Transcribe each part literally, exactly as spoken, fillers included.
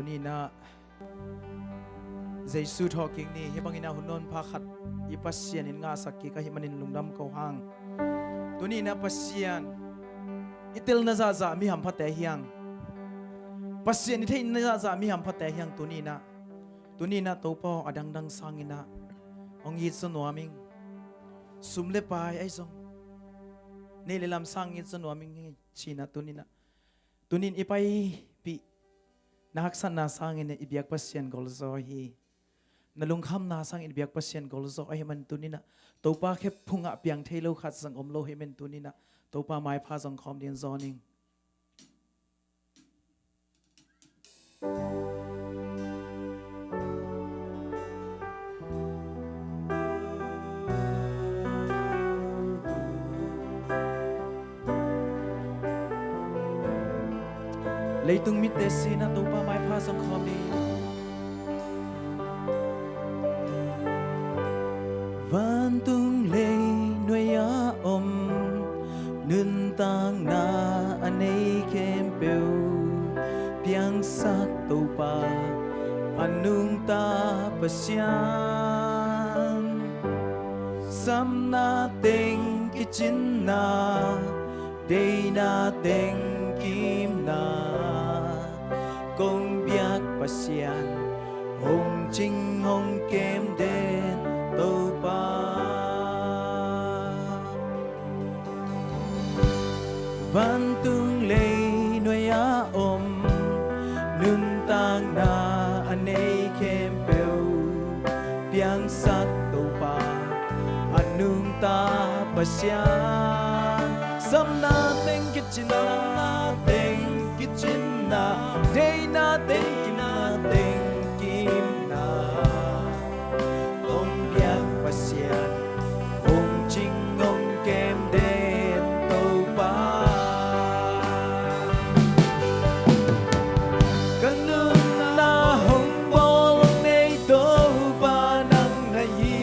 Tuni-in ah Jesu thawhkik ni. Hih bangin ah hun nawn pha khat i Pasian in ngahsak kik ahih manin lungdam ko hang. Tuni-in ah Pasian i telna zahzah mi hamphate hiang, Pasian i theihna zahzah mi hamphate hiang. Tuni-in ah, tuni-in ah Topa aw, a dangdang sangin ah hong it zaw nuam ing. Sum le pai ahi zong, neih le lam sangin it zaw nuam ing hi, ci-in ah tuni-in ah, tuni-in i paipih na haksatna sangin i biak Pasian golzaw hi. Na lungkhamna sangin i biak Pasian golzaw ahih man tuni-in ah Topa khe phungah piang thei lo khat zong om lo ahih man tuni-in ah Topa maipha zong khawm dingin zawn ing. Leitung mitte sin ah Topa maipha zong khawm ni. Vantung leinuai-a om nuntakna a nei khempeuh piangsak Topa a nungta Pasian. Samna teng kicinna, deina teng kiimna, kong biak Pasian hong cing hong kem den Topa. Vantung leinuai-a om nuntakna a nei khempeuh piangsak Topa a nungta Pasian. Samna teng kicinna, teng kicinna, deina teng kiimna, teng kiimna, kong biak Pasian hong cing hong kem den Topa. Ka nunna hong bawl hong nei Topa nang na hi.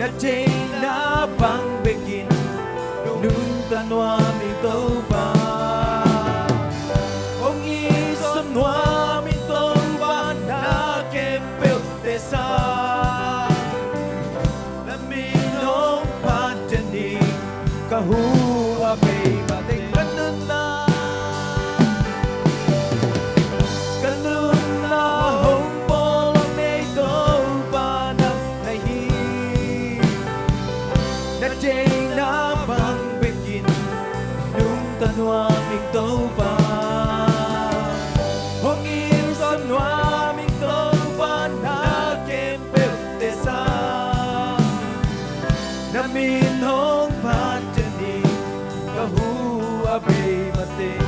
Na deina bang bekin nungta nuam ing Topa. Hong it zaw nuam ing Topa, na khempeuh teh sang. Na min hong phat den ing, ka hu a bei mah teng. Ka nunna, ka nunna hong bawl hong nei Topa nang na hi. Na deina bang bekin nungta nuam ing Topa. Hong it zaw nuam ing Topa, na khempeuh teh sang. Na min hong phat den ing, ka hu a bei mah teng.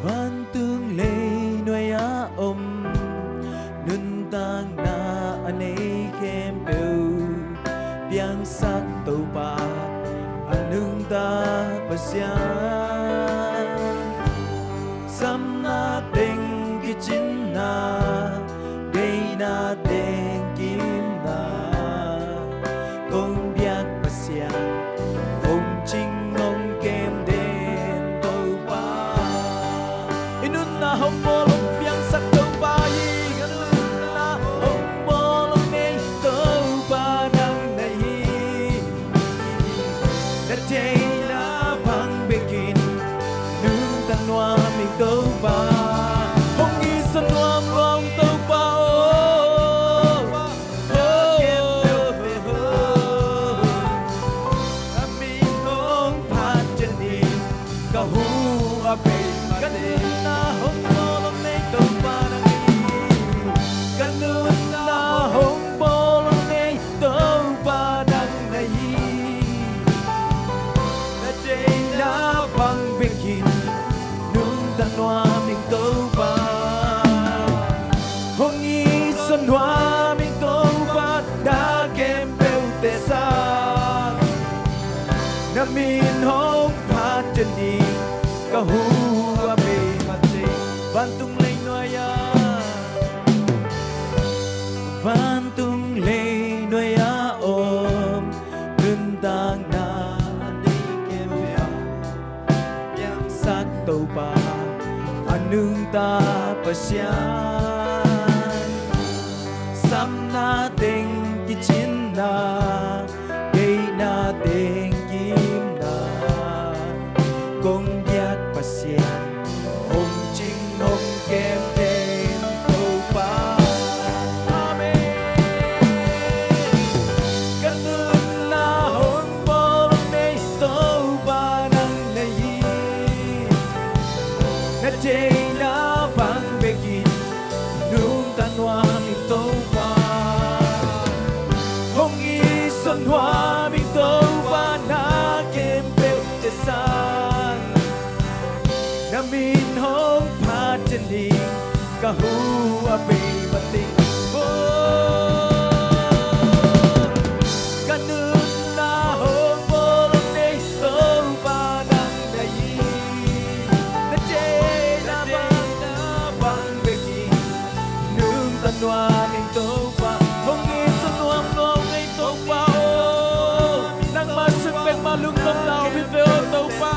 Vantung leinuai-a om nuntakna a nei khempeuh piangsak Topa a nungta Pasian. Samna teng kicinna, deina teng kiimna, kong biak Pasian hong cing hong kem den Topa. I nunna hong bawl hong piangsak Topa hi. Ka nunna hong bawl hong nei Topa nang na hi. Na deina bang bekin nungta nuam ing Topa. Hong it zaw nuam nuam Topa aw. Ka min hong phat den ing, ka hu a bei mah teng. Ka nunna hong bawl hong nei Topa nang na hi. Ka nunna hong bawl hong nei Topa nang na hi. Na deina bang bekin nungta nuam ing Topa. Hong it zaw nuam ing Topa, na khempeuh teh sa. Nuam ing Topa, hong it sa nuam nuam ing Topa aw. Nangmah sung bek mah lungdamna om hi ve aw Topa.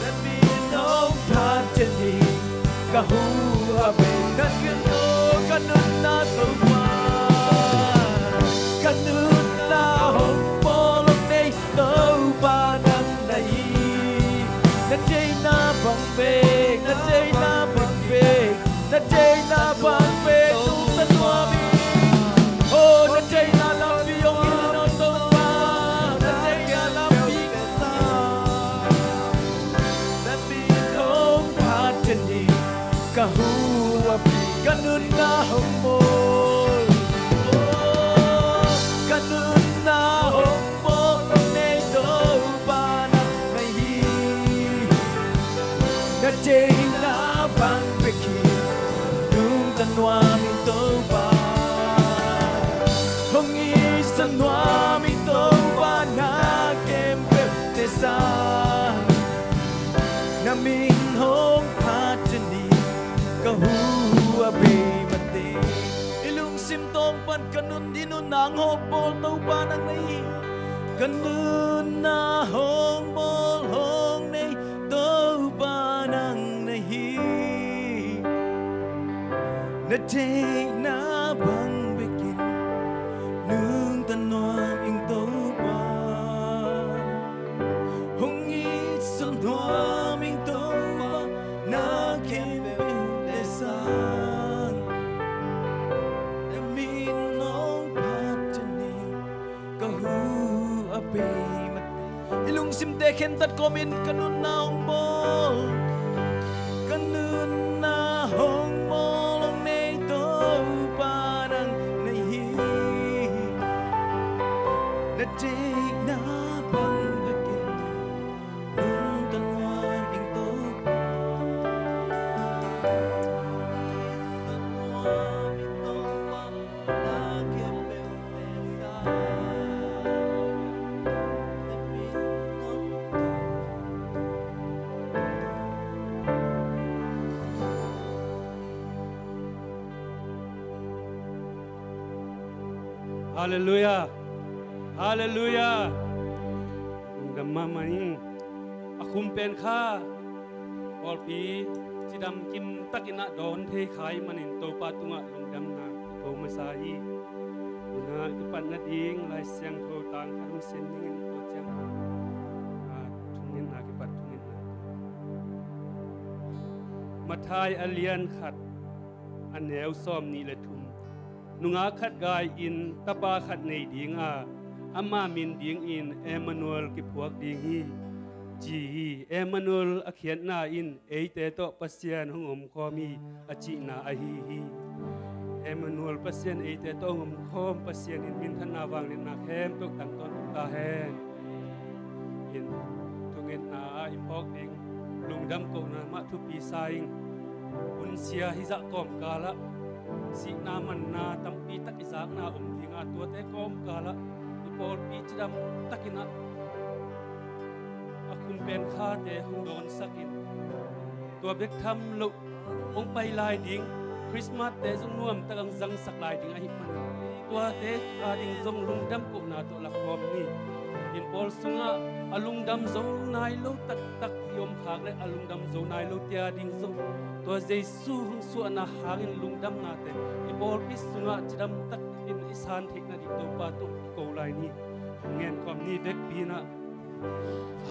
Na min hong phat ciangin ka hu a bei, na min aw ka nunna Topa. Ka nunna hong bawl hong nei Topa nang na hi. Na theihna bang bek, na theihna bang bek, na theihna bang bek nungta nuam ing. Oh, na theihna lampi hong hilh in aw Topa. Na theihna lampi ka sa. Na min hong phat ciangin ka hu a bei, ka nunna hong bawl. Oh, ka nunna hong bawl hong nei Topa nang na hi. Na theihna bang bek hi nungta nuam ing Topa. Hong it sa nuam ing Topa na khempeuhte sang. Na min hong phat ciangin ka hu a bei mateng. I lungsim tawng pan ka nun i nunna hong bawl Topa nang na hi. Ka nunna hong bawl hong nei Topa nang na hi. Na theihna bang bekin nungta nuam ing Topa. Hong it sa nuam ing Topa na khempeuhte sang. Na min hong phat ciangin ka hu a bei mateng. I lungsimte khentat kawmin ka nunna hong bawl. Ka nunna hong bawl hong nei Topa nang na hi. Na theihna bang bekin nungta nuam ing Topa. Halleluiah. Halleluiah. Lungdam mahmah ing. A khum pen kha pawlpi cidam kim takin ah dawn thei kha ahih manin Topa tungah lungdamna ko masa hi. Tuna kipat nading Lai Siangtho tang khat hong sim dingin tua ciang, ah, thungetna kipat thungetna. Matthai a lian khat a neu sawm nih le thum. Nungak khat gai-in tapa khat nei ding a, ama min dingin Emmanuel kiphuak ding hi, ci hi. Emmanuel a khiatna in eite tawh Pasian hong omkhawm hi a cihna ahi hi. Emmanuel, Pasian eite tawh hong omkhawm, Pasian in minthanna vangliatna khempeuh tang tawntung ta hen. In thungetna ah i phawk ding lungdam kohna mah thupi sa ing. Hun sia hizah kawmkal ah sihna manna tampi tak i zakna om ding a, tuate kawmkal ah i pawlpi cidam takin ah a khum pen khate hong dawnsak in, tua bek tham loh hong pai lai ding, Christmas te zong nuamtak hong zangsak lai ding ahih manin tuate a ding zong lungdam kohna tawh lakhawm ni. In pawl sungah a lungdam zo nai lo taktak i om khak le a lungdam zo nai lote a ding zong tua Jesu hong suahna hangin lungdamnate i pawlpi sungah cidam takin i san theihna ding Topa tungah ko lai ni. Ngen khawm ni vekpi in ah.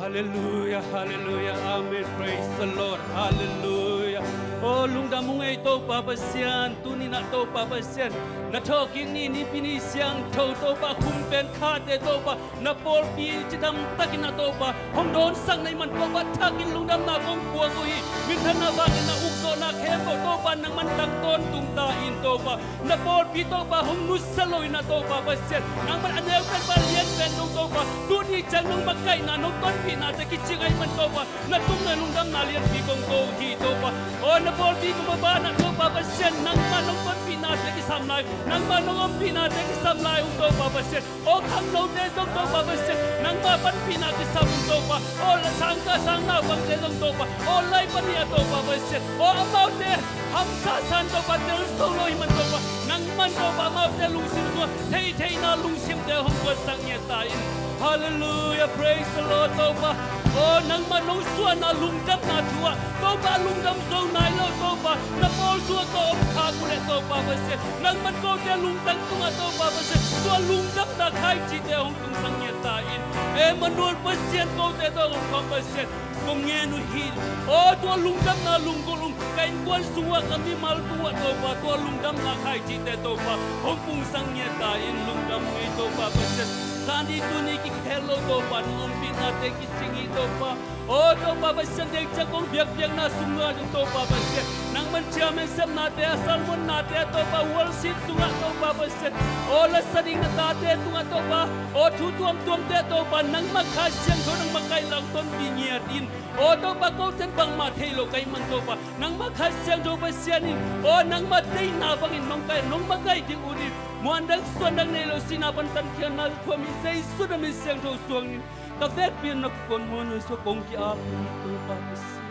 Halleluiah, halleluiah, amen. Praise the Lord, halleluiah. Oh, lungdam ung ei Topa Pasian, tuni-in ah Topa Pasian, na thawhkik ni, Nipi ni siangtho Topa, khum pen khate Topa, na pawlpi cidam takin ah Topa hong dawnsak na hih man Topa, thakin lungdamna kong puak uh hi. Minthanna vangliatna ukzawhna khempeuh Topa nangman tang tawntung ta in Topa. Na pawlpi Topa hong nusia lo in ah Topa Pasian, nangman a neu pen bang lian pen dong Topa, tuni ciang nong makaihna nong tonpihnate kicing ahih man Topa, na tungah lungdamna lianpi kong ko uh hi Topa. Aw na pawlpi kong pa banah Topa Pasian, nangmah nong tonpihnate kisam lai, nangmah nong ompihnate kisam lai ung Topa Pasian. Aw khangnote zong Topa Pasian, nangmah panpihna kisam ung Topa. Aw la sangkah sang naupangte zong Topa, aw lai pan hi a Topa Pasian, aw amaute ham Satan Topa tel zo lo ahih man Topa, nangman Topa amaute lungsim sungah thei theihna lungsimte hong kuansak ngiat ta in. Halleluiah, praise the Lord Topa. Aw nangman nong suahna lungdamna thu ah Topa lungdam zo nai lo Topa, na pawl sungah ka om khak uh leh Topa Pasian, nangman kote lungtang tungah Topa Pasian, tua lungdamna khaicite hong tungsak ngiat ta in. Emmanuel Pasian kote tawh hong khawm Pasian, kong ngen uh hi. Aw tua lungdamna lunggulh ung, ka innkuan sungah ka mimal tungah Topa tua lungdamna khaicite Topa hong pungsak ngiat ta in. Lungdam ngei Topa Pasian, zani tuni kikhel lo Topa nong ompihna te kicing hi Topa. Aw Topa Pasian, deng ciang kong biakpiakna sungah zong Topa Pasian, nangman chairman sepnate a, sermonnate a Topa, worship sungah Topa Pasian, aw la sa ding na tate tungah Topa, aw thu tuamtuamte a Topa, nangmah Kha Siangtho nangmah kaihlang tonpih ngiat in. Aw Topa, koten bangmah thei lo ka hih man Topa, nangmah Kha Siangtho Pasian in, aw nangmah deihna bangin nong kai, nong makaih ding ut in. Muan dang suan dang nei lo, sihna pan tatkhiatna khuami Jesu na min siangtho suang in ka vekpi in na kong muan Jesu kong ki-ap hi Topa Pasian.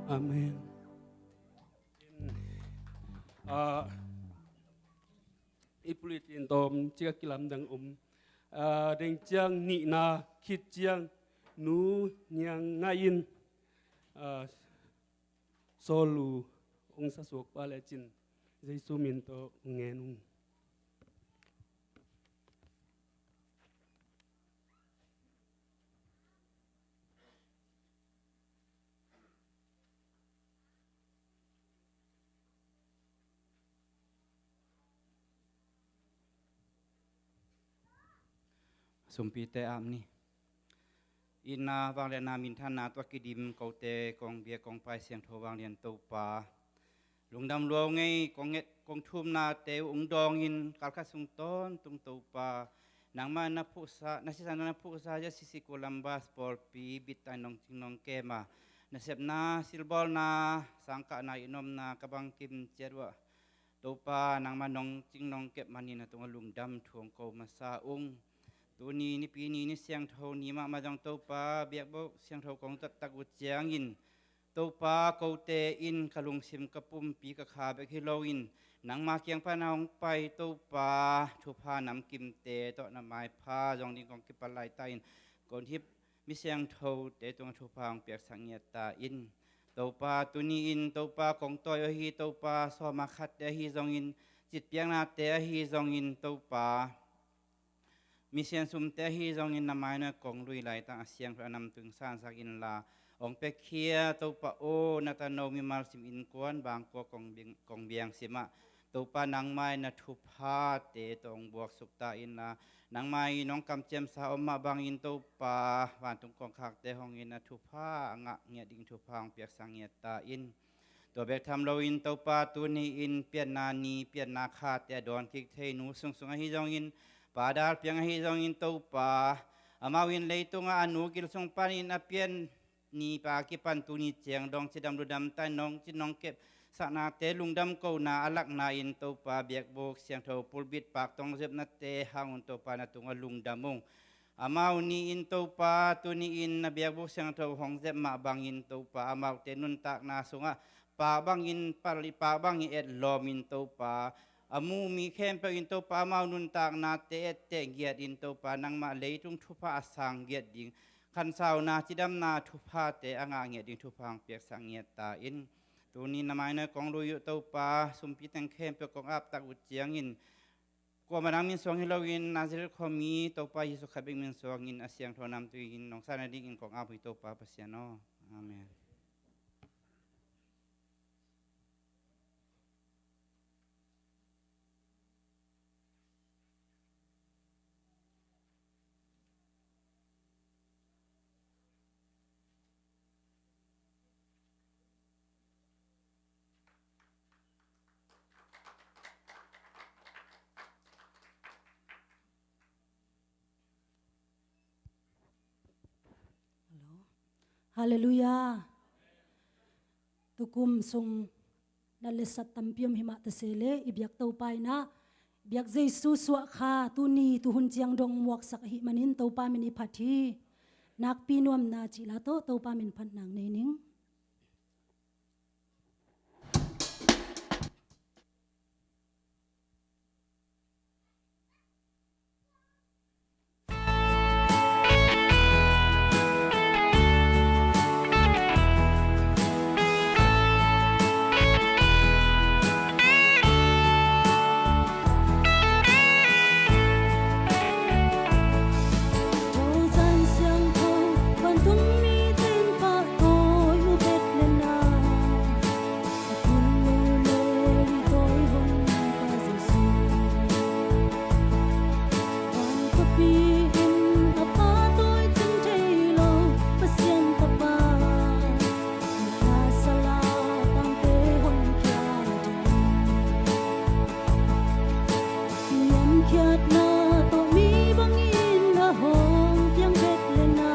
Amen. Ah, i pulitin tawm cika kilamdang om. Ah, deng ciang nihna khit ciang Nu Niang Ngaih in, ah, Saul uh hong sasuak pa lecin Jesu min tawh ngen ung. Sumpite ap ni. Itna, vangliatna, minthanna tawh kidim kote kong biak kong pai siangtho vanglian Topa, lungdam lua ung ei, kong nget kong thumnate uh hong dawngin kalkhat sung tawntung Topa, nangmah na phuhsa, na sisan na phuhsa zia sisi Columbus pawlpi bitta in nong cing nong kem a, nasepna, silbawlna, sangkahna, i nomna ka bangkim ciat uh ah Topa, nangmah nong cing nong kep manin na tungah lungdam thu hong ko masa ung. Tuni nipi ni, ni siangtho ni mahmah zong Topa, biakbuk siangtho kong zattak uh ciangin Topa, kote in ka lungsim ka pumpi ka kha bek hi loin nangma kiang pan a hong pai Topa, thupha namkimte tawh na maipha zong ding kong kipat laita in, kong hip mi siangthote tungah thupha hong piaksak ngiat ta in. Topa, tuni in Topa, kong tawi ahi Topa, sawma khatte ahi zongin, citpiaknate ahi zongin Topa, mi siansumte ahi zongin na mai na kong lui laitang a siangtho a namtung sansak inla, hong piakhia Topa aw, na tano mimal sim innkuan bangkua kong biang, kong biang simah Topa, nangmai na thuphate tawh hong buaksuk ta inla, nangmai nong kamciamsa om mah bangin Topa, vantung kongkhakte hongin na thupha a ngah ngiat ding thupha hong piaksak ngiat ta in. Tua bek tham loin Topa, tuni in pianna ni, pianna khate a dawn kik thei nu sungsung ahi zongin, pa Dal Piang ahi zongin Topa, amau in leitungah a nu gil sung panin a pian ni pa kipan tuni ciang dong cidam ludam ta in nong cin nong kep saknate lungdam kona a lakna in Topa, biakbuk siangtho pulpit pak tong zepnate hang un Topa, na tungah lungdam ung. Amau ni in Topa, tuni in na biakbuk siangtho hong zep mah bangin Topa, amaute nuntakna sungah pak bangin pali, pak bangin etlawm in Topa, a mu mi khempeuh in Topa, amau nuntaknate etteh giat in Topa, nangmah leitung thupha a sang giat ding khansauna cidamna thuphate a ngah ngiat ding thupha hong piaksak ngiat ta in. Tuni na mai na kong lui uh Topa, sumpi teng khempeuh kong aptak uh ciangin, kuamah dang min suang hi loin Nazareth khuami Topa Jesu khat bek min suangin a siangtho namtui in nong sa nadingin kong ap uh hi Topa Pasian aw. Amen. Halleluiah. Tukum sung nat le sat tampi om himah ta se le, i biak Topa in ah, biak Jesu suah kha tuni tuhun ciang dong muaksak ahih manin Topa min i phat hi. Nakpi nuamna cih la tawh Topa min phatna nei ning. Khiatna tawh mi bangin a hong piang bek le na,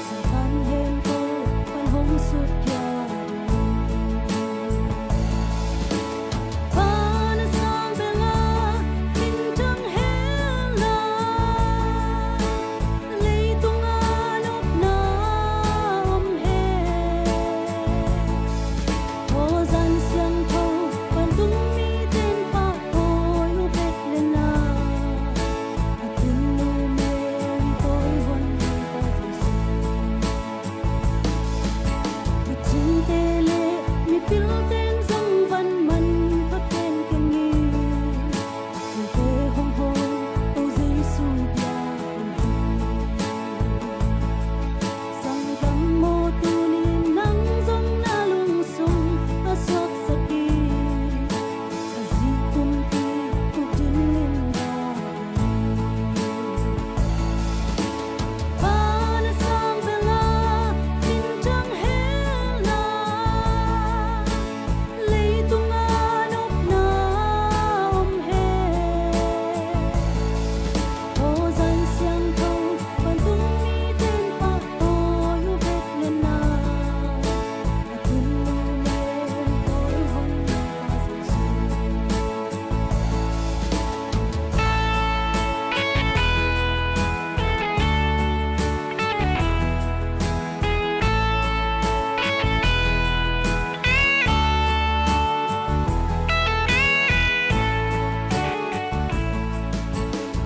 Satan hen tawh pan hong sutkhia ding. Van a sang bel a minthang hen la, leitung a nopna om hen. Aw Zan Siangtho, vantung mite in pahtawi uh bek le na, a tunnu Mary tawi hon Pa Jesu. Micingte le mipilte in zong van manpha pen keng in, mite hong hon To Jesu bia uh hi. Sanggam maw, tuni-in nang zong na lungsung a suaksak in, Khazih kumpi kuk din in na. Van a sang bel a minthang hen la, leitung a nopna om hen. Aw Zan Siangtho, vantung mite in pahtawi uh bek le na, a tunnu Mary tawi hon Pa Jesu.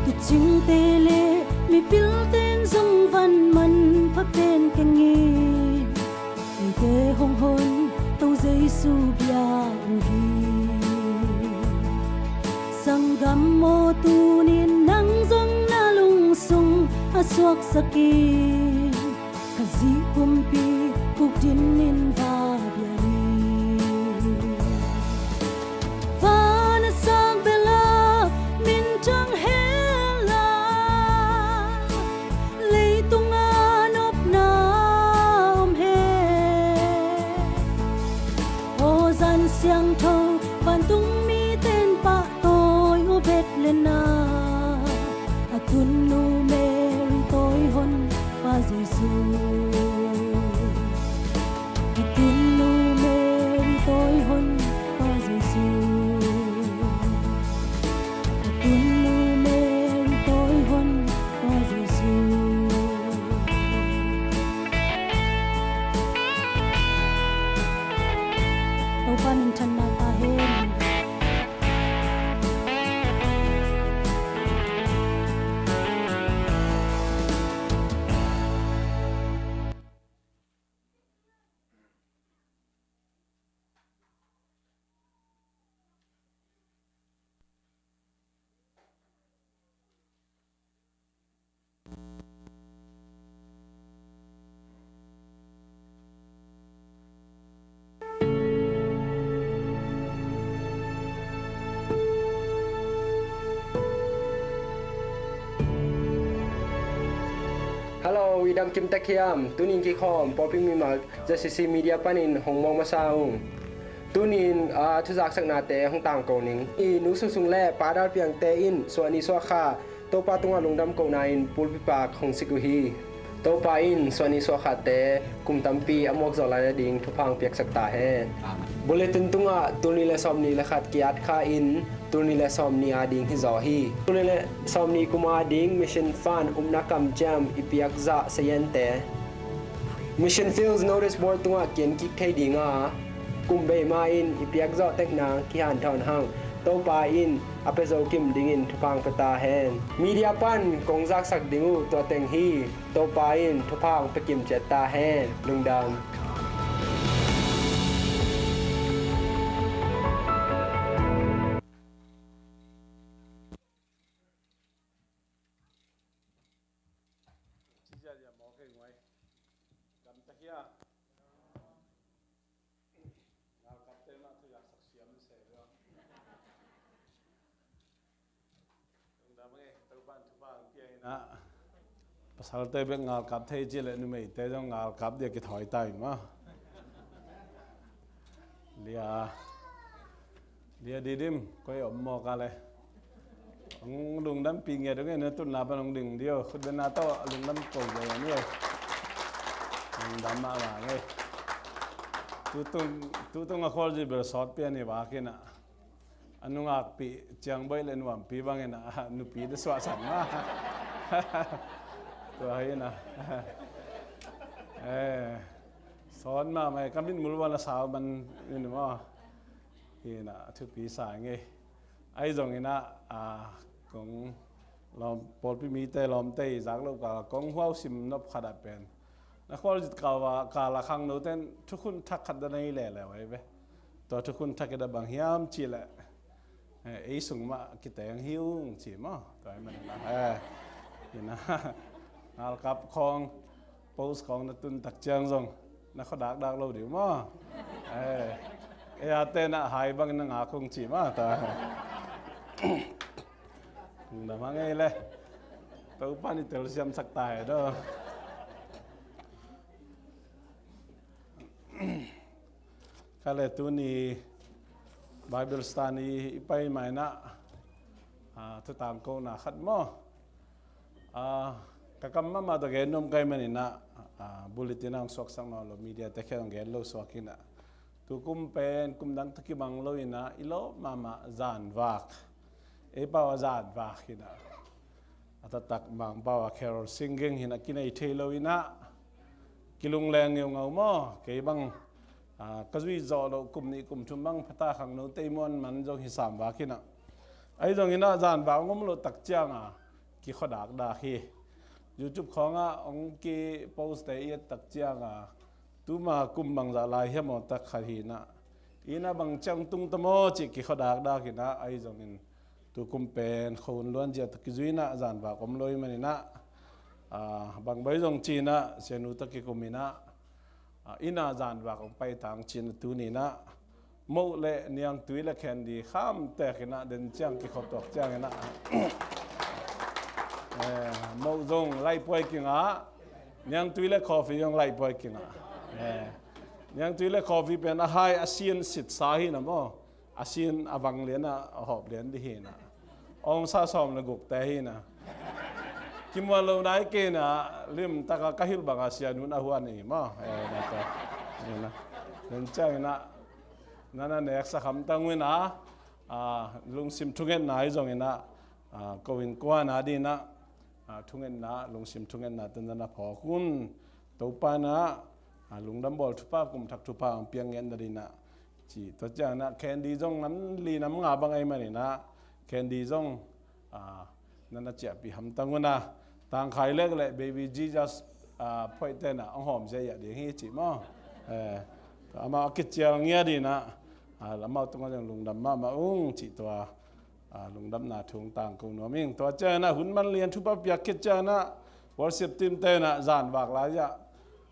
Kicingte le mipilte in zong van manpha pen keng in, eite hong hon To Jesu bia uh hi. Sanggam maw, tuni-in nang zong na lungsung a suaksak in, Khazih kumpi kuk din in va bia ni. Van a sang bel a minthang hen la, leitung a nopna om hen. Aw Zan Siangtho, vantung mite in pahtawi uh bek le na, a tunnu Mary tawi hon Pa Jesu. A tunnu Mary tawi hon Pa Jesu. A tunnu Mary tawi hon Pa Jesu. Topa minthanna ta hen. Hello, i dam kim tek hiam? Tunin kikhawm pawlpi mimal Z C C Media panin hong mawk masa ung. Tunin, ah, thuzaksaknate hong tangko ning. I nu sungsung le pa dalpiangte in suahni suahkha Topa tungah lungdam kohna in pulpi pak hong sik uh hi. Topa in suahni suahkhate kum tampi a muak zawh lai nading thupha hong piaksak ta hen. Bulletin tungah tul nih le sawmnih le khat ki-at kha in Tul nih le sawmnih a ding hi zaw hi. Tul nih le sawmnih kum a ding Mission Fund upna kamciam i piak zah sayante Mission Fields notice board tungah kian kik thei ding a, kum bei ma in i piak zawh tekna kihanthawn hang. Topa in a pia zo kim dingin thupha hong pia ta hen. Media pan kong zaksak ding uh tua teng hi. Topa in thupha hong pia kim ciat ta hen. Lungdam. Lungdam e, Topa'n thupha hong pia in ah, pasalte bek ngalkap thei ci leh numeite zong ngalkap dia kithawi ta in maw. Lia, Lia Didim, koi om maw ka le. Hong lungdampih ngiat dong e, na tutna pan hong ding dih o, khutbetna tawh lungdam ko ngiat dih o. Lungdam mahmah e. Tutung, tutung a Khualzin bel sawt pian hi bak in ah. A nungakpih ciangboih le nuampih bangin ah, nupi te suahsan mah. Tua hi in ah. Eh, sawn mahmah e, ka mitmul val a sau man in maw. Hi in ah, thupi sa ing ei. Ahi zongin ah, ah, kong lawm, pawlpi mite lawmte i zak loh kal kong huau sim nop khat ah pen, na Khualzin kal a, kal a khangnote in thukhun thak khat dah nei leuleu ahi ve. Tua thukhun thak i dah bang hiam cih leh, eh, ei sung mah kiteng hi ung ci maw. Tua ahih manin ah, eh, hi in ah, ngalkap khawng, post khawng na tun tak ciang zong na khua dakdak lo ding maw. Eh, ei a te in ah hai bangin na ngak ung ci maw. Tua na mang ei le. Topa'n i telsiamsak ta hen aw. Ka le tuni Bible study i pai ma in ah, ah, thutangkona khat maw. Ah, ka kam mahmah tawh gen nuam ka hih manin ah, ah, bulletin ah hong suaksak nawn lo, media te khempeuh hong gen lo suak in ah. Tukum pen kum dang tawh kibang lo in ah, i lawp mahmah zanvak, ei pau a zanvak hi in ah, a taktak Mangpau a carol singing hi in ah kinei thei lo in ah, kilungleng ngeungau maw. Kei bang, ah, ka zui zawh loh kum nih kum thum bang pha ta, khangnote i muan man zong hi sam vak in ah. Ahi zongin ah zanvak hong om loh tak ciang a, kikhua dakdak hi. YouTube khawng ah hong kipost te i et tak ciang a, tuma kum bangzah lai hiam aw tak khat hi in ah, i inn ah bang ciang tung ta maw cih kikhua dakdak in ah, ahi zongin tukum pen khuahun luanzia tawh kizui in ah zanvak om lo ahih manin ah, ah, bang baih zong ci in ah sianu tawh kikum in ah, ah, inn ah zanvak hong pai tang ci in ah tuni in ah, Moh le Niangtui le Candy kham tek in ah, den ciang kikhua tuak ciangin ah, eh, Moh zong laihpuai kingah, Niangtui le Coffee zong laihpuai kingah. Eh, Niangtui le Coffee pen a hai a sin sitsa hi in ah maw. A sin a vang lian a, a hawp lian dih hi in ah. Ong sa sawm le guk te hi in ah. Kimuan lo nai kei in ah, limtak a ka hilh bang a sianu'n a huan hi maw. Eh, na ta. Hi in ah. Den ciangin ah, na na neksak hamtang un ah, ah, lungsim thungetna hi zongin ah, ah, ko innkuan a dingin ah, ah, thungetna, lungsim thungetna te na na phawk un. Topa'n ah, ah, lungdam bawl thupha, kum thak thupha hong piak ngiat nadingin ah, ci. Tua ciangin ah Candy zong nam li nam nga bang ahih manin ah, Candy zong, ah, na na ciahpih hamtang un ah, tangkhai lek le Baby Jesus, ah, phoih te in ah hong hawm ziahziah ding hi ci maw. Eh, tua amau a kicial ngiat in ah, ah, amau tungah zong lungdam mahmah ung cih tua, ah, lungdamna thu hong tangko nuam ing. Tua ciangin ah hun man lian thupha piak khit ciangin ah worship team te in ah zanvak lai-ah,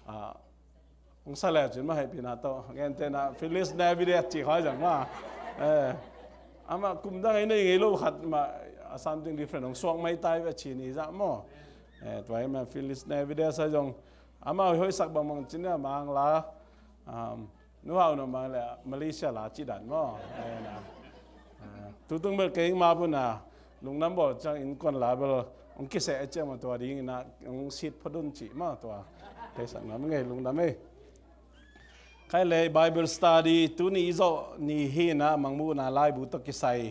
ah, hong sa le cin mah, hehpihna tawh gente in ah Feliz Navidad ci khawng zong mah. Eh, amah kum dang ei nei ngei lo khat mah, ah, something different hong suak mai ta ve ci ni zah maw. Eh, tua hi mah Feliz Navidad sa zong amah hoihsak bangbang cin ah Mangla, um, Nu Hau, no mang le Malaysia la ci dan maw. Eh, na. Eh, tutung bel kei ing mah bun ah, lungdam bawl ciang innkuan la bel hong kiseh a ciang mah tua dingin ah hong sit phot un ci mah tua. Theisak nuam ing ei, lungdam ei. Khai le Bible study tuni i zawh ni hi in ah, Mangmuhna laibu tawh kisai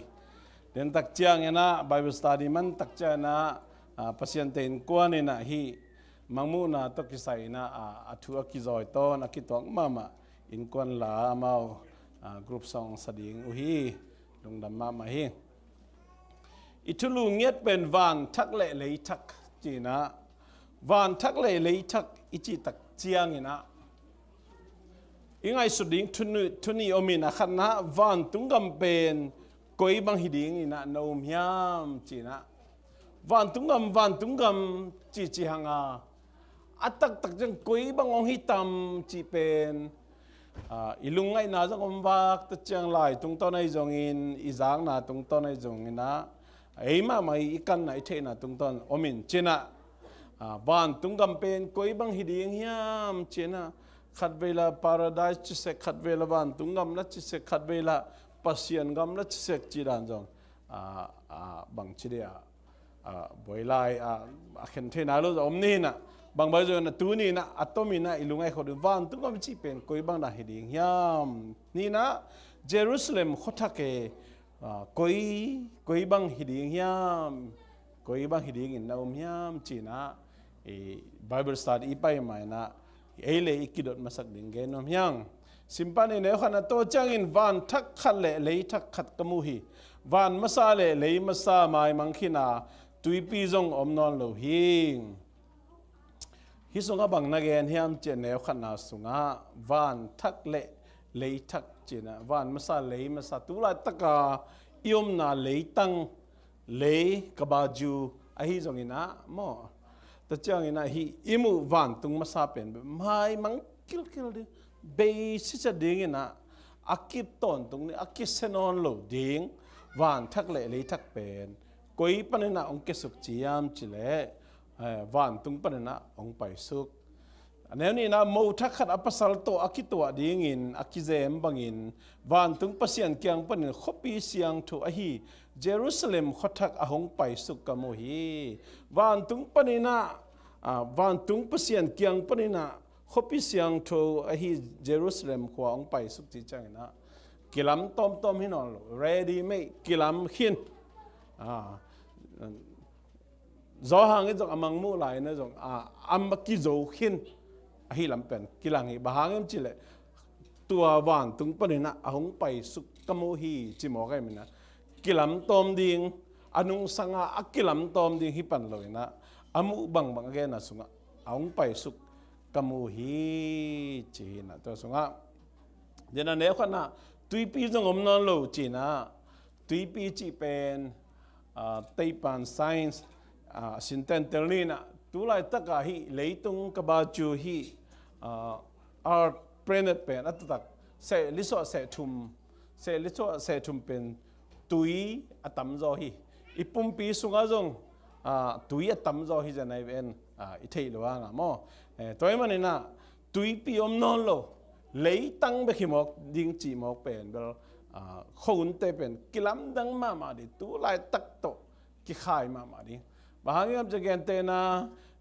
Tua tak ciangin ah Bible study man tak ciangin ah, ah, Pasian te innkuan in ah hih mangmuhna tawh kisai in ah, ah, a thu a kizawi tawn a kituak mahmah innkuan la amau, ah, group song sa ding uh hi. Lungdam mahmah hi. I thulu ngiat pen van thak le lei thak ci-in ah, van thak le lei thak i cih tak ciangin ah i ngaihsut ding thu nih, thu nih om in ah, khatna vantung gam pen koi bang hi ding in ah na um hiam ci-in ah, vantung gam, vantung gam ci ci hang a, a taktak ciang koi bang hong hi tam cih pen, ah, i lungngaihna zong om vak ta ciang, lai tungtawn ahi zongin, i zakna tungtawn ahi zongin ah, ei mahmah i kanna i theihna tungtawn om in ci-in ah, ah, vantung gam pen koi bang hi ding hiam ci-in ah, khatvei la paradise ci sek, khatvei la vantung gam la ci sek, khatvei la Pasian gam la ci sek cih dan zong, ah, ah, bang ci dia, ah, buai lai, ah, a khen thei nai lo zong om ni in ah, bang bai zong in ah, tuni in ah, a tom in ah i lungngaih khol ding, vantung gam cih pen koi bang dan hi ding hiam? Ni in ah Jerusalem khua thak e, ah, koi, koi bang hi ding hiam? Koi bang hi dingin na um hiam ci-in ah, i Bible study i pai ma in ah, ei le ei i kidot masak ding gen nuam hi hang. Sim pan i neu khatna, tua ciangin van thak khat le lei thak khat ka mu hi. Van masa le lei masa maimang khin a, tuipi zong om nawn lo hi. Hih sungah bang na gen hiam cih leh, neu khatna sungah van thak le lei thak ci-in ah, van masa lei masa, tu laitak a i omna leitang, lei, kabayu ahi zongin ah maw, tua ciangin ah hih i muh vantung masa pen maimang kilkil ding, bei sitset dingin ah, a kip tawntung ding, a kisia nawn lo ding, van thak le lei thak pen koi panin ah hong kiasuk ci hiam cih leh, eh, vantung panin ah hong paisuk. A neu nihna, mo thak khat a pasal tawh a kituah dingin a kizem bangin, vantung Pasian kiang panin khuapi siangtho ahi Jerusalem khua thak a hong paisuk ka mu hi. Vantung panin ah, ah, vantung Pasian kiang panin ah khuapi siangtho ahi Jerusalem khua hong paisuk cih ciangin ah, kilam tawmtawm hi nawn lo, ready made, kilam khin. Ah, Johan in zong a mangmuh lai-in ah zong, a, a kizo khin ahi lam pen kilang hi. Bang hang hiam cih leh, tua vantung panin ah a hong paisuk ka mu hi ci mawk ahih manin ah, kilam tawm ding, a nungsang a a kilam tawm ding hi pan lo-in ah, a muh bangbang a genna sungah a hong paisuk ka mu hi ci hi in ah, tua sungah. Tua in ah neu khatna, tuipi zong om nawn lo ci-in ah, tuipi cih pen, ah, teipan science, ah, sinten tel ni in ah, tu laitak a hih leitung kabayu hih, ah, earth, planet pen a taktak, seh li suah seh thum, seh li suah seh thum pen tui a tamzaw hi. I pumpi sungah zong, ah, tui a tamzaw hi zen ai ven, ah, i theih loh hang a maw. Eh, tua ahih manin ah, tuipi om nawn lo, leitang bek hi mawk ding cih mawk pen bel, ah, khuahunte pen kilamdang mahmah ding, tu laitak tawh kikhai mahmah ding. Bang hang hiam cih leh, gentehna,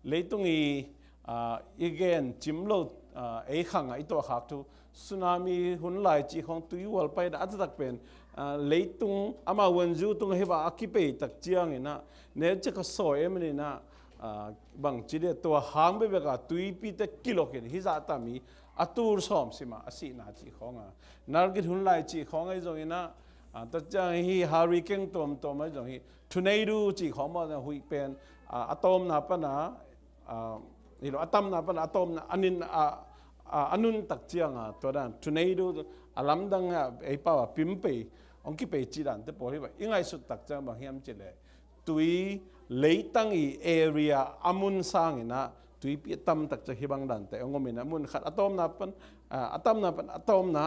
leitung i, ah, i gen cim lo, ah, ei khang ah i tuahkhak thu, tsunami hun lai cih khawng, tuihual paina a taktak pen, ah, leitung amau vuanzu tung ahi a, a kipei tak ciangin ah, neu ciang ka sawi e manin ah, ah, bangci dia, tua hang bekbek a tuipite kilok in, hih zahta mi a tul sawm sim a, a sihna cih khawng a, nalgit hun lai cih khawng ahi zongin ah, ah, tua ciang hih hurricane tuamtuam ahi zong, hih tornado cih khawng maw, huih pen, ah, a tawmna pan a, ah, hi lo, a tamna pan a, a tawmna, a nin, ah, ah, a nuntak ciang a, tua dan tornado, a lamdang a, ei pau a pim pei, hong kipei cih dante pawl hi a, i ngaihsut tak ciang bang hiam cih leh, tui, leitang i area a mun sangin ah, tuipi a tamtak ciang hih bang dante hong om in ah, mun khat a tawmna pan, ah, a tamna pan a tawmna,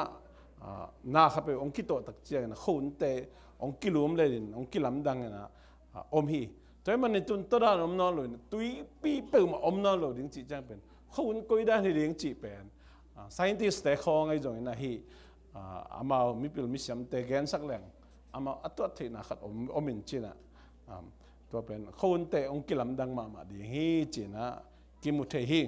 ah, na khat peuh hong kituah tak ciangin ah, khuahunte hong kilum lel in, hong kilamdang in ah, ah, om hi. Tua ahih manin tun tua dan om nawn lo in, tuipi peuhmah om nawn lo ding cih ciang pen, khuahun koi dan hi ding cih pen, ah, scientist te khawng ahi zongin ah hih, ah, amau mipil misiamte gensak leng, amau a tuat theihna khat om, om in ci-in ah, um, tua pen khuahunte hong kilamdang mahmah ding hi ci-in ah kimu thei hi.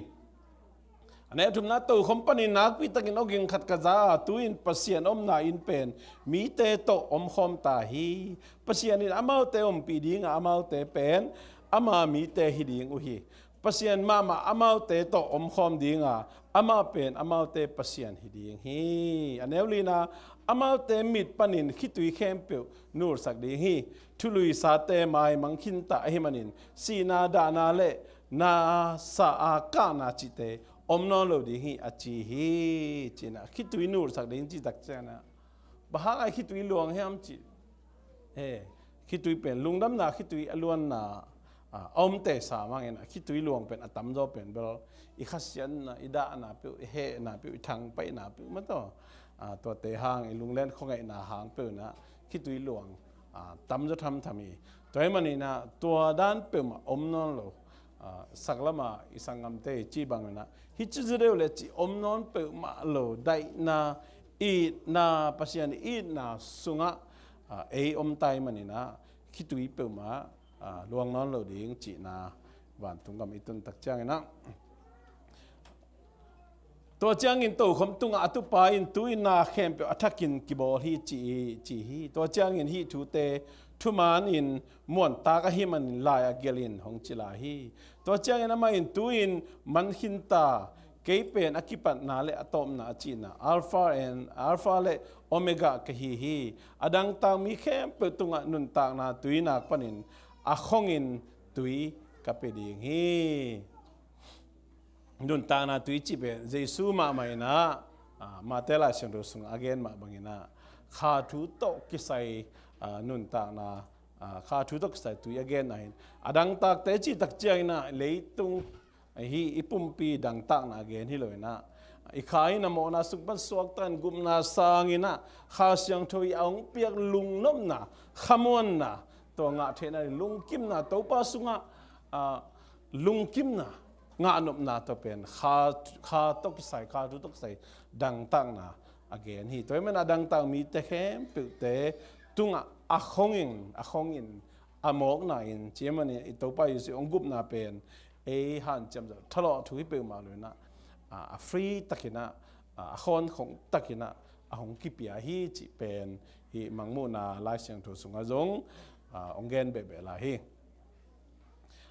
A neu thumna, tokhom panin nakpi takin awging khat ka za a, tu-in Pasian omna inn pen mite tawh omkhawm ta hi. Pasian in amaute ompih ding a, amaute pen ama mite hi ding uh hi. Pasian mahmah amaute tawh omkhawm ding a, amah pen amaute Pasian hi ding hi. A neu lina, amaute mit panin khitui khempeuh nulsak ding hi. Thuluisate maimang khinta ahih manin sihna, dahna le nasa a kahna cihte om nawn lo ding hi, a ci hi. Ci-in ah khitui nulsak ding cih tak ciangin ah, bang hang a khitui luang hiam cih, he, khitui pen lungdamna khitui a luanna, a, a omte sam hangin ah khitui luang pen a tamzaw pen bel i khasiatna, i dahna peuh, i hehna peuh, i thangpaihna peuh mah tawh, a, tuate hang i lunglen khuangaihna hang peuh in ah khitui luang, a, tamzaw thamtham hi. Tua ahih manin ah tua dan peuhmah om nawn lo, a, saklama i sanggamte i cih bangin ah, hih ci zaw deuh le cih om nawn peuhmah lo, daihna, itna, Pasian itna sungah, a, ei om ta ahih manin ah khitui peuhmah, a, luang nawn lo ding cihna vantung gam i tun tak ciangin ah, tua ciangin tokhom tungah a tupa in, tu-in na khempeuh a thakin kibawl hi, ci, ci hi. Tua ciangin hih thute thumanin muantak ahih manin lai-ah gelhin hong ci lai hi. Tua ciangin amah in, tu-in man khinta, kei pen a kipatna le a tawpna, a cihna, Alpha and, Alpha le Omega ka hi hi. A dangtak mi khempeuh tungah nuntakna tuinak panin a khongin tui ka pia ding hi. Nuntakna tui cih pen Jesu mahmah in ah, a, Mate Lai Siangtho sungah a gen mah bangin ah, kha thu tawh kisai, a, nuntakna, a, kha thu tawh kisai tui a genna hi. A dangtakte cih tak ciangin ah leitung, a, hih i pumpi dangtakna a gen hi lo in ah, i kha in a mawhna sung pan suakta in gupna sangin ah Kha Siangtho i a hong piak lungnopna, khamuanna, tua ngah theihna, lungkimna, Topa sungah, a, lungkimna, ngahnopna tawh pen kha, kha tawh kisai, kha thu tawh kisai dangtakna a gen hi. Tua ahih manin a dangtak mite khempeuhte tungah a khongin, a khongin, a mawkna in, ci ahih manin i Topa Jesu hong gupna pen ei hanciam zawh, thalawh thu hi peuhmah lo in ah, a, a free takin ah, a, a khawnkhong takin ah a hong kipia hi cih pen hih Mangmuhna Lai Siangtho sungah zong, a, hong gen behbeh lai hi.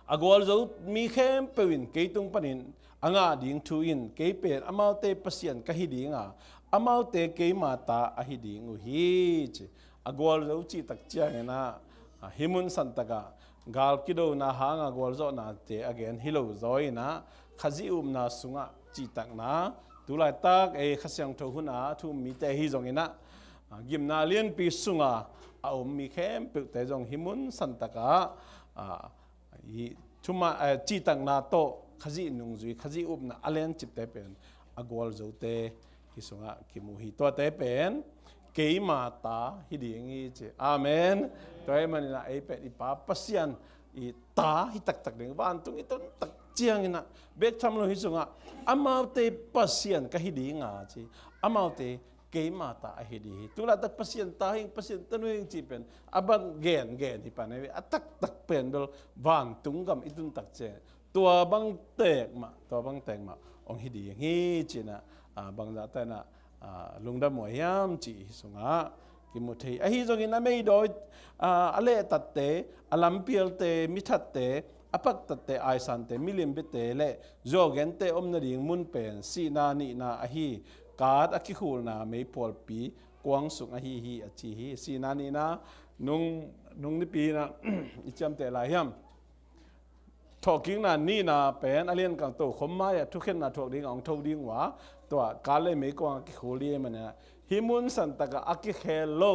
A gualzo mi khempeuh in kei tung panin a ngah ding thu in, kei pen amaute Pasian ka hi ding a, amaute keima ta ahi ding uh hi, ci. A gualzo cih tak ciangin ah, a, hih mun santak ah gal kidona hanga gualzawhnate a gen hi lo zaw in ah, Khazih upna sungah cihtakna, tu laitak ei Kha Siangtho hun a thu um mite ahi zongin ah, a, gimna lianpi sunga a om mi khempeuhte zong hih mun santak ah, a, hih thuma, eh, cihtakna tawh Khazih nungzui, Khazih upna a lencipte pen a gualzote hih sungah kimu hi. Tuate pen keima ta hi ding hi, ci. Amen. Tua ahih manin ah ei pen i Pa Pasian i ta hi taktak ding, vantung i tun tak ciangin ah bek tham lo hih sungah amaute Pasian ka hi ding a, ci. Amaute keima ta ahi ding hi. Tu laitak Pasian ta hing, Pasian tanu hing cih pen a bang gen gen hi pan ahi ve. A taktak pen bel vantung gam i tun tak ciang tua bang tek mah, tua bang tek mah hong hi ding hi, ci-in ah, a, bangzahta in ah, a, lungdam uh hiam cih hih sungah kimu thei. Ahi zongin a meidawi, a, a lehtatte, a lampialte, mithatte, a paktatte, aisante, milimbite le zuaugente om nading mun pen sihna nihna ahi, kat a kikhulna meiphualpi kuang sung ahi hi, a ci hi. Sihna nihna nung, nung nipi in ah i ciamteh lai hiam? Thawhkikna nihna pen a liankang tokhom mai-ah thukhenna thuak dingah hong tho ding uh a, tua kat le meikuang a kikhul ding ahih manin ah, hih mun santak ah a kikhel lo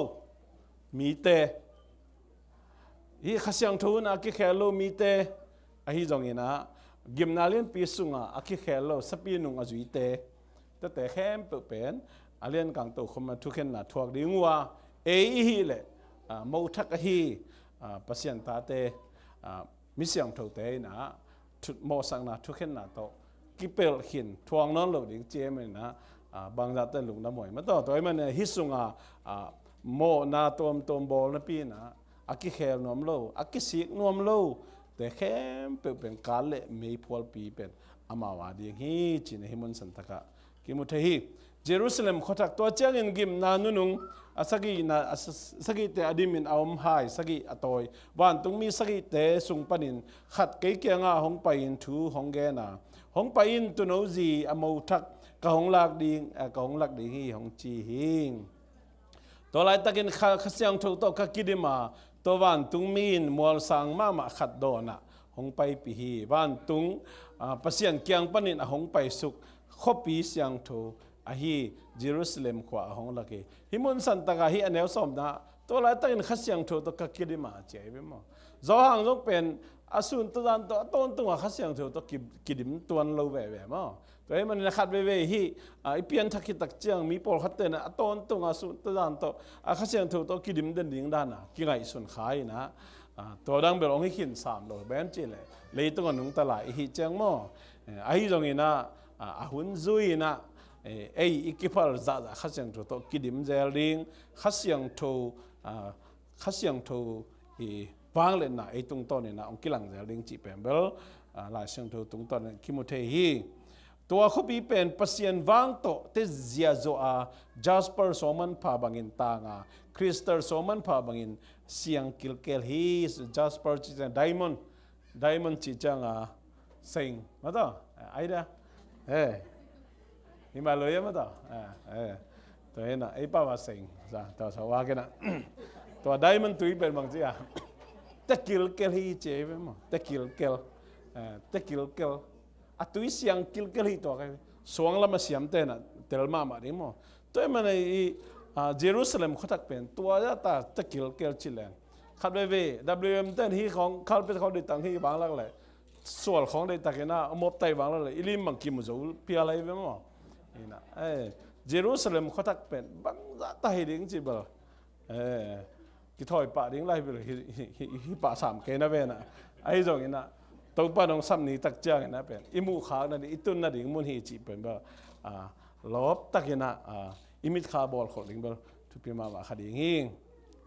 mite, hih Kha Siangtho hun a kikhel lo mite, ahi zongin ah gimna lianpi sungah a kikhel lo sapi nung a zuite, tuate khempeuh pen a liankang tokhom a thukhenna thuak ding uh a, ei i hih leh, a, mothak ahi, a, Pasian tate, a, mi siangthote in ah thu-, mawhsakna thukhenna tawh kipelh khin thuak nawn lo ding ci ahih manin ah, a, bangzahta lungdam uh hi. Mah tawh, tua ahih manin ah hih sungah, a, mawhna tuamtuam bawl napi in ah a kikhel nuam lo, a kisik nuam lote khempeuh pen kat le meiphualpi pen amau a ding hi, ci-in hih mun santakah kimu thei hi. Jerusalem khuathak, tua ciangin gimna nunung a sagihna, a sa-, sagihte a dimin a om hai sagih a tawi vantungmi sagihte sung panin khat kei kiangah hong pai-in thu hong gen a, hong pai in, tuuno zi a mo thak ka hong lak ding, eh, ka hong lak ding hi, hong ci hi. Tua laitakin Kha, Kha Siangtho tawh ka kidim a, tua vantungmi in mualsang mahmah khat dawnah hong paipih hi. Vantung, ah, Pasian kiang panin a hong paisuk khuapi siangtho ahi Jerusalem khua a hong lak hi. Hih mun santakah hih a neu sawmna, tua laitakin Kha Siangtho tawh ka kidim a, ci ahi ve maw. Johan zong pen a sun tawh zan tawh a tawntunga Kha Siangtho tawh ki, kidim tuan lo veve maw. Tua ahih manin a khat veve hih, ah, i pianthak khit tak ciang mi pawlkhat ten a tawntunga sun tawh zan tawh a Kha Siangtho tawh kidim den ding dana kingaihsun kha in a, ah, tua dang bel hong hi khin sam lo, bang hiam cih leh leitung a nungta lai i hih ciang maw. Eh, ahi zongin a, ah, a hun zui in a, eh, ei i kiphal zahzah Kha Siangtho tawh kidim zel ding, Kha Siangtho, ah, Kha Siangtho i vangliatna ei tungtawnin a hong kilang zel ding cih pen bel, ah, Lai Siangtho tungtawnin kimu thei hi. Tua khuapi pen Pasian vang tawh tezia zuah a, jasper suangmanpha bangin tang a, kristal suangmanpha bangin siang kilkel hi. Jasper cih ciang diamond, diamond cih ciang a seng, maw taw? Ai dia. Eh. Hi mah lo ia, maw taw? Eh, eh. Tua hi na, ei pau a seng. Sa, tua sa wa kei na. Tua diamond tui pen bang ci a. Te kilkel hi ci ei ve maw. Te kilkel. Eh, te kilkel. A tui siang kilkel hi tua kai. Suang lam a siam te na, tel mahmah ding maw. Tua ahih manin i, ah, Jerusalem khuathak pen tua zah ta te kilkel ci leng. Khat veve, W M ten hi khong, carpet khong deih tak hi vanglak leh, sual khong deih tak in a, mop tai vanglak leh, i lim bang kimu zo phial ahi ve maw. Hi na, eh, Jerusalem khuathak pen bangzah ta hi ding ci bel. Eh, kithawi pah ding lai hi bel hi, hi, hi, hi pah sam kei na ve na. Ahi zongin a, Topa nong sam ni tak ciangin a pen i muh khak nading, i tun nading mun hi cih pen bel, ah, lawp takin a, ah, i mitkha bawl khol ding bel thupi mahmah kha ding hi.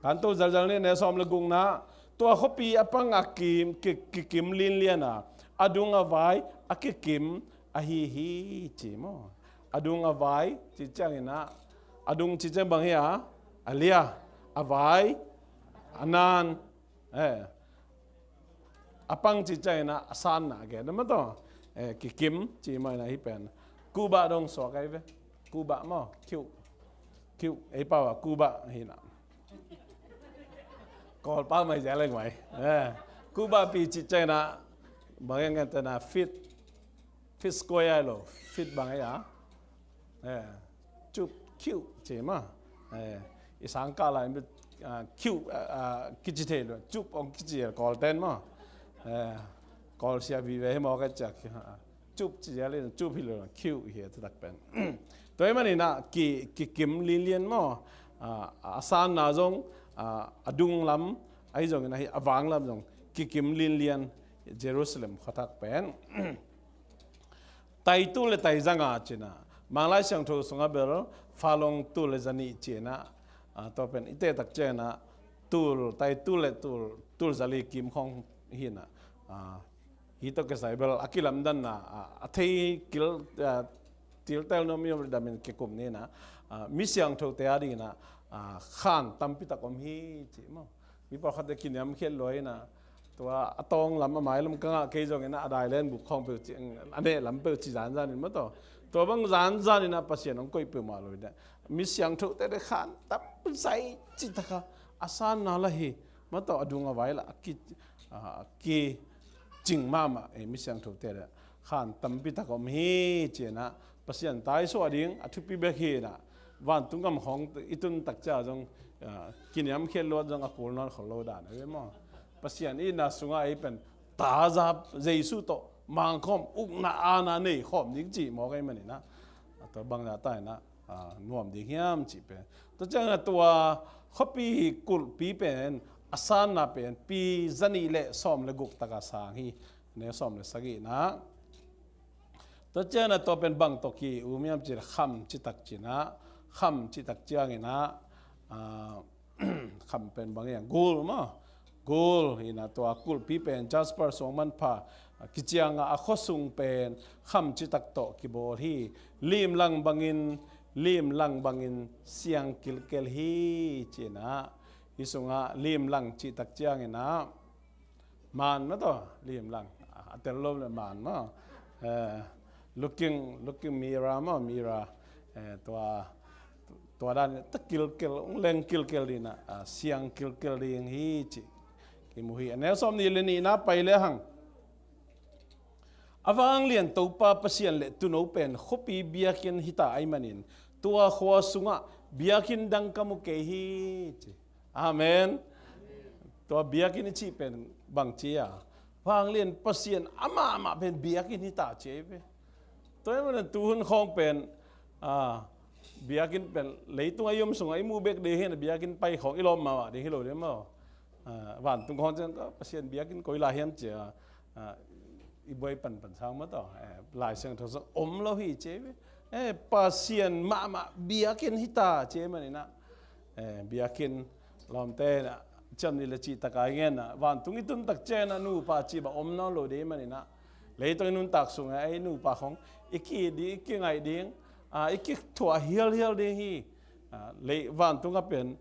Kanto zalzal ni ne sawm le gukna, tua khuapi a pang a kim, ki, kikim linlian a, a dung a vai a kikim ahi hi ci maw. A dung a vai ci ciangin a, a dung ci ciang bang hi a, a lia, a vai a nan, eh, a pang ci ciangin a, a sanna a gen na maw taw. Eh, kikim ci maw in a hi pen. Kubah dong suak ahi ve. Kubah maw, kiu. Kiu, ei pau a kubah hi na. Kawl pau mai zia leng mai. Eh, kubah pi ci ciangin a, bang hiam ngen te na fit. Fit square lo, fit bang ei a. Eh, cup, kiu ci maw. Eh, i sang kah lai, ah, kiu, ah, ah, kici thei lo, cup hong kici a Kawl ten maw. Eh, Kawl sia vive hi maw ka ciak, ah, cup ci a le, cup hi lo, kiu hi a tak pen. Tua ahih manin a, ki, kikim linlian maw. Ah, a sanna zong, ah, a dung lam, ahi zongin a hi, a vang lam zong, kikim linlian Jerusalem khuathak pen. Tai tul le tai zanga ci na. Manglai Siangtho sungah bel, fa long tul le zanih ci na. Ah, tua pen i teh tak ciangin a, tul, tai tul le tul, tul zali kim khong hi na. Ah, hi tawh kisai bel, a kilamdanna, ah, a thei kil, ah, tiltel nuam i om ridam in kikum ni na. Ah, mi siangthote a dingin a, ah, khan tampi tak om hi ci maw. Mi pawlkhatte kiniamkhiat lua in a, tua a tawng lam a mai lam ka ngah kei zongin a, a dai len guk khawng peuh ci, a neh lam peuh ci zanzan in maw taw. Tua bang zanzan in a Pasian hong koih peuhmah lo in a. Mi siangthote le khan tam zai ci taka a sanna la hi maw taw, a dung a vai la a ki, a kicing mahmah, eh, mi siangthote le khan tampi tak om hi ci na. Pasian taisuah ding a thupi bek hi na. Vantung gam khawng i tun tak ciang zong, ah, kiniamkhiat luat zong a kul nawn khol lo dan a ve maw. Pasian itna sungah ei pen taza Jesu tawh mangkhawm ukna aana nei khawm ding cih mawk ahih manin a, tua bangzah ta in a, ah, nuam ding hiam cih pen. Tua ciangin a tua khuapi kulhpi pen a sanna pen pi zanih le sawm le guk taka sang hi. Ne sawm le sagihna. Tua ciangin a tua pen bang tawh ki-um hiam cih leh kham citak ci na, kham citak ciangin a, ah, kham pen bang hiam, gul maw. Gul hi na, tua kulhpi pen jasper suang manpha, kicianga a khuasung pen kham citak tawh kibawl hi. Limlang bangin, limlang bangin siang kilkel hi, ci-in ah, hih sungah limlang cihtak ciangin ah, maan maw taw, limlang. A tel lo le maan maw. Eh, looking, looking mirror maw, mirror. Eh, tua, tua dan ta kilkel, hong leng kilkel ding ah, ah, siang kilkel ding hi ci kimu hi. A neu sawm nih le nihna pai le hang. A vanglian Topa Pasian le Tuuno pen khuapi biakinn hita ahih manin, tua khua sungah biakinn dang ka mu kei hi ci. Amen. Tua biakinn i cih pen bang ci a, vanglian Pasian amah amah pen biakinn hita ci ahi ve. Tua ahih manin tuhun khawng pen, ah, biakinn pen leitung a i om sungah i muh bek ding hi a, biakinn pai khawng i lawm mahmah ding hi lo ding maw. Ah, vantung khawng ciang, ah, Pasian biakinn koi lai hiam ci a, ah, i buai panpan sang maw taw, eh, Lai Siangtho sung om lo hi ci ahi ve. Eh, Pasian mahmah biakinn hita ci ahih manin ah, eh, biakinn lawmte in ah, ciam ni le cihtak a i ngen ah, vantung i tun tak ciangin ah nupa cih bang om nawn lo ding ahih manin ah, leitung i nuntak sungah ei nupa khawng i ki-it ding, i kingaih ding, ah, i kithuah hialhial ding hi. Ah, lei vantung a pen,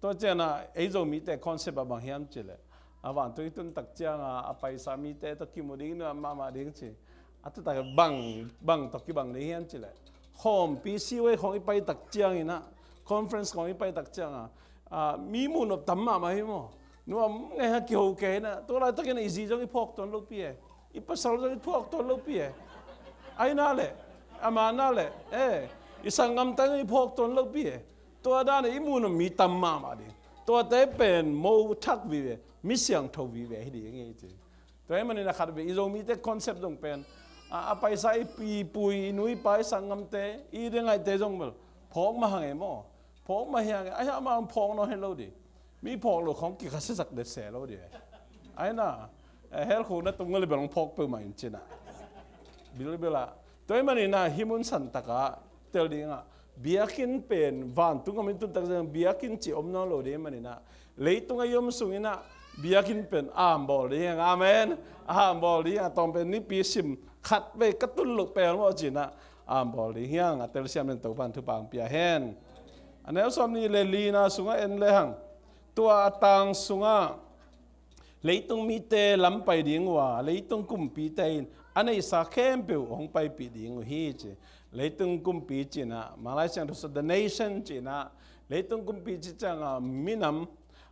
tua ciangin ah ei Zomite concept ah bang hiam cih leh, a vantung i tun tak ciangin ah a paisa mite tawh kimu ding, nuam mahmah ding ci. A taktak bang, bang tawh kibang ding hiam cih leh, khawmpi sivei khawng i pai tak ciangin ah, conference khawng i pai tak ciangin ah, ah, mi muh nop tam mahmah hi maw. Nuam ngei a kiho kei in ah, tua laitakin ah i zi zong i phawk tuan lopi e. I pasal zong i phawk tuan lopi e. Ahi nak leh, a maan nak leh, eh, i sanggamte zong i phawk tuan lopi e. Tua dan a i muh nop mi tam mahmah ding. Tuate pen mo thak vive, mi siangtho vive hi ding hi ci. Tua ahih manin a khat vei i Zomite concept zong pen, a, a paisa i pi, i pu, i nu i pa, i sanggamte, i ding ngaihte zong bel phawk mah hang e maw. Phawk mah hi hang e, ahi hang amah phawk nawn hi lo ding. Mi phawk lo khawng kikhasia sak det se lo ding. Ahi nak, eh, hell khuk na tung le bel hong phawk peuhmah in ci-in ah, bilbil ah. Tua ahih manin ah hih mun santak ah tel ding ah, biakinn pen vantung a min tun tak ciang biakinn cih om nawn lo ding ahih manin ah, leitung a i om sungin ah biakinn pen a ham bawl ding hi hang. Amen. A ham bawl ding hi hang. A tawm pen nipi sim khat vei ka tun loh pelmawh ci-in ah a ham bawl ding hi hang. A telsiam in Topa'n thupha hong pia hen. A neu sawm nih le lina sungah en le hang. Tua a tang sungah leitung mite lam pai ding uh a, leitung kumpite in a neihsa khempeuh hong paipih ding uh hi ci. Leitung kumpi ci-in ah, Lai Siangtho sung the nation ci-in ah, leitung kumpi cih ciangin ah minam,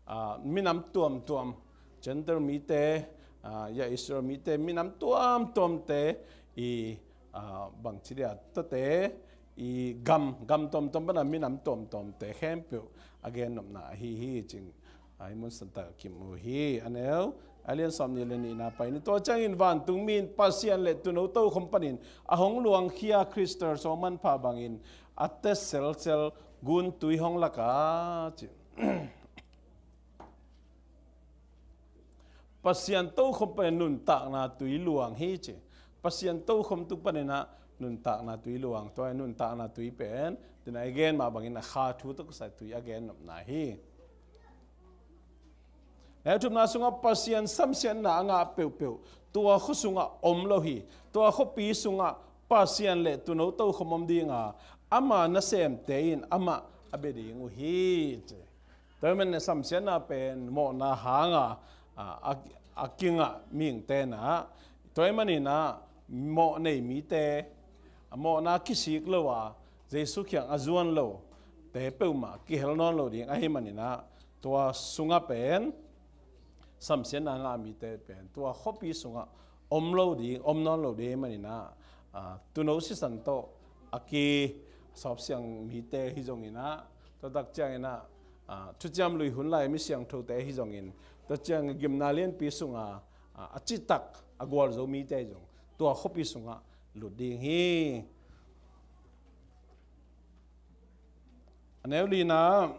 ah, minam tuamtuam, Gentile mite, ah, ya Israel mite, minam tuamtuamte i, ah, bangci dia, tuate i gam, gam tuamtuam pan a minam tuamtuamte khempeuh a gennopna ahi hi cih, ah, hih mun santak ah kimu hi. A neu, a lian sawm nih le nihna pai ni. Tua ciangin vantung mi in Pasian le Tuuno tokhom panin a hong luangkhia Khristu Jesuh manpha bangin a tet selsel guntui hong lak a ci. Pasian tokhom panin nuntakna tui luang hi ci. Pasian tokhom tung panin ah nuntakna tui luang. Tua nuntakna tui pen, tu-in ah i gen mah bangin a kha thu tawh kisai tui a gennopna hi. Neu thumna sungah Pasian samsiatna a ngah peuhpeuh tua khua sungah om lo hi. Tua khuapi sungah Pasian le Tuuno tokhom om ding a, ama nasemte in amah a bia ding uh hi ci. Tua ahih manin samsiatna pen mawhna hanga, a, a, a kingah mihingte in ah, tua ahih manin ah mawh nei mite, a mawhna kisik lo a, Jesuh kiang a zuan lote peuhmah kihel nawn lo ding ahih manin ah, tua sungah pen samsiatna ngah mite pen tua khuapi sungah om lo ding, om nawn lo ding ahih manin ah, a, Tuuno sisan tawh a kisawpsiang mite hi zongin ah, tua tak ciangin ah, a, Thuciam Lui hun lai mi siangthote hi zongin, tua ciang gimna lianpi sungah, a, a citak a gualzo mite hi zong tua khuapi sungah lut ding hi. A neu lina,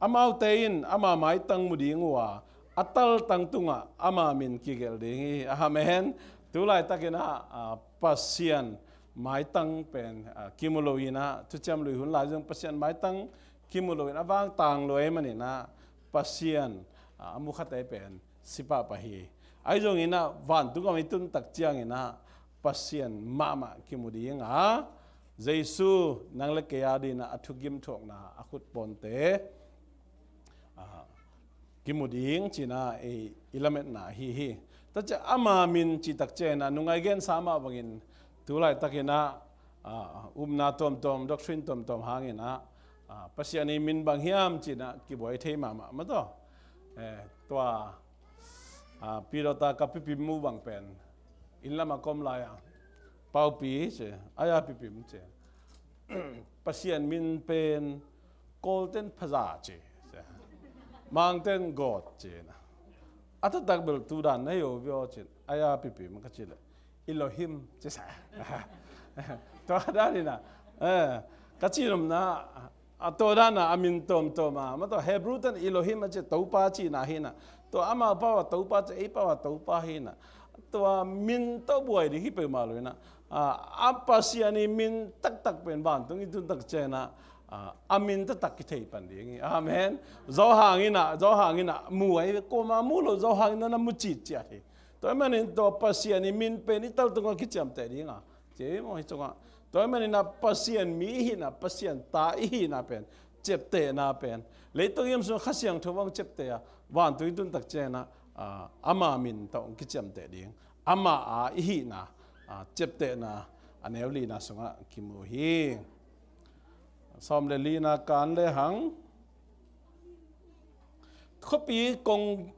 amaute in ama maitang mu ding uh a, a taltang tungah ama min kigelh ding hi. Amen. Tu laitakin ah, a, Pasian maitang pen, a, kimu lo in ah, Thuciam Lui hun lai zong Pasian maitang kimu lo in a vangtang lo ahih manin ah, Pasian, a, a mu khate pen si pahpah hi. Ahi zongin ah vantung gam i tun tak ciangin ah Pasian mahmah kimu ding a, Jesu nang le kei a dingin ah a thugim thuakna a khut pawnte, ah, kimu ding ci-in ah i, i lametna ahi hi. Tua ciang ama min cih tak ciangin ah nungah i gensa mah bangin tu laitakin ah, ah, upna tuamtuam, doctrine tuamtuam hangin ah, ah, Pasian i min bang hiam ci-in ah kibuai thei mahmah mah tawh. Eh, tua, ah, pilota ka pipim mu bang pen inn lamah ka om lai-a, Paupi ci, ai-a pipim ci. Pasian min pen Kawlten Phaza ci, Mangten God ci na. A taktak bel tu dan na hi uh bia ci, ai-a pipim ka cih leh Elohim ci sa. Tua dan hi na. Eh, ka cih nopna, a tua dan a, a min tuamtuam a, mah tawh Hebrew ten Elohim a ci, Topa cihna hi na. Tua amau pau a Topa ci, ei pau a Topa hi na. Tua min tawh buai ding hi peuhmah lo hi na. Ah, a Pasian i min taktak pen vantung i tun tak ciangin ah, ah, a min taktak kithei pan ding hi. Amen. Zo hangin ah, zo hangin ah mu ahi, kuamah mu lo, zo hangin ah na mu citciat hi. Tua ahih manin tua Pasian i min pen i taltung ah kiciamteh ding a, ci hi maw hi cungah. Tua ahih manin ah Pasian mi i hihna, Pasian ta i hihna pen, ciaptehna pen, leitung i om sung Kha Siangtho bang ciapteh a, vantung i tun tak ciangin ah, ah, ama min tawh hong kiciamteh ding. Ama a i hihna, ah, ciaptehna a neu lina sungah kimu hi. Sawm le lina kan le hang. Khuapi kong,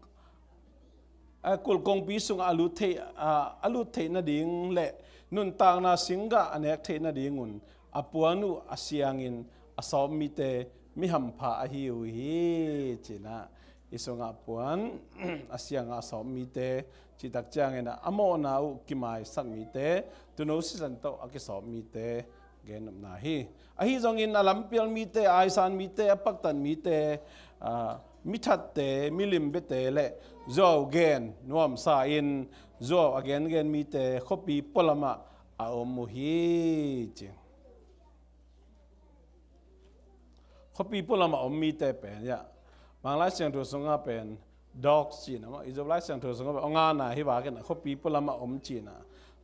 ah, kulh kongpi sungah a lut theih, ah, a lut theih nading le nuntakna singgah a nek theih nadingun a puan uh a siangin a sawp mite mi hampha ahi uh hi, ci-in ah i sungah puan a siangah a sawp mite cih tak ciangin ah a mawhna uh kimaisak mite, tuuno sisan tawh a kisawp mite gen nopna hi. Ahi zongin a lampial mite, a aisan mite, a paktat mite, ah, mithatte, milim biate le zuau gen nuamsa in zuau a gengen mite khuapi pualamah a om uh hi, ci. Khuapi pualamah om mite pen, ya, Mang Lai Siangtho sungah pen dogs cihna maw, i Zop Lai Siangtho sungah pen, aw, ngana hi bakin ah khuapi pualamah om cihna.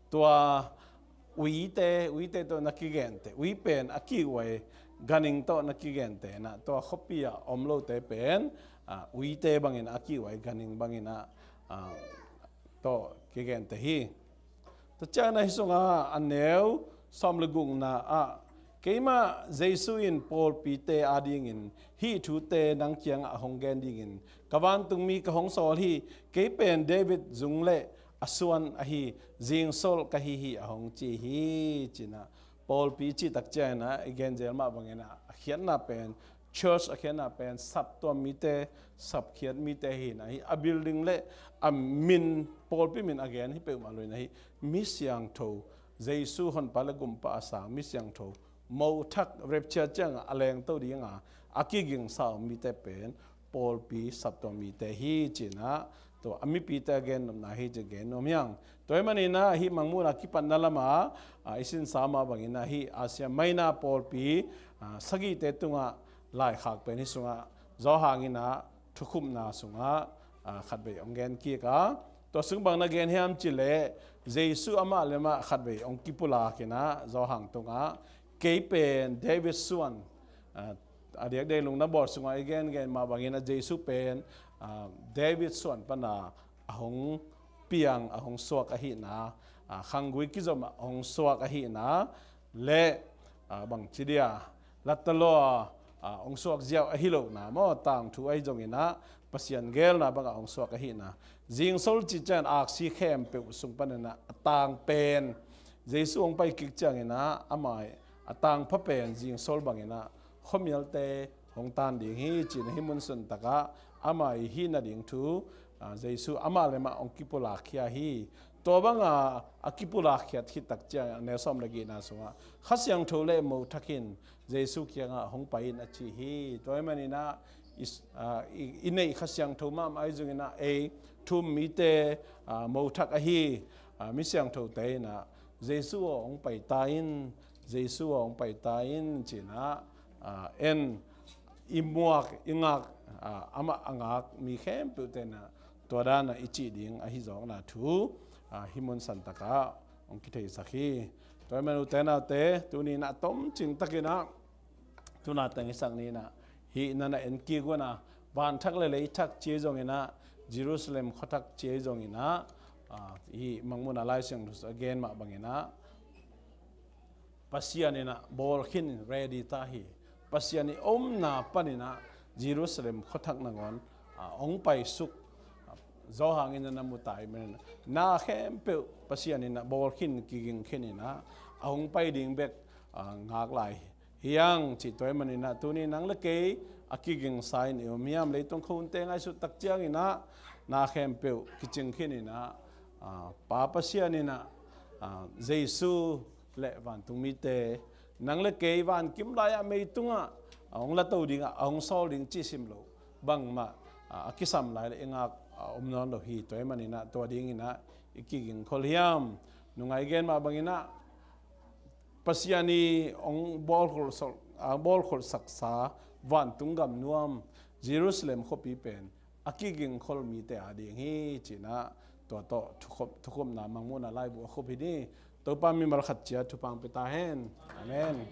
Tua uite, uite tawh na kigente, ui pen a kiuai ganhing tawh na kigente na, tua khuapi ah om lote pen, ah, uite bangin a kiuai ganhing bangin ah, ah, tawh kigente hi. Tua ciangin ah hih sungah a neu sawm le gukna ah, keimah Jesu in pawlpite adingin hih thute nang kiangah a hong gen dingin ka vantungmi ka hong sawl hi. Kei pen David zung le a suan ahi, zingsol ka hi hi, a hong ci hi, ci-in ah. Pawlpi cih tak ciangin ah i gen zel mah bangin ah a khiatna pen, church a khiatna pen saptuam mite, sapkhiat mite hi na hi. A building le a min, pawlpi min a gen hi peuhmah lo hi na hi. Mi siangtho, Jesu honpa le gumpa a sang mi siangtho, mo thak, rapture ciangah a lengto ding a, a kigingsa om mite pen pawlpi saptuam mite hi, ci-in ah tua a mipite a gen nopna hi, ci gen nuam hi hang. Tua ahih manin ah hih Mangmuhna kipatna lamah, ah, i sinsa mah bangin ah hih Asia Minor pawlpi, ah, sagihte tungah laikhak pen hih sungah Johan in ah thukhupna sungah, ah, khatvei hong gen kik a, tua sung bang na gen hiam cih leh Jesu amah le amah khatvei hong kipulak in ah Johan tungah, kei pen David suan, ah, a diakdiak Lungdam Bawl sungah i gengen mah bangin ah Jesu pen, ah, David suan pana a hong piang, a hong suak ahihna, ah, khanggui kizom ah a hong suak ahihna le, ah, bangci dia, lattalaw ah, ah, hong suak ziau ahi lohna maw, tangthu ahi zongin ah Pasian geelna bangah hong suak ahihna. Zingsol cih ciangin aksi khempeuh sung panin ah a tang pen, Jesu hong pai kik ciangin ah ama a tangpha pen zingsol bangin ah khuamialte hong tan ding hi, ci-in ah hih mun suntakah ama i hih nading thu, ah, Jesu amah le amah hong kipulak khia hi. Tua banga a kipulak khiat khit tak ciangin a neu sawm le gihna sungah Kha Siangtho le mo thak in Jesu kiangah hong pai in a ci hi. Tua ahih manin ah i, ah, i, i neih Kha Siangtho mahmah ahi zongin ah ei thu-um mite, ah, mo thak ahi, ah, mi siangthote in ah Jesu aw hong pai ta in, Jesu aw hong pai ta in, ci-in ah, ah, en i muak i ngak, ah, amah a ngak mi khempeuhte in ah tua danah i cih ding ahi zawkna thu, ah, hih mun santakah hong kitheisak hi. Tua ahih man ute naute, tuni-in ah tomcing takin ah tuna teng i sak ni-in ah, hih na na en kik un ah, vanthak le leithak ci ahi zongin ah, Jerusalem khuathak ci ahi zongin ah, ah, hih Mangmuhna Lai Siangtho sung a gen mah bangin ah, Pasian in ah bawl khin, ready ta hi. Pasian i omna panin ah Jerusalem khuathak nangawn, ah, hong paisuk, ah, Johan in ah na mu ta ahih manin ah, na khempeuh Pasian in ah bawl khin, kiging khin in ah, a hong pai ding bek, ah, ngak lai hi hang cih tua ahih manin ah, tuni nang le kei a kigingsa in i om hiam? Leitung khuahunte ngaihsut tak ciangin ah, na khempeuh kicing khin in ah, ah, Pa Pasian in ah, ah, Jesu le vantung mite, nang le kei vankim lai-ah meitungah a hong lato dingah a hong sawl ding cih sim loh bangmah, ah, a kisam lai le i ngak a om nawn lo hi. Tua ahih manin ah tua dingin ah i kigingkhol hiam? Nungah i gen mah bangin ah, Pasian i hong bawlkholh sak, a bawlkholhsaksa vantung gam nuam Jerusalem khuapi pen a kigingkhol mite ading hi ci-in ah, tua tawh thukhop, thukhopna Mangmuhna laibu a khup hi ni. Topa mimal khat ciat thupha hong pia ta hen. Amen.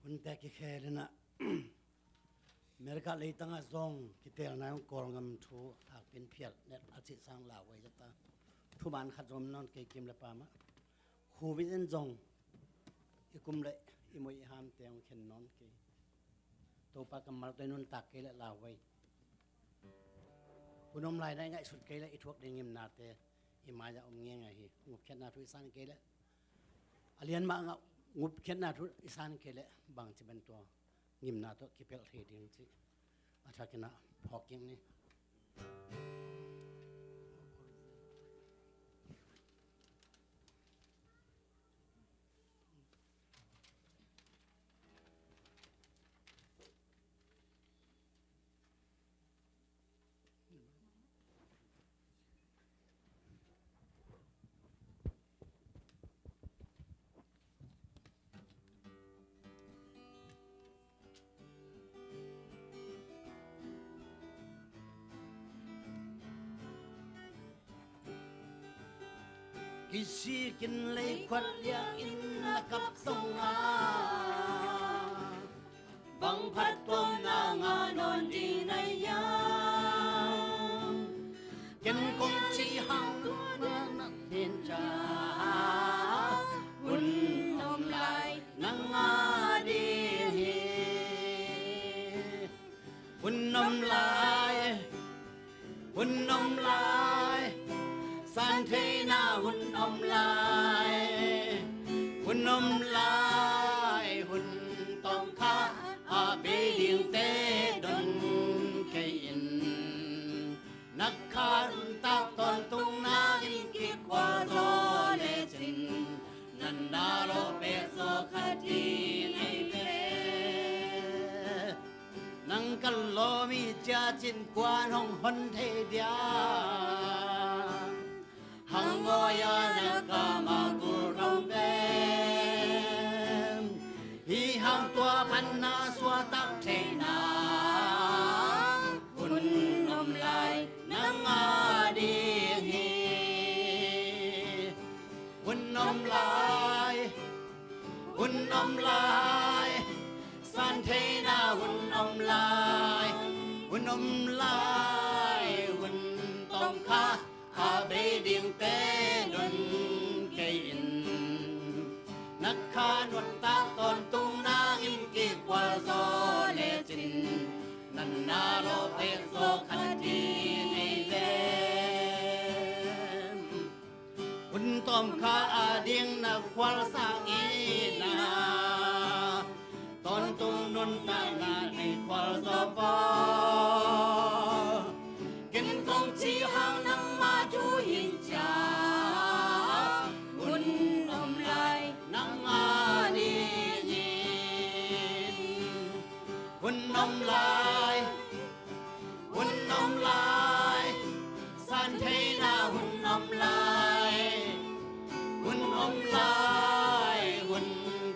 Hunte kikhel in ah, America leitangah zong kitelna in Kawlgam thu a thak pen phial net a cih sang lauhuai zata. Thuman khat zong om nawn kei, kim le pam ah. Covid in zong i kum le i mui i hamte hong khen nawn kei. Topa kammal tawh i nuntak kei leh lauhuai. Hun om lai-in ah i ngaihsut kei leh i thuak ding ngimnate i mai-ah om ngeingai hi. Ngupkhiatna thu i san kei leh, a lian mah ngah ngupkhiatna thu i san kei leh bangci ban tua ngimna tawh kipelh thei ding cih a thakin ah phawk kik ni. Kisikin leikhuat liangin a kap zongah, bang phattuamna ngah nawn ding na hiam? Ken kong cih hang tua na na din ciang, hun om lai na ngah ding hi. Hun om lai, hun om lai, santheihna hun om lai, hun om lai, hun tawmkha a bei dingte don kei in. Na kha nuntak tawntungna in kikhual zaw lecin, nan dah lawh pek zaw khat ding hi ve. Nang ka lawm hi ciacin kua'n hong hon thei diam? Hang ngawi-a na kam a gul dong pen, hih hang tua pan na suahtak theihna hun om lai na ngah ding hi. Hun om lai, hun om lai, santheihna hun om lai, hun om lai, hun tawmkha a bei dingte don kei in. Na kha nuntak tawntungna in kik Na lawh pek zawh khat ding hi ve. Hun tawm kha a ding na khual sang in a, tawntung nuntakna nei khual zaw va. Ken kong cih hang nangma thu hi ciang, hun om lai nangma ning in. Hun om lai, hun om lai, san theihna hun om lai, hun om lai, hun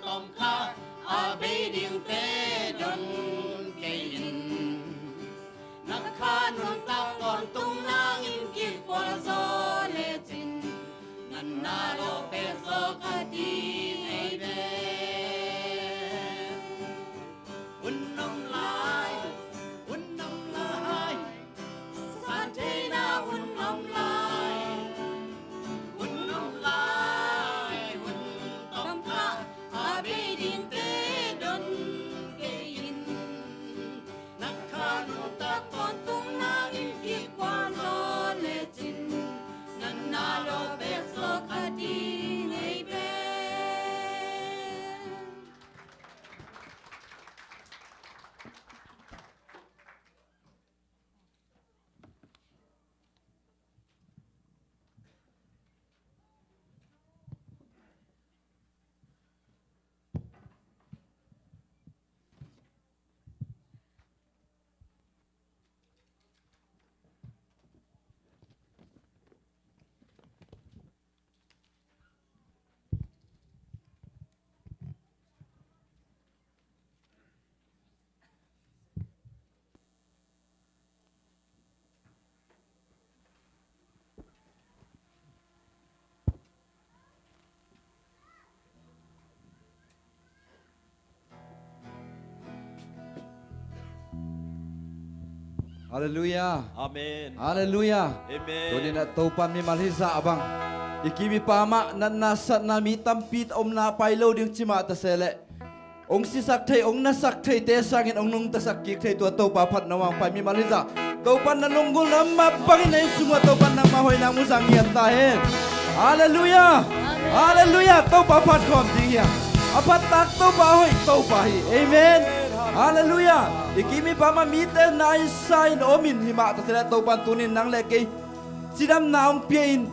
tawm kha a bei dingte don kei in. Na kha nuntak tawntung nangin kikual zaw lecin, na na lawh pek zawh khat ding hi ve. Hun om lai, hun om lai, san theihna hun om lai, hun om lai, hun tawm kha a bei dingte don kei in. Na kha nuntak tawntung nangin kikual zaw lecin, na na lawh pek zawh khat ding hi ve. Halleluiah. Amen. Halleluiah. Amen. Tuni-in ah Topa'n mimal hizah bang, i kim i pam ah natna satna mi tampi omna pai lo ding ci mah ta se leh, hong sisak thei, hong nasak theite sangin hong nungtasak kik thei tua Topa phat na hong pai mimal hizah. Topa'n na lunggulhna mah bangin na inn sung uah Topa'n nangmah hoihna hong mu zang ngiat ta hen. Halleluiah. Halleluiah. Topa phat khawm ding hi a, a phat tak Topa hoih Topa hi. Amen. Halleluiah. I kim i pam ah mite na in sa in om in, hi mah ta se leh Topa'n tuni-in nang le kei cidamna hong pia in,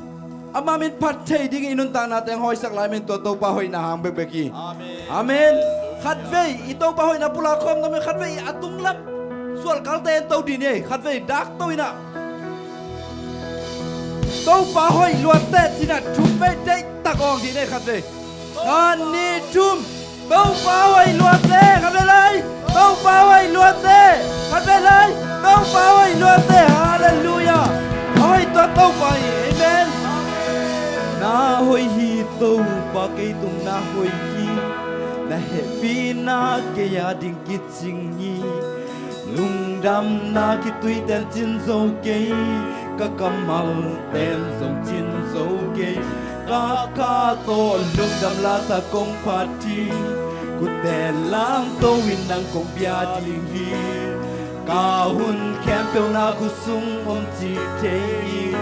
ama min phat thei dingin i nuntaknate hong hawisak lai manin tua Topa hoihna hang bekbek hi. Amen. Amen. Khatvei i Topa hoihna pulak khawm nuam in, khatvei a tunglam sualkalte en to ding hi. Khatvei dak to in ah, Topa hoih luat teh ci-in ah thum vei deihtak awng ding hi. Khatvei, khat, nih, thum. Topa hoih luat teh. Khatvei lai. Topa hoih luat teh. Khatvei lai. Topa hoih luat teh. Halleluiah. A hoih tua Topa hi. Amen. Na hoih hi Topa, kei tung na hoih hi. Na hehpihna kei a ding kicing hi. Lungdamna khitui ten cin zo kei, ka kammal ten zong cin zo kei. Ka kha tawh lungdam lasa kong phat hi. Khutte lamto in nang kong bia ding hi. Ka hun khempeuh na khut sung om ci thei hi.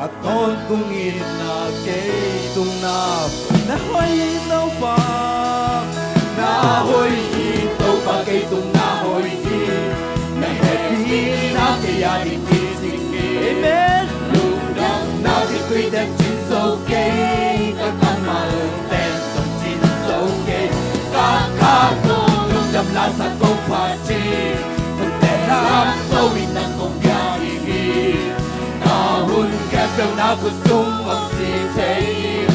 A tawntungin na kei tung na, na hoih hi Topa. Na hoih hi Topa, kei tung na hoih hi. Na hehpihna kei a ding kicing hi. Amen. Lungdamna khitui ten cin zo kei, ka kammal ten zong cin zo kei. Ka kha tawh lungdam lasa kong phat hi. Khutte lamto in nang kong bia ding hi. Ka hun khempeuh na khut sung om ci thei hi.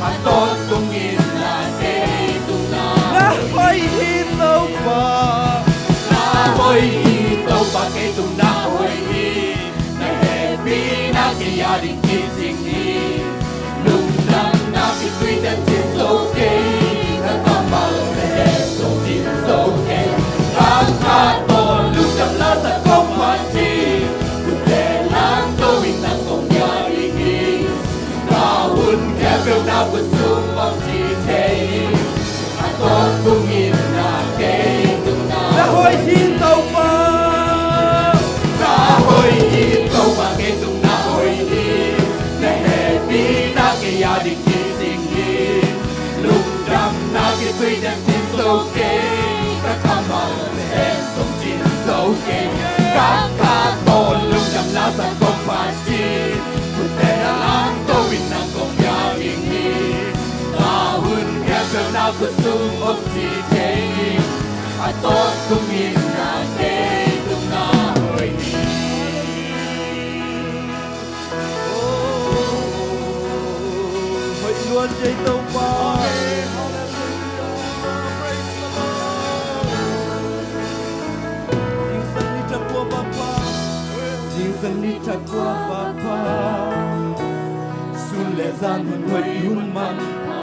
A tawntungin na kei tung na, na hoih hi Topa. Na hoih hi Topa, kei tung na hoih hi. Na hehpihna kei a ding kicing hi. Lungdamna khitui ten cin zo kei, ka kammal ten zong cin zo kei. Ka kha tawh lungdam lasa kong phat hi. Khutte lamto in nang kong bia ding hi. Ka hun khempeuh na khut sung om ci thei hi. A tawntungin na kei tung na, na hoih hi Topa. ding hi. Lungdamna kituite cin zo kei, ka kammal en zong cin zo kei. Ka kha tawh lungdamna sa kong phat hi. Khutte'n na lamto in nang kong pia ding hi. Na hun khempeuh na khut sung om ci thei ding. A tawntungin na kei tung na hoih hi. Hoih luat ei Topa. Amen. Hallelujah. Praise the Lord. Zingsang ni tha kua vapa. Zingsang ni tha kua vapa. Sun le zan hun hoih hun manpha.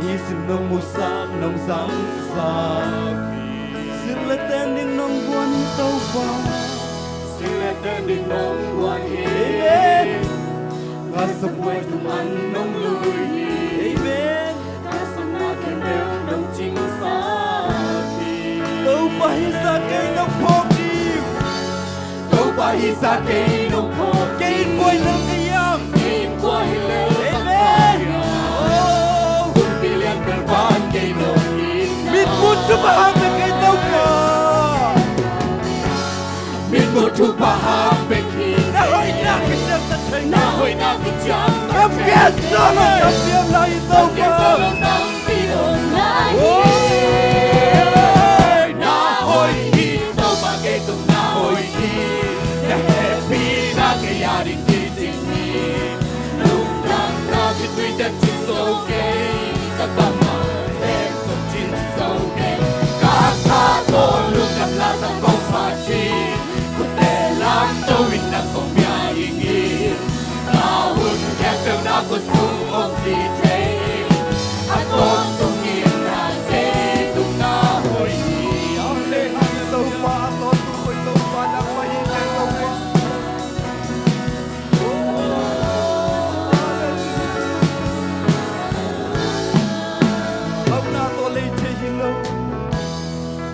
Nisim nong musak nong zangsak. Sik le ten ding nong guan hi Topa. Sik le ten ding nong guan hi. Amen. Ka sabuai tung an nong lui hi. Amen. Ka sungah khempeuh nong cingsak hi. Topa hisa kei nong phawk hi. Topa hisa kei nong phawk hi. Kei in kua hi lel ka hiam? Kei in kua hi lel ka hiam? Amen. Oh. Kumpi lian bel pan kei nong hi. Mitmuh thupha hang bek kei Topa. Mitmuh thupha hang bek hi. Na hoihna kiciangtan thei. Na hoihna kiciangtan thei. Ka pian sawm a ka pian lai Topa. Ka pian sawm a ka pian lai. Oh. Na hoih hi Topa kei tung na hoih hi. Na hehpihna kei a ding kicing hi. Lungdamna khitui teh cin zo kei, ka kammal en zong cin zo kei. Ka kha tawh lungdamna sa kong phat hi, khutte lamto in nang kong pia ding hi. Na hun khempeuh na khut sung om ci thei, a tawntungin na kei tung na hoih hi. Amen. Amen. Topa, a tawntung hoih Topa, nangmah hi kei Topa. Hauhna tawh lei thei hi lo.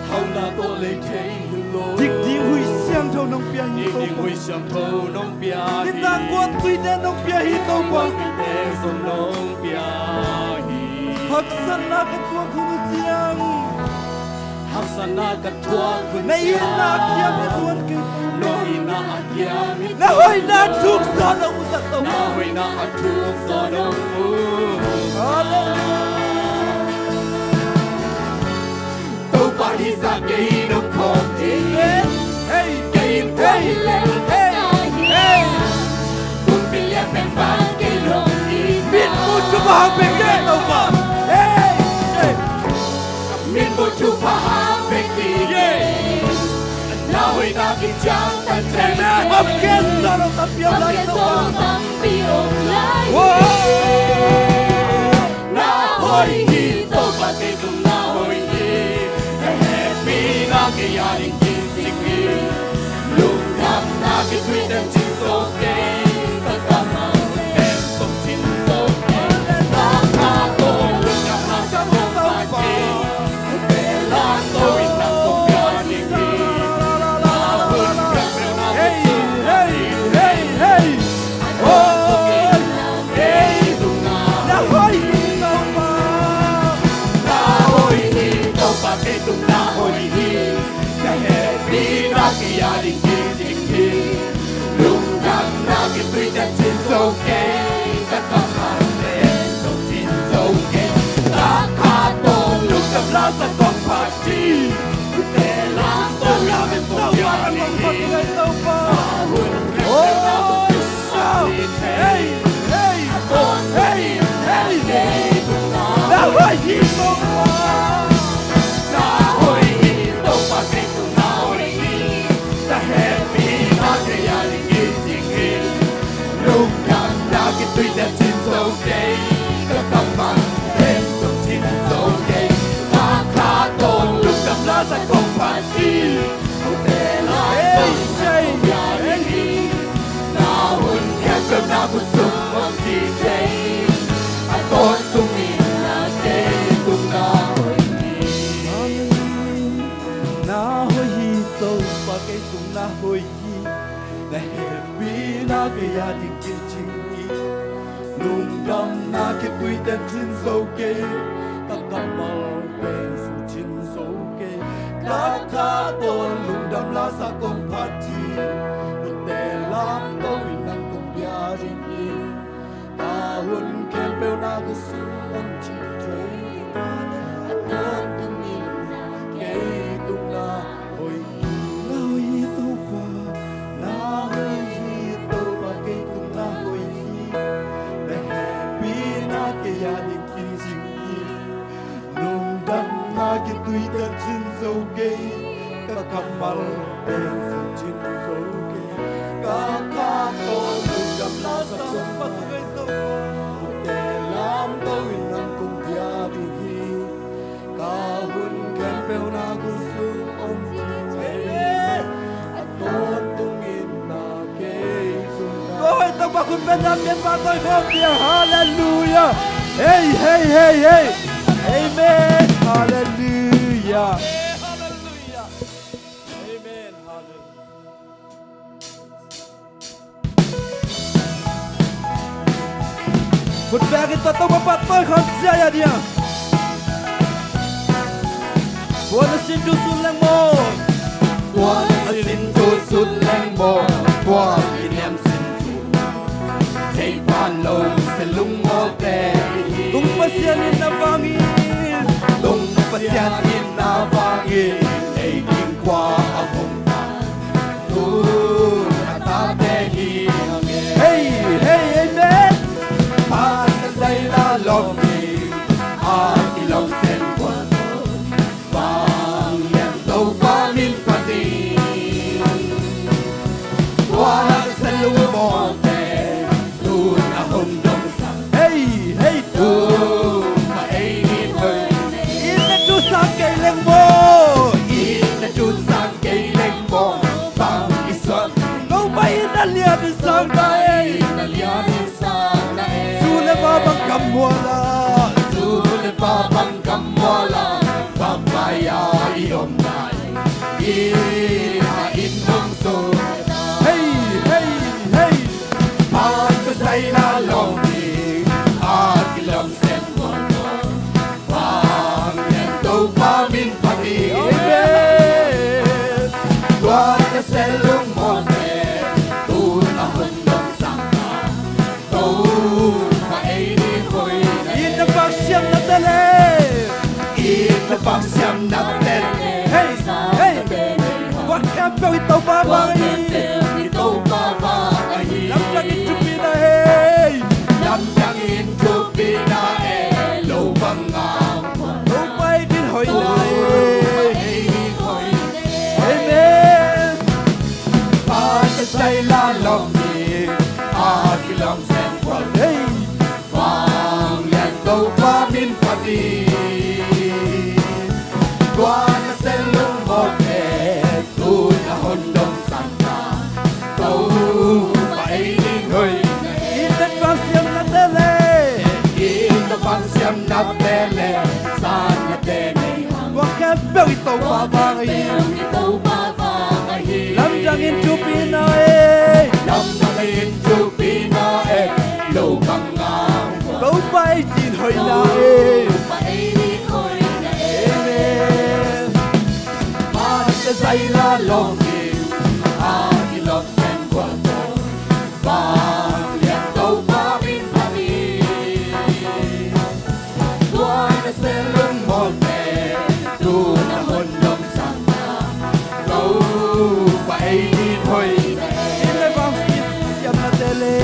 Hauhna tawh lei thei hi lo. Dik ding Hui Siangtho nong pia hi Topa. Dik ding Hui Siangtho nong pia hi. Nitak guan tuite nong pia hi Topa. Guan tuite zong nong pia hi. Haksatna ka tuak hun uh ciang. Haksatna ka tuak hun ciang. Na itna a kiam hi tuan kei. Na itna a kiam hi. Na hoihna thuk zaw nong uh zat Topa. Na hoihna a thuk zaw nong uh. Hallelujah. Topa hisa kei nong phawk hi. Amen. Hey. Kei in kua hi lel ka hiam? Hey. Kumpi lian bek pan kei nong hi. Mitmuh thupha hang bek hi Topa. Hey. Hey. Mitmuh thupha hang bek hi. Yeah. Na hoihna kiciangtan thei. Amen. Hong ken zaw lo tampi om lai Topa. Hong ken zaw lo tampi om lai. Wow. Na hoih hi Topa kei tung na hoih hi. Na hehpihna kei a ding kicing hi. Lungdamna khitui teh cin zo kei. Ka kammal en zong cin zo kei. Ka kha tawh lungdamna sa kong phat hi. Khutte lamto in nang kong pia ding hi. Na hun khempeuh na khut sung om ci thei. Hey, hey, hey. Oi, kei tung na hoih hi Topa. Na hoih hi Topa kei tung na hoih hi. Na hehpihna kei a ding kicing hi. Lungdamna khitui teh cin zo kei. Ka kammal en zong cin zo kei. Ka kha tawh lungdamna sa kong phat hi. Khutte lamto in nang kong pia ding hi. Na hun khempeuh na khut sung om ci thei. Hey, hey, hey, hey. Na hoih hi Topa. Na hoih hi Topa kei tung na hoih hi. Na hehpihna kei a ding kicing hi. Lungdamna khitui teh cin zo kei. Ka kammal en zong cin zo kei. Ka kha tawh lungdamna sa kong phat hi. Khutte lamto in nang kong pia ding hi. Na hun khempeuh na khut sung om ci thei. A tawntungin na kei tung na hoih hi. Amen. Na hoih hi Topa kei tung na hoih hi. Na hehpihna kei a ding kicing hi. Lungdam Na khitui ten cin zo kei, ka kammal pen zong cin zo kei. Ka kha tawh lungdam la sa kong phat hi. Ka teel lamto in nang kong bia ding hi. Ka hun khempeuh na ka sung om cin thei. A tawntungin na kei tung na hoih hi. Na hoih hi Topa, na hoih hi Topa, kei tung na hoih hi. Na hehpihna kei a ding kizing hi. Lungdamna khitui ten cin zo kei, ka kammal pen zong cin zo kei. Ka kha tawh lungdamna sa kong phat hi. Ka teel lamto in nang kong bia ding hi. Ka hun khempeuh na ka sung om cin thei. A tawntungin na kei tung na. Tua hoih Topa khut beng a, Myanmar tawi khawm dia. Halleluijah. Hei, hei, hei, hei. Amen. Halleluijah. Amen. Halleluijah. Khut beng in tua Topa phat tawi khawm sia ia dia. Tua na sin thu sut leng maw. Tua na sin thu sut leng maw. Tua kiniam sin thu. Thei pan lo se lung maw te. Tung Pasian in na vangin. Tung Pasian in na vangin. Ei king kua a vung vang. Tun a tate hi hang e. Hei, hei, amen. Phat ka zai la lawm hi, a kilawm sem bual. Vanglian Topa min phat hi. Tua na ka sa lungmawte, tun a hun dong sang. Hei, hei, tun a ei ni hoih. Inn na tu sang kei leng maw. Inn na tu sang kei leng maw. Bang i suak. Topa inn na lian i sang na ei. Inn na lian i sang na ei. Zu le va bang kam mual a. Zu le va bang kam mual a. Bang pai a i om na ei. Inn a inn nong so. Hei, hei, hei. Phat ka zai la lawm hi. A kilawm sem bual. Vanglian Topa min phat hi. Amen. Tua na sel lungmawte, tun a hun dong sang ta. Topa ei ni hoih na. Inn na vang siam na te le. Inn na vang siam na te le. Hei, hei. Tua khempeuh i Topa vang hi. Tua khempeuh i Topa vang hi. Lamdang in thupina hei. Lamdang in thupina e, lo bang a. Topa ei din hoihna e. Topa ei din hoihna e. Amen. Phat ka zai la lawm hi, a kilawm sem bual. Hei. Vanglian Topa min phat hi. Tua na sel lungmawte, tun a hun dong sang ta. Topa ei ni hoih. Inn na vang siam na te le. Inn na vang siam na te le. San na te nei hang. Tua khempeuh i Topa vang hi. Tua khempeuh i Topa vang hi. Lamdang in thupina e. Lamdang in thupina e. Lo bang a. Topa ei din hoihna e. Topa ei din hoihna e. Amen. Phat ka zai la lawm hi, a kilawm sem bual. Vanglian Topa min phat hi. Tua na sel lungmawte, tun a hun dong sang ta. Topa ei din hoih. Inn na vang siam na te le.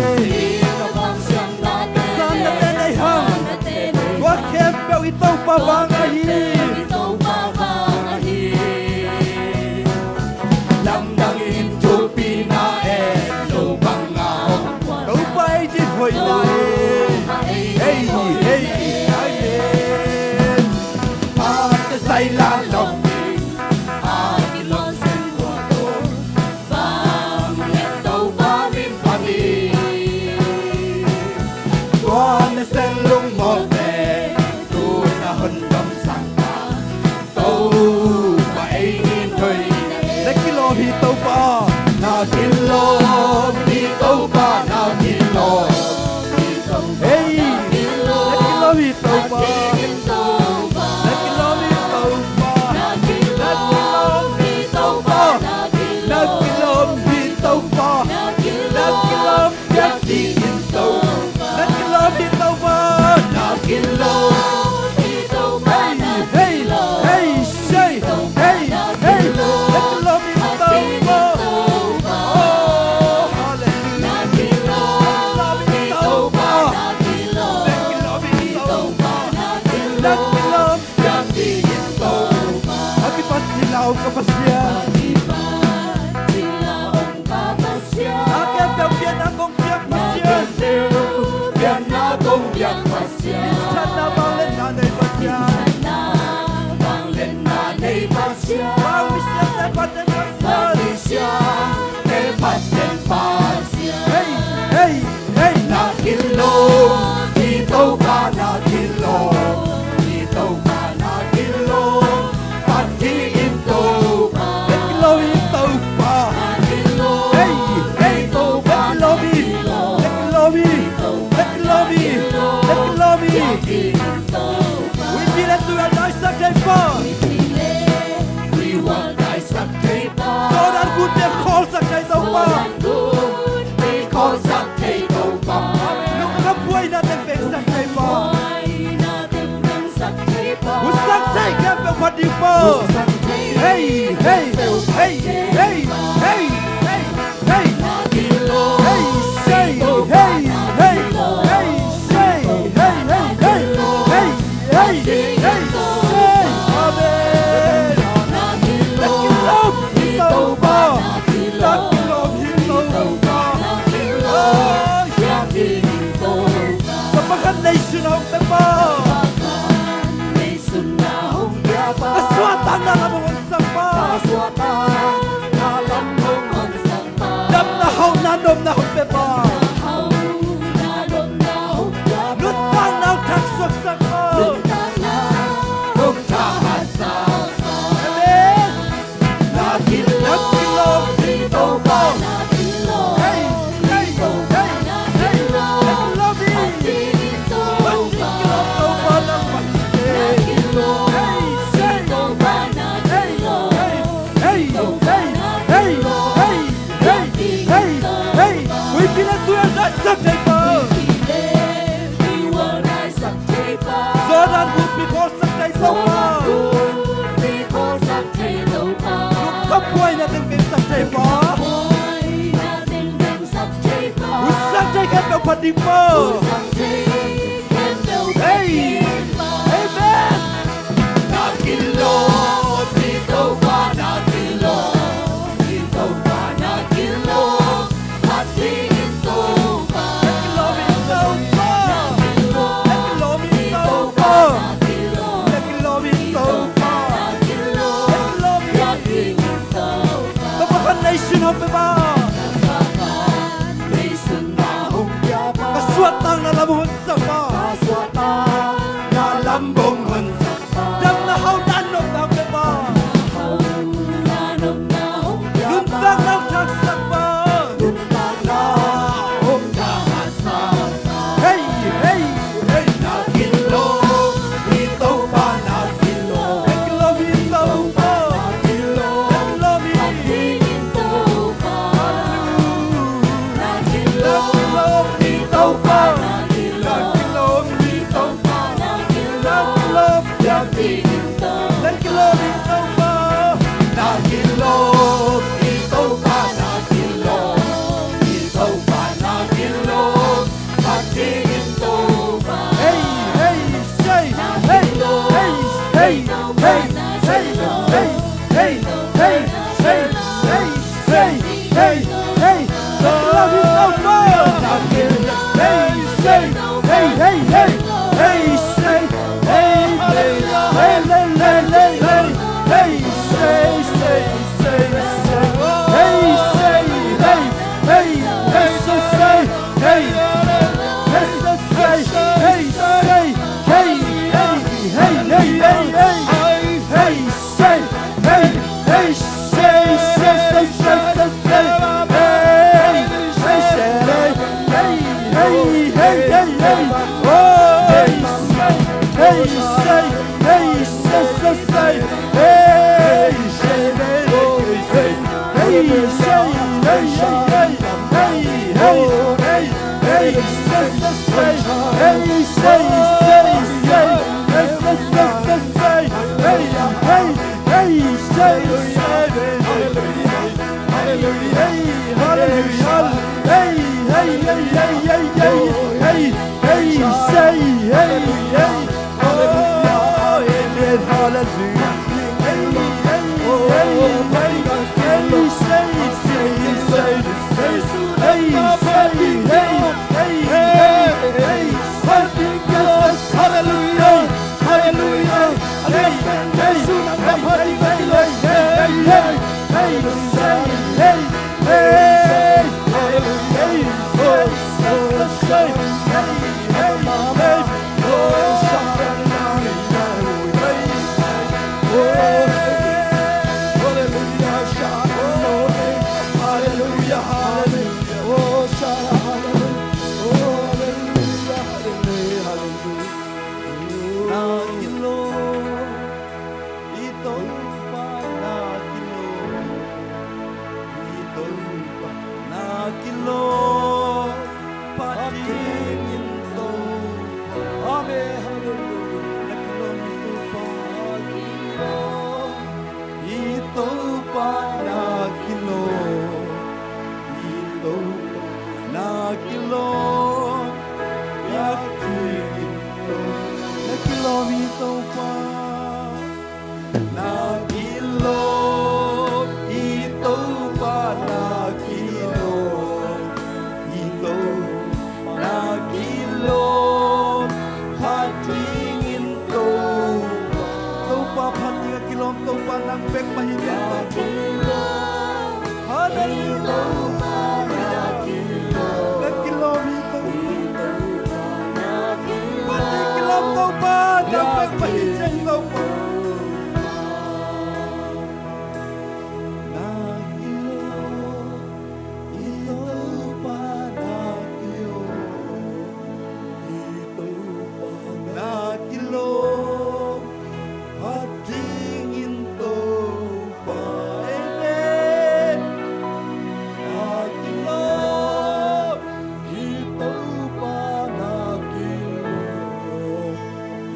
Inn na vang siam na te le. San na te nei hang. San na te nei hang. Tua khempeuh i Topa vang ahi. Tua khempeuh i Topa vang ahi. Lamdang in thupina e, lo bang a. Topa ei din hoihna e. Hei, hei, amen. Phat ka zai la lawm hi, a kilawm sem bual. Vanglian Topa min phat hi. Tua na sel lungmawte, tun a hun dong Hi Topa. Na kilawm hi Topa. Na kilawm hi Topa. Na kilawm hi Topa. Na kilawm hi Topa. Na kilawm hi Topa. Na kilawm hi Topa. Hey, hey, hey, say. Hey, hey. Na kilawm hi Topa. Oh, hallelujah. Na kilawm hi Topa. Na kilawm hi Topa. Na kilawm hi Topa. A kipat cil a om ka Pasian. A khempeuh pianna kong piak Pasian. Pianna kong piak Pasian. Minthanna vangliatna nei Pasian. Minthanna vangliatna nei Pasian. Bang misiangtho phaten Pasian. Bang misiangtho phaten Pasian. Hey, hey, hey. Na kilawm hi Topa, na kilawm hi Topa, na kilawm. Phat ding in Topa. Na kilawm hi Topa. Hey, hey. Na kilawm hi. Na kilawm hi. Na kilawm hi. Na kilawm hi. We feel it, we are nice, okay, pa. Jordan gun te khol sak thei Topa. Lungkam buaina teng veng sak thei pa. Hun sak thei khempeuh phat ding pa. Hey, hey, hey, hey, hey, hey, hey. Hey, say, hey, hey, hey, say, hey, hey, hey, hey, hey, hey, say. Amen. Na kilawm hi Topa. Na kilawm hi Topa. Oh, yeah. Ka pakhat nei sun a hong pia pa. Ka suahtakna lam hong honsak pa. Damna hauhna nopna hong pia pa. Nuntakna hong thangsuaksak pa. Amen. Na kilawm hi Topa. Hey, hey, hey, hey. Na kilawm hi. Na kilawm Topa, na kilawm. Hey, say. Hey, hey, hey, hey, hey, hey, hey, hey. We feel it, we are just so thankful. Jordan gun pi khol sak thei Topa. Lungkam buaina teng veng sak thei pa. Hun sak thei khempeuh phat ding pa. Hey. Amen. Na kilawm hi Topa, na kilawm hi Topa, na kilawm. Ka pakhat nei sun hong pia pa. Ka suahtakna lam hong honsak pa. Damna hauhna nopna hong pia pa. Nuntakna hong thangsak pa. Hey, hey, hey. Na kilawm hi Topa, na kilawm. Na kilawm hi Topa. Na kilawm hi. Hallelujah. Na kilawm hi Topa. Na kilawm hi Topa. Na kilawm. Na kilawm, i Topa na kilawm, i Topa na kilawm, phat dingin Topa. Amen. Hallelujah. Na kilawm i Topa. I Topa na kilawm, i Topa na kilawm, phat dingin Topa. Na kilawm i Topa. Na kilawm i Topa na kilawm, i Topa na kilawm, phat dingin Topa. Topa phat ding a kilawm Topa nang bek mah hi. Hallelujah. Na kilawm i Topa. Phat ding kilawm Topa nang bek mah hi, Topa. Na kilawm i Topa na kilawm, i Topa na kilawm, phat dingin Topa. Amen. Na kilawm i Topa na kilawm,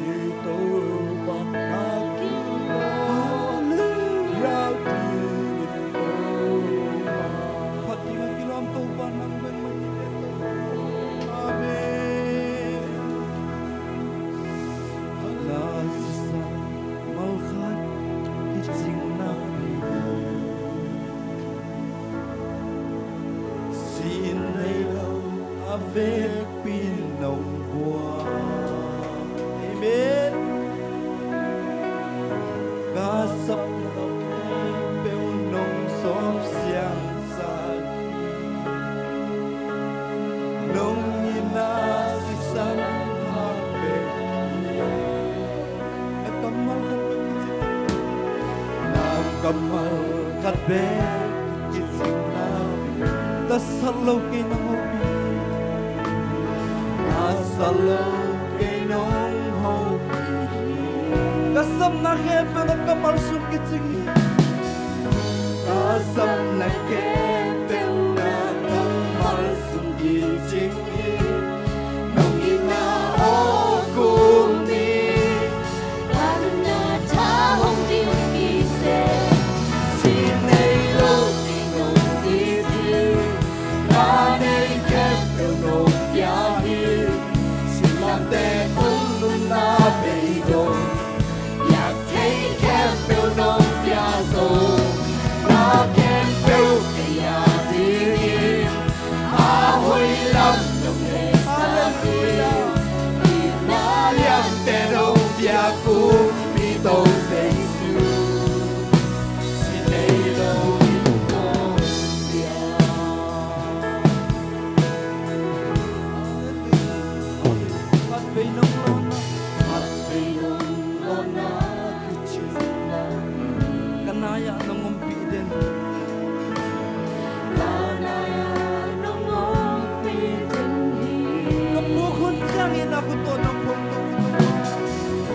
i Topa na kilawm, phat dingin Topa. Phat ding a kilawm Topa nang bek mah hi. Amen. Hala sisan malkhat kicing nakpi, sin nei lo a vekpi nong buak. Amen. Ka sapna khempeuh nong sawm siangsak hi. Nong itna sisan hak bek hi. Na kammal khat bek kicing, na kammal khat bek kicing na, tasat lo kei nong hopih, tasat lo kei nong hopih. Ka sapna khempeuh na kammal sung kicing hi. Ka sapna khempeuh na kammal sung kicing hi. Nong itna aw kung ni. Ka nunna tha hong ding hi se. Sin nei lo ding hong ding hi. Ka nei khempeuh nong pia hi. Sinlamteh kong nunna beidong, biak thei khempeuh nong pia zo. Na khempeuh kei a dingin a hoih lam nong hehsak hi. Itna liante nong piak kumpi To Jesu. Sin nei lo in nong pia. Khatvei nong lawnna, khatvei nong lawnna kicing na, ka nai-ah nong ompih den. Ka nai-ah nong ompih den hi. Ka puk hun ciangin a khut tawh nong phawk to hi.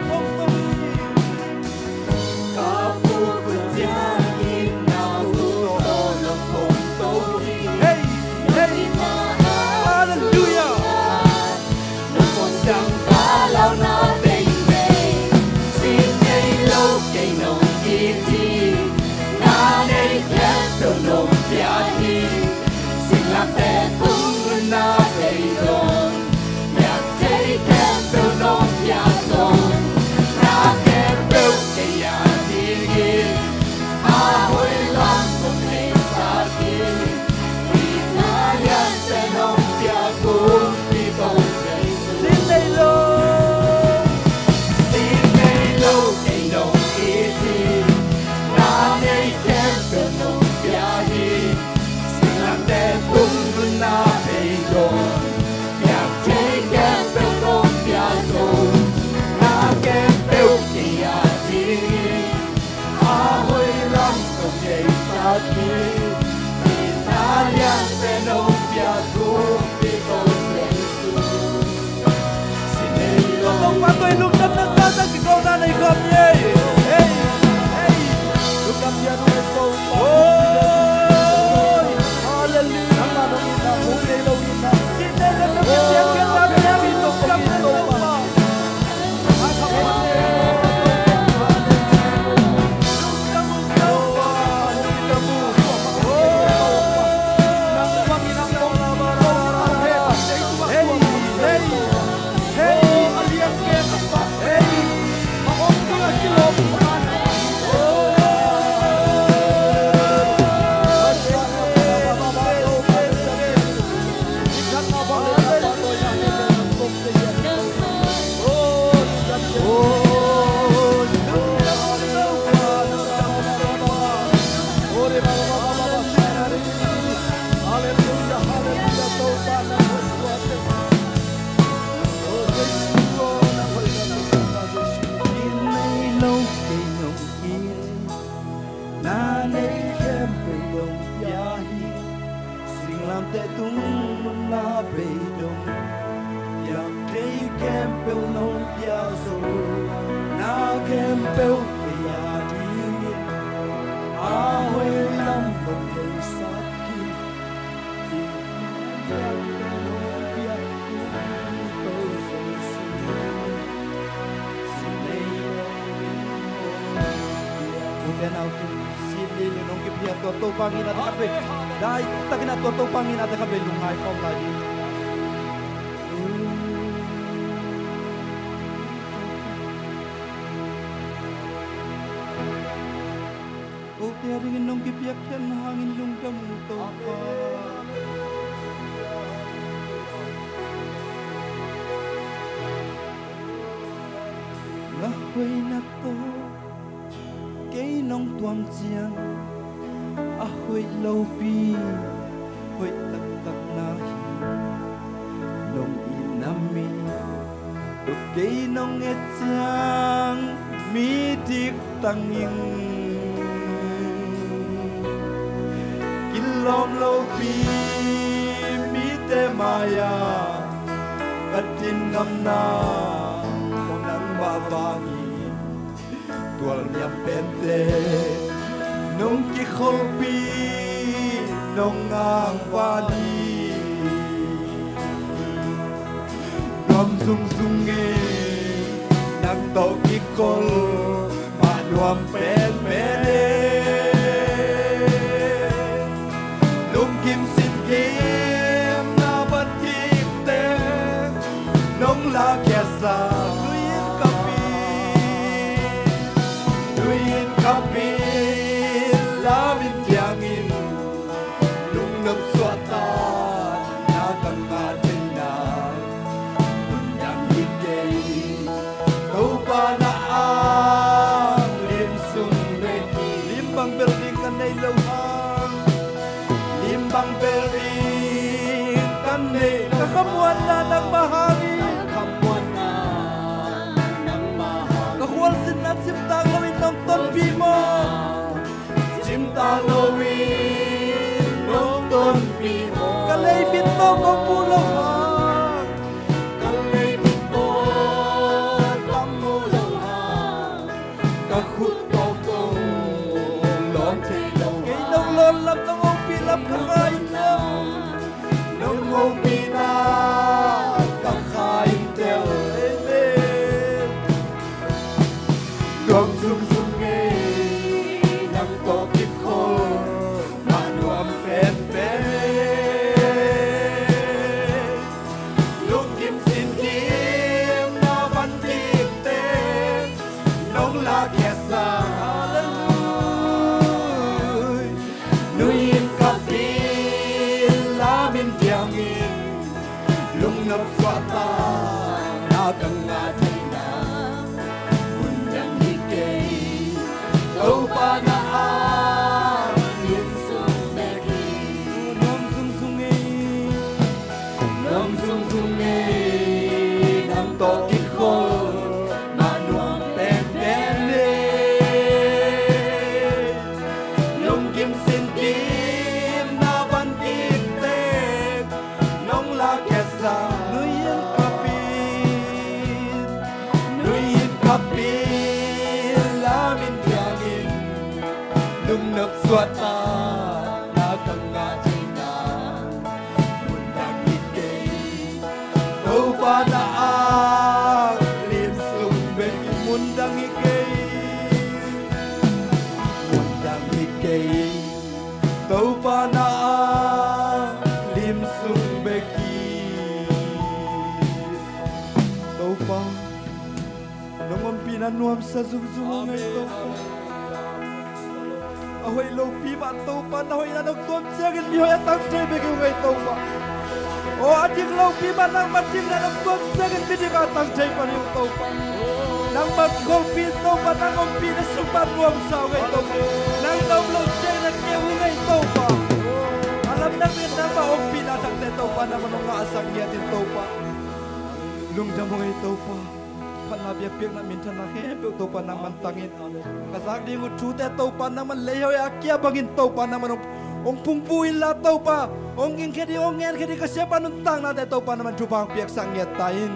Hong to hi. Ka pu khut ciangin na pu tawh lo hong to hi. Hei, hei. Halleluiah. Na pon ciang ka launa beibei. Sin nei lo kei nong it hi. Na nei khempeuh nong pia hi. Singlamteh tung nunna bei dong. Piak thei khempeuh nong pia zong, na khempeuh kei a dingin a hoih lam kong neihsak hi. Hih na lianpen hong piak kumpi ko Jesu. Sin nei lo, sin nei lo kei nong it hi. Na nei khempeuh nong pia hi. Singlamteh tung nunna bei dong. Piak thei khempeuh nong pia zong, na khempeuh kei a dingin a hoih lam kong neihsak hi. Hih na lianpen hong piak kumpi ko Jesu. Sin nei lo. Topa tawh i lungdamna sangin kikawlna nei kham hi. Hei, hei. Lungdam hi a, Topa. Oi. Halleluiah. Nangmah nong itna, hong nei lo itna. Sin nei lo, nong itna, hong nei lo itna. Na nei khempeuh nong pia hi. Singlamteh tung nunna bei dong. Piak thei khempeuh nong pia zo. Na khempeuh kei a dingin a hoih lam nong neihsak hi. Ute naute, sin nei lo nong kipia tua Topa ngina te khat vei. Dai takin a tua Topa ngina te khat vei lungngai khawm lai ding. Kote a dingin nong kipiakkhiatna hangin lungdam ung Topa. Na hoihna tawh kei nong tuam ciang a hoih lopi hoih taktak na hi. Nong itna mi tawh kei nong et ciang mi dik tangin kilawm lopi mite mai-ah ka din ngamna nangmah vang hi. Tualniam pente nong kikholhpih nong angvan hi. Nuam zungzung ngei nang tawh kikholh mah nuam penpen e. Lungkim sinkim na van kik teng nong lakkhiatsa. Lui-in ka pi, lui-in ka pi, lam in kiangin lungnop suahta na ka ngah theihna. Hun dang hi kei, Topa na ang lim sung bek hi. Lim bang bel ding ka nei lo hang. Lim bang bel ding ka nei. Ka khamuanna nangmah hang hi. Ka khamuanna nangmah hang hi. Ka khualzinna cimtak loin nong tonpih maw? Cimtak loin nong tonpih maw? Ka leibit tawh kong mu lo hang. Ka leibit tawh ka mu lo Hopihna ka khaite. Amen. Nuam zungzung ngei, nang tawh kikhol mah nuam penpen. Lungkim sinkim na van kikte nong la kiasa. Hallelujah. Nuih in kap in, lam in diang in, lungnop suahtakna ka ngah theihna mun dang hi kei. Topa na a lim sung bek hi. Nuam zungzung ngei, nuam zungzung ngei, nang tawh kikhol mah nuam penpen hi. Lungkim sinkim na van kikte nong la kiasa. Nuih in kap in, nuih in kap in, lam in diang in, lungnop suahtakna ka ngah theihna mun dang hi kei. Topa na a lim sung bek hi. Mun dang hi kei, mun dang hi kei. Topa na a lim sung bek hi. Topa, nong ompihna nuamsa zungzung ung ei Topa. A hoih lopi mah Topa, na hoihna nong tuam ciangin mihoih a tang thei bek hi ung ei Topa. Aw, a dik lopi mah nangma dikna nong tuam ciangin midik a tang thei pan hi ung Topa. Nangma golpi Topa, nang ompihna sung mah nuamsa ung ei Topa. Nang na om loh ciangin a keu ung ei Topa. A lam nang in nangma ompihna thakte Topa, nangma nong ngahsak ngiat in Topa. Lungdam ung ei Topa. Phatna, biakpiakna, minthanna khempeuh Topa nangman tangin, ka zak ding uh thute Topa nangman leihoih a kia bangin Topa nangman hong, hong phungvuh inla Topa, hong gingkhia ding, hong ngenkhiat ding ka siapa nuntaknate Topa nangman thupha hong piaksak ngiat ta in.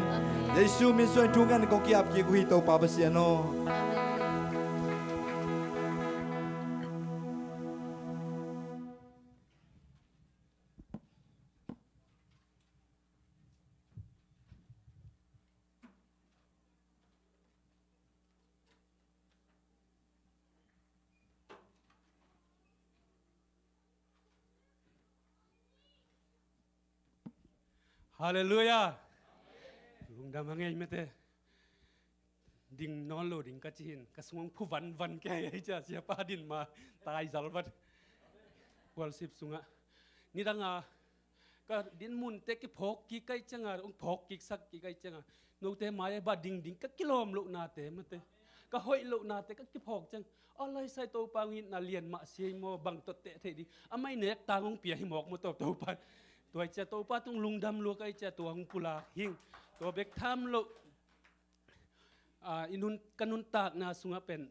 Jesu min suangin thungen, kong ki-ap kik uh hi Topa Pasian aw. Halleluiah. Lungdam a ngei mete. Ding nawn lo ding ka ci hi in, ka sung hong phu vanvan kei hi cia, siapa din ma tai zal vat. Worship sungah nidanga ka din munte kiphawk kik ka hih cianga, hong phawk kiksak kik ka hih cianga, note mai-ah ba dingding ka kilawm lohnate mate, ka hoih lohnate ka kiphawk ciang, a laisai Topa hong itna lian mah si hi maw, bang tawh teh theih ding, a mai nek tang hong pia hi mawk maw Topa. Tua hih cia Topa tung lungdam lua ka hih cia tua hong pulak hing. Tua bek tham loh, a, i nun, ka nuntakna sungah pen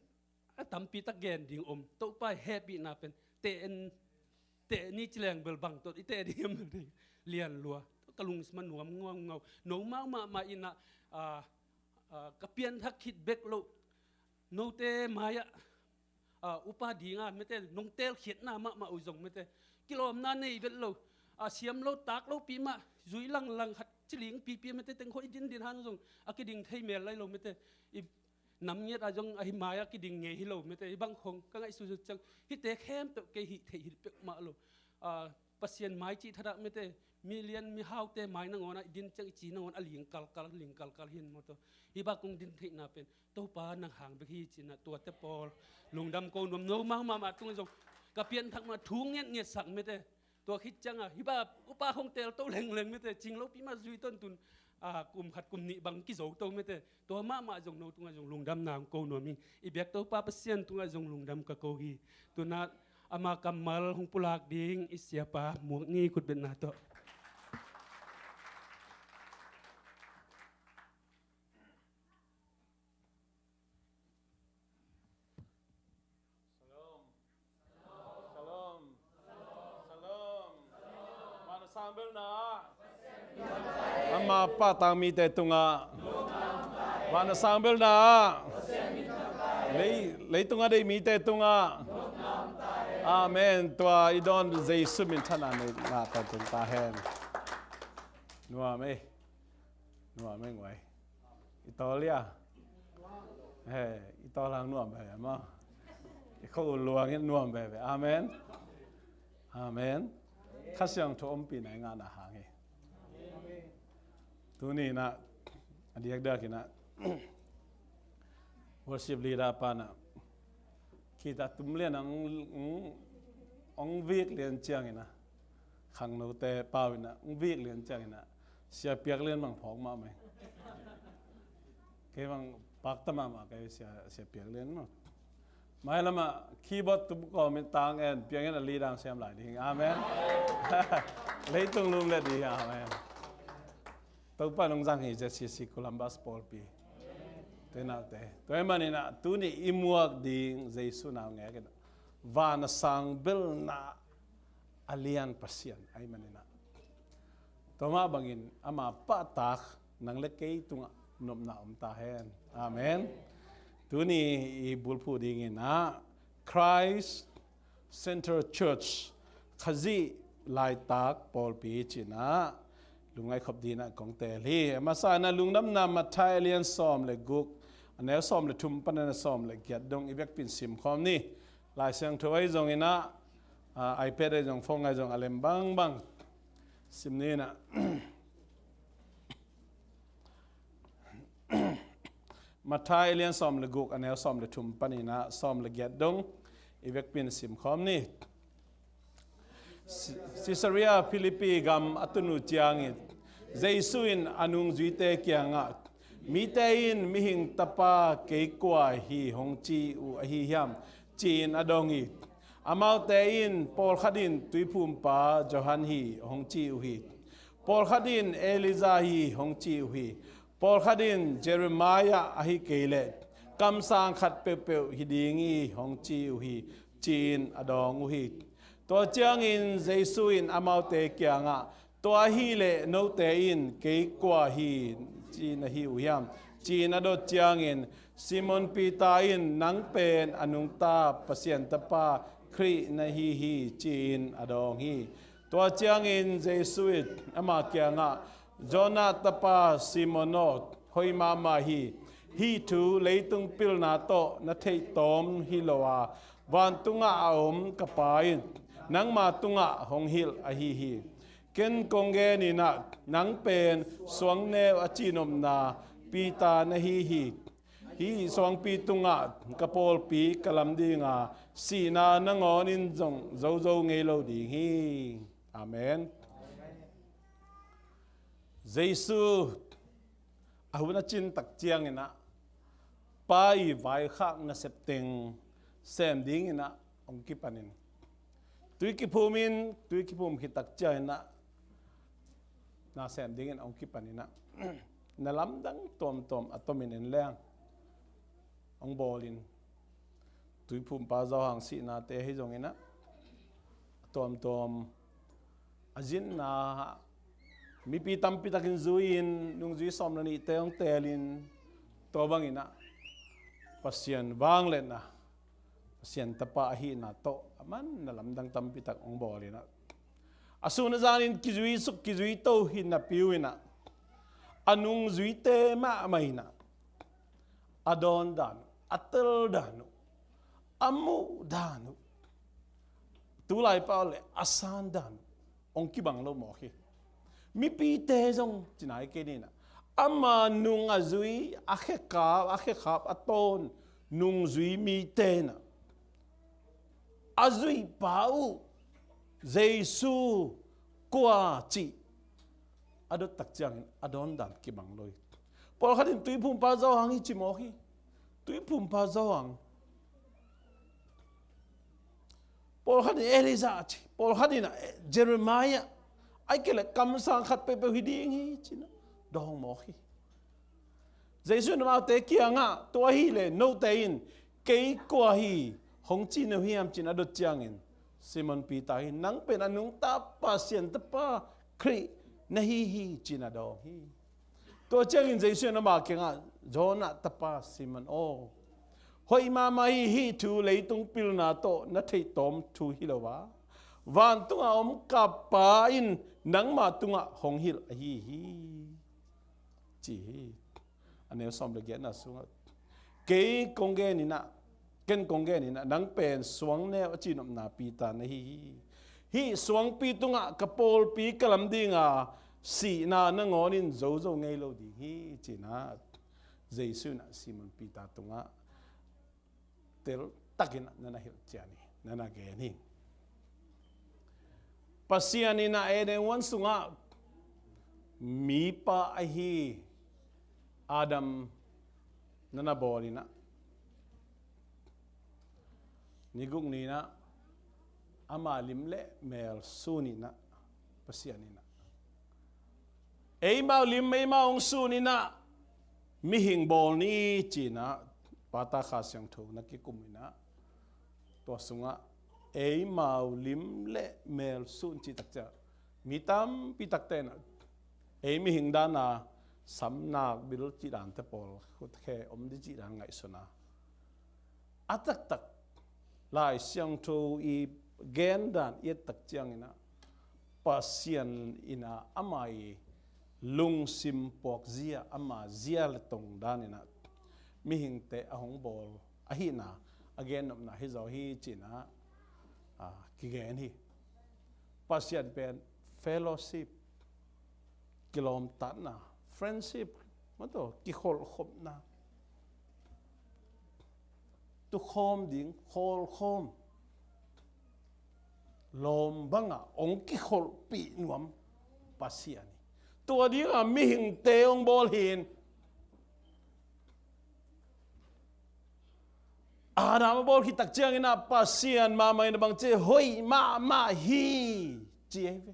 a tampi tak gen ding om. Topa i hehpihna pen teh en, teh ni ci leng bel bang tawh i teh ding om, lian lua. Ka lungsim a nuam ngaungau. No mau mahmah in ah, a, a, ka pianthak khit bek loh, note mai-ah, a, upa dinga mete nong telkhiatna mahmah uh zong mete kilawmna nei vet lo. A, siam lo tak lopi mah, zui langlang khat ci lingpipi mete teng khawh i dindin han zong a kiding thei mel lai lo mete. I nam ngiat ah zong ahi mai-ah kiding ngei hi lo mete. Hih bang khong ka ngaihsutsut ciang hihte khempeuh kei hih theih hilh peuhmah lo. A, Pasian mai cih thadah mete, milian mihaute mai nangawn ah i din ciang i ci nangawn a ling kalkal, ling kalkal hi in maw tua. Hih bak kong din theihna pen Topa nang hang bek hi ci-in ah tuate pawl lungdam ko nuam. No mau mahmah tungah zong ka pianthak mah thu ngetngetsak mete. Tua khit ciangah hih bak upa khong telto lengleng mete, cing lopi mah zui tawntun, a, kum khat kum nih bang kizo to mete. Tua mahmah zong no tungah zong lungdamna hong ko nuam hi. I biak Topa Pasian tungah zong lungdam ka ko hi. Tunah ama kammal hong pulak ding i siapa Muak Ni khutbetna tawh. Shalom. Shalom. Shalom. Van a sang bel na. Ama pahtang mite tungah. Van a sang bel na. Lei, leitungah deih mite tungah. Amen. Tua i dawn Jesu minthanna nei ngah ta tung ta hen. Nuam ei. Nuam ei nguai. I tawl ia. He, i tawl hang nuam veve maw. I khua luang in nuam veve. Amen. Amen. Kha Siangtho ompihna i ngahna hang hi. Tuni in ah, a diakdiak in ah, worship leader pa in ah, khit a tum lian a hong, hong, hong vik lian ciangin ah, khangnote pau in ah, hong vik lian ciangin ah, Sia Piak Lian bang phawk mahmah. Kei bang pakta mahmah kei Sia, Sia Piak Lian maw. Mailam ah keyboard tum kawm in tang en, piang in a leader siam lai ding. Amen. Leitung lum let ding. Amen. Topa nong zang hi Z C C Columbus pawlpi. Te naute. Tua ahih manin ah, tuni i muak ding Jesu naungek in ah, van a sang belna a lian Pasian ahih manin ah, tua mah bangin ama pahtak nang le kei tungah nopna om ta hen. Amen. Tuni i bulphuh dingin ah, Christ Central Church, Khazih laitak pawlpi ci-in ah lungngaih khop dingin ah kong teel hi. A masa in ah lungdamna Matthai a lian sawm le guk, a neu sawm le thum panin a sawm le giat dong i vekpi in simkhawm ni. Lai Siangtho ahi zongin ah, ah, iPad ahi zong, phone ahi zong, a lem bangbang sim ni in ah. Matthai a lian sawm le guk, a neu sawm le thum panin ah sawm le giat dong i vekpi in simkhawm ni. Si-, Caesarea Philippi gam a tun uh ciangin Jesu in a nungzuite kiangah, mite in Mihing Tapa kei kua hi hong ci uh ahi hiam, ci-in a dong hi. Amaute in, pawlkhat in Tuiphumpa Johan hi hong ci uh hi. Pawlkhat in Elijah hi hong ci uh hi. Pawlkhat in Jeremiah ahi kei leh kamsang khat peuhpeuh hi ding hi hong ci uh hi, ci-in a dawng uh hi. Tua ciangin Jesu in amaute kiangah, tua ahih leh note in kei kua hi ci na hi uh hiam, ci-in a dot ciangin, Simon Peter in, nang pen a nungta Pasian Tapa Khrih na hi hi, ci-in a dawng hi. Tua ciangin Jesu in ama kiangah, Jonah tapa Simon aw, hoih mahmah hi. Hih thu leitung pilna tawh na theih tawm hi lo a, vantungah a om ka Pa in nangma tungah hong hilh ahi hi. Ken kong genin ah, nang pen suangneu a cihnopna Peter na hi hi. Hih suangpi tungah ka pawlpi ka lam ding a, sihna nangawn in zong zozo ngei lo ding hi. Amen. Jesu a hun a cin tak ciangin ah, Pa i vaikhak nasep teng sem dingin ah hong kipanin, tui kiphum in, tui kiphum khit tak ciangin ah, na sem dingin hong kipanin ah, na lamdang tuamtuam a tomin en leng hong bawlin, Tuiphumpa Johan sihnate ahi zongin ah, a tuamtuam a zinna, mipi tampi takin zui-in, nungzui sawm le nihte hong teelin, tua bangin ah Pasian vangliatna, Pasian Tapa ahihna tawh a manna lamdang tampi tak hong bawlin ah, a sun a zanin kizui suk, kizui to hi napi uh in ah, a nungzuite mahmah in ah, a dawn dan uh, a tel dan uh, a muh dan uh, tulai pau le a san dan uh hong kibang lo mawk hi. Mipite zong ci nai kei ni in ah, ama nung a zui, a khekhap, a khekhap a tawn nungzui mite in ah, a zuihpa uh Jesu kua cih a dot tak ciangin a dawn dan kibang lo hi. Pawlkhat in Tuiphumpa Johan hi ci mawk hi. Tuiphumpa Johan. Pawlkhat in Elijah ci, pawlkhat in, eh, Jeremiah, ahih kei leh kamsang khat peuhpeuh hi ding hi ci-in ah dawng mawk hi. Jesu in amaute kiangah, tua ahih leh note in kei kua hi hong ci na uh hiam, ci-in a dot ciangin, Simon Peter in, nang pen a nungta Pasian Tapa Khrih na hi hi, ci-in a dawng hi. Tua ciangin Jesu in ama kiangah, Jonah tapa Simon aw, hoih mahmah hi. Hih thu leitung pilna tawh na theih tawm thu hi lo a, Vantunga om ka Pa in nangma tungah hong hilh ahi hi, ci hi. A neu sawm le giatna sungah, kei kong gen inah, ken kong gen inah, nang pen suang neu a cihnopna Peter na hi hi. Hih suangpi tungah ka pawlpi ka lam dinga sihna nangawn in zozo ngei lo ding hi, cinah Jesu inah Simon Peter tungah teltakin na na hilh cian hi, na na gen hi. Pasian inah Eden huan sungah mipa ahi Adam na na bawl inah, ni guk ni inah ama lim le mel sun inah Pasian inah eimau lim, eimau hong sun inah mihing bawl ni, cinah pata Kha Siangtho na kikum inah, tua sungah eimau lim le mel sun cih takciang mi tampi takte inah ei mihing dana samnak bil cih dante pawl khutkhe om di cih dan ngaihsun a, a taktak Lai Siangtho i gen dan i et tak ciang inah Pasian inah ama i lungsim puakzia, ama zia le tong dan inah mihingte a hong bawl ahihna a gennopna hi zaw hi, cinah, a, kigen hi. Pasian pen fellowship, kilawmtatna, friendship, maw, tua kikholhkhopna, tukhawm ding, khawlkhawm, lawm banga hong kikholhpih nuam Pasian hi. Tua dinga mihingte hong bawl hi. Adam a bawl khit tak ciang inah Pasian mahmah inah bang ci, hoih mahmah hi, ci ahi ve.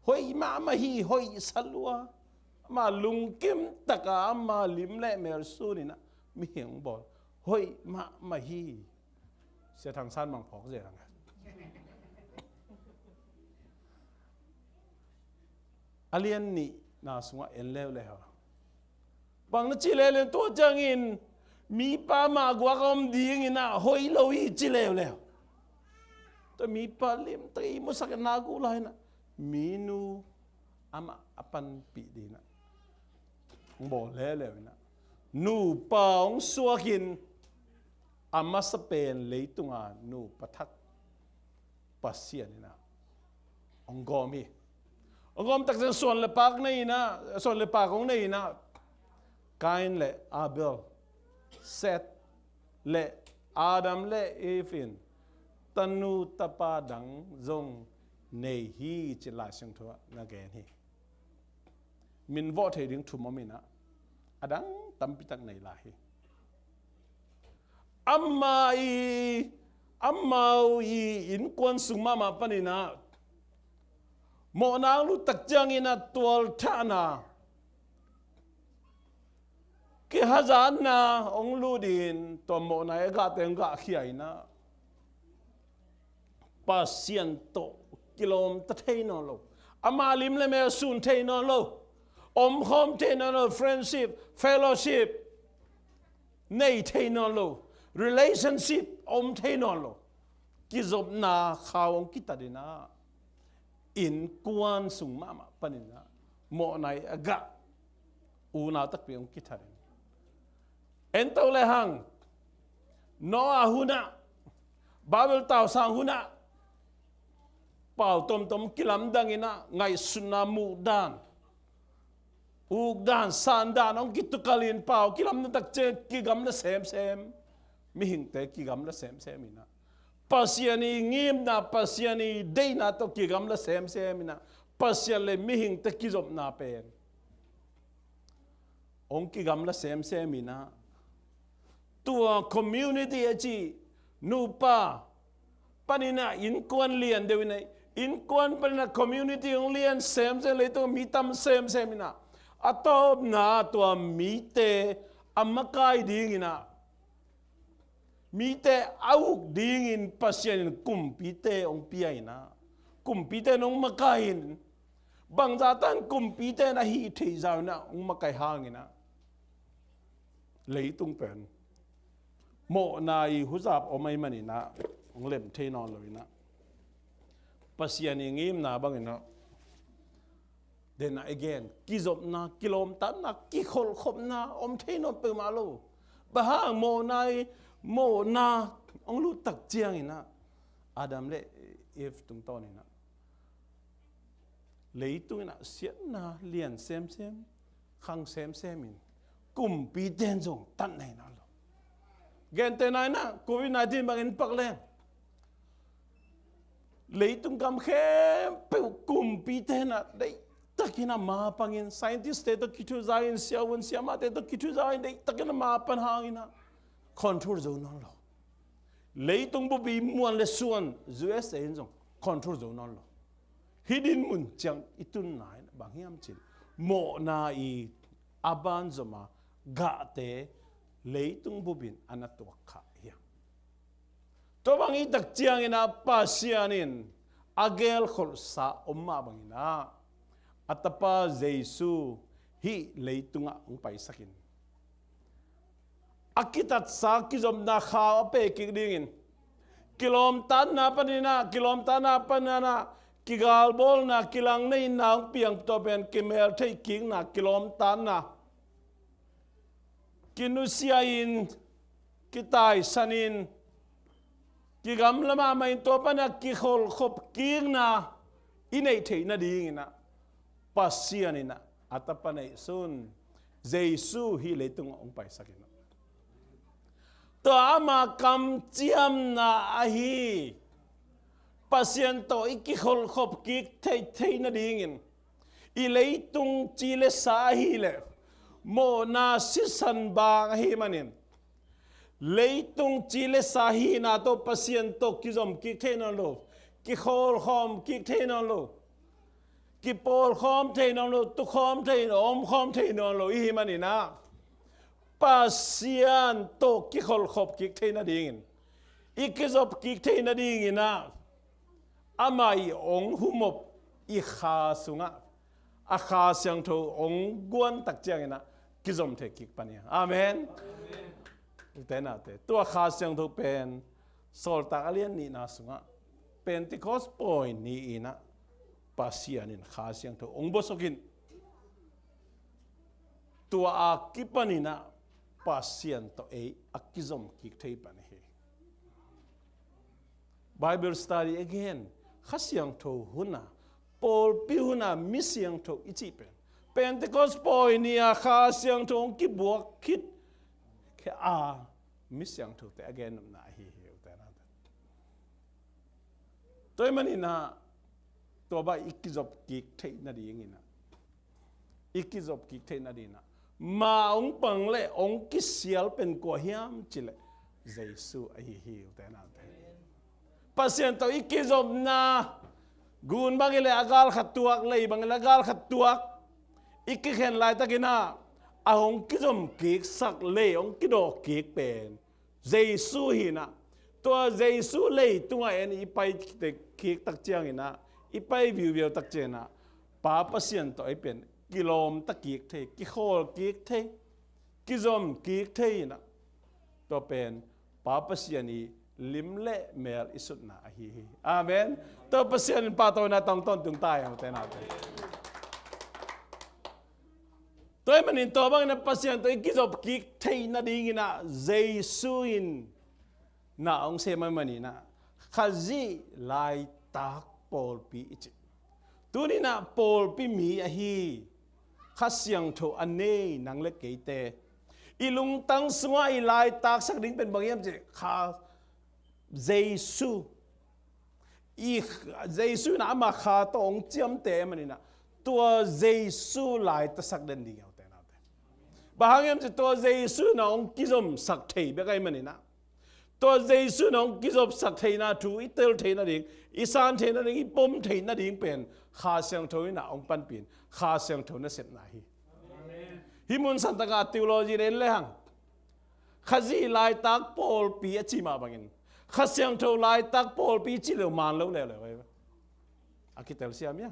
Hoih mahmah hi, hoih salua. Ama lungkim taka ama lim le mel sun inah mihing bawl, hoih mahmah hi. Sia Thang San Mang phawk zia dang a lian nihna sungah en leuleu. Bang na ci leuleu, tua ciangin mipa mah guak a om ding inah hoih lo hi ci leuleu. Tua mipa limtak i musak na gu lai inah minu amah a panpih ding inah hong bawl leuleu inah nupa hong suakin a masa pen leitunga nupa thak Pasian inah hong gawm hi. Hong gawm tak ciang suan le pak nei inah, suan le pak hong nei inah Kain le Abel, Seth le Adam le Eve in tanu tapa dang zong nei hi, ci Lai Siangtho ah na gen hi. Min vawh thei ding thum om inah a dang tampi tak nei lai hi. Ama i, amau i innkuan sung mahmah pan inah mawhna hong lut tak ciang inah tualthahna, kihazatna hong lut in tua mawhna i a gahte hong gahkhia inah Pasian tawh kilawmta thei nawn lo, ama lim le mel sun thei nawn lo, omkhawm thei nawn lo, friendship, fellowship nei thei nawn lo, relationship om thei nawn lo, kizopna khau hong kitat inah innkuan sung mahmah pan inah mawhna i a gah unau takpi hong kithat in. En to lehang, Noah hunah, Babel tausang hunah pau tomtom kilamdang inah ngaihsutna, muhdan, ukdan, sandan hong kitukalin pau kilamdang tak ciang kigamla semsem. Mihingte kigamla semsem inah Pasian i ngimna, Pasian i deihna tawh kigamla semsem inah Pasian le mihingte kizopna pen hong kigamla semsem inah tua community a cih nupa pan inah innkuan lian deuh inah, innkuan pan inah community hong lian semsem, leitung mi tam semsem inah a tawpna tua mite a makai ding inah mite a uk dingin Pasian in kumpite hong pia inah kumpite in hong makai in bangzah tan kumpite in a hih theih zah inah hong makai hang inah leitung pen mawhna i huzap om ahih man inah hong lem thei nawn lo inah Pasian i ngimna bangin ah, then ah i gen, kizopna, kilawmtatna, kikholhkhopna om thei nawn peuhmah lo. Bang hang? Mawhna i, mawhna hong lut tak ciangin ah, Adam le Eve tungtawnin ah, leitung in ah siatna lian semsem, khang semsem in, kumpite in zong tatna hi nawn lo. Gentehna in ah covid nineteen bangin pak leng, leitung gam khempeuh kumpite in ah deihtakin ah mapangin, scientist te tawh kithuza in, siavuan siamahte tawh kithuza in, deihtakin ah mapan hangin ah control zo nawn lo. Leitung bup i muan le suan, U S A in zong control zo nawn lo. Hih dinmun ciang i tunna in bang hiam cih leh, mawhna i a banzom a gahte leitung bup in a na tuak kha hi a. Tua bang i tak ciangin ah Pasian in a gelkholhsa om mah bangin ah, a Tapa Jesu hih leitungah hong paisakin, a kitatsa kizopna khau a pekik dingin, kilawmtatna panin ah, kilawmtatna panin ah, kigalbawlna, kilangneihna hong piang, tua pen kimeltheih kikna, kilawmtatna, kinusia in, kitaisan in, kigamla mahmah in, tua panin ah kikholhkhop kikna i neih theih nadingin ah, Pasian in ah a Tapa neihsun Jesu hih leitungah hong paisakin ah, tua ama kamciamna ahi, Pasian tawh i kikholhkhop kik theih theih nadingin, i leitung ci le sa ahih leh mawhna sisan bang ahih manin, leitung ci le sa hihna tawh Pasian tawh kizom kik thei nawn lo, kikhawlkhawm kik thei nawn lo, kipawlkhawm thei nawn lo, tukhawm thei nawn lo, omkhawm thei nawn lo i hih manin ah, Pasian tawh kikholhkhop kik thei nadingin, i kizop kik thei nadingin ah, ama i hong humop i Kha sungah, a Kha Siangtho hong guan tak ciangin ah kizom thei kik pan hi a. Amen. Ute naute, tua Kha Siangtho pen Sawltak a lian nihna sungah, Pentecost pawi ni-in ah Pasian in Kha Siangtho hong bawlsuk in, tua a kipanin ah Pasian tawh ei a kizom kik thei pan hi. Bible study again, Kha Siangtho hun a, pawlpi hun a mi siangtho i cih pen, Pentecost pawi ni a Kha Siangtho hong kibuak khit khia a mi siangthote a gennopna ahi hi, ute naute. Tua ahih manin ah, tua bang i kizop kik theih nadingin ah, i kizop kik theih nadingin ah, ma hong pang le hong kisial pen kua hiam cih leh Jesu ahi hi, ute naute. Pasian tawh i kizopna, gun bang hi leh a gal khat tuak, lei bang hi leh a gal khat tuak, i kikhen laitakin ah, a hong kizom kiksak, lei hong kidawk kik pen Jesu hi-in ah, tua Jesu leitungah en i pai kik tak ciangin ah, i pai viuviau tak ciangin ah, Pa Pasian tawh ei pen kilawmta kik thei, kikhawl kik thei, kizom kik thei in ah, tua pen Pa Pasian i lim le mel i sutna ahi hi. Amen. Tua Pasian in pahtawina tawh hong tawntung ta hen, ute naute. Tua ahih manin tua bangin ah Pasian tawh i kizop kik theih nadingin ah Jesu in na hong sem ahih manin ah, Khazih laitak pawlpi i cih. Tuni-in ah pawlpi mi ahi, Kha Siangtho a nei nang le keite, i lungtang sungah i laitaksak ding pen bang hiam cih leh, Kha Jesu, i Jesu in ah ama Kha tawh hong ciamteh ahih manin ah, tua Jesu laitaksak den ding hi, ute naute. Bang hang hiam cih leh tua Jesu in ah hong kizomsak thei bek ahih manin ah, tua Jesu in ah hong kizopsak theihna thu i tel theih nading, i san theih nading, i pom theih nading pen Kha Siangtho in ah hong panpih in, Kha Siangtho nasepna hi. Hih mun santak ah theology en le hang, Khazih laitak pawlpi a cih mah bangin, Kha Siangtho laitak pawlpi cih leh man lo leuleu hi. A kitelsiam hia?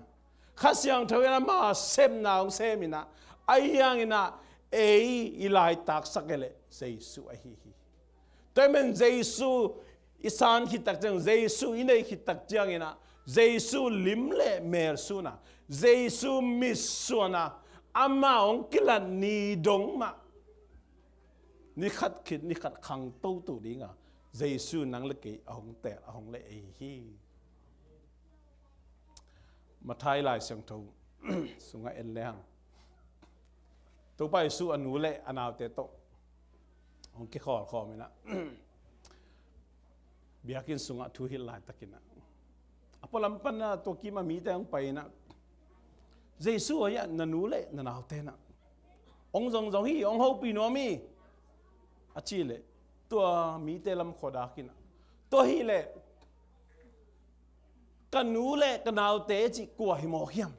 Kha Siangtho in ama sepna hong sem in ah, ahi hangin ah ei i laitaksak hi leh Jesu ahi hi. Tua ahih manin Jesu i san khit tak ciang, Jesu i nei khit tak ciangin ah, Jesu lim le mel sun a, Jesu mit suan a, amah hong kilat ni dong mah, ni khat khit ni khat khang toto ding a, Jesu nang le kei a hong tel, a hong leh ahi hi. Matthai Lai Siangtho sungah en le hang, Topa Jesu a nu le a naute tawh hong kikhawlkhawm in ah, biakinn sungah thu hilh laitakin ah, a pualam pan ah tua kim a mite hong pai in ah, Jesu aw, na nu le na naute in ah hong zongzong hi, hong hopih nuam hi, a cih leh, tua mite lam khua dak in ah, tua hi leh ka nu le ka naute cih kua hi mawk hiam?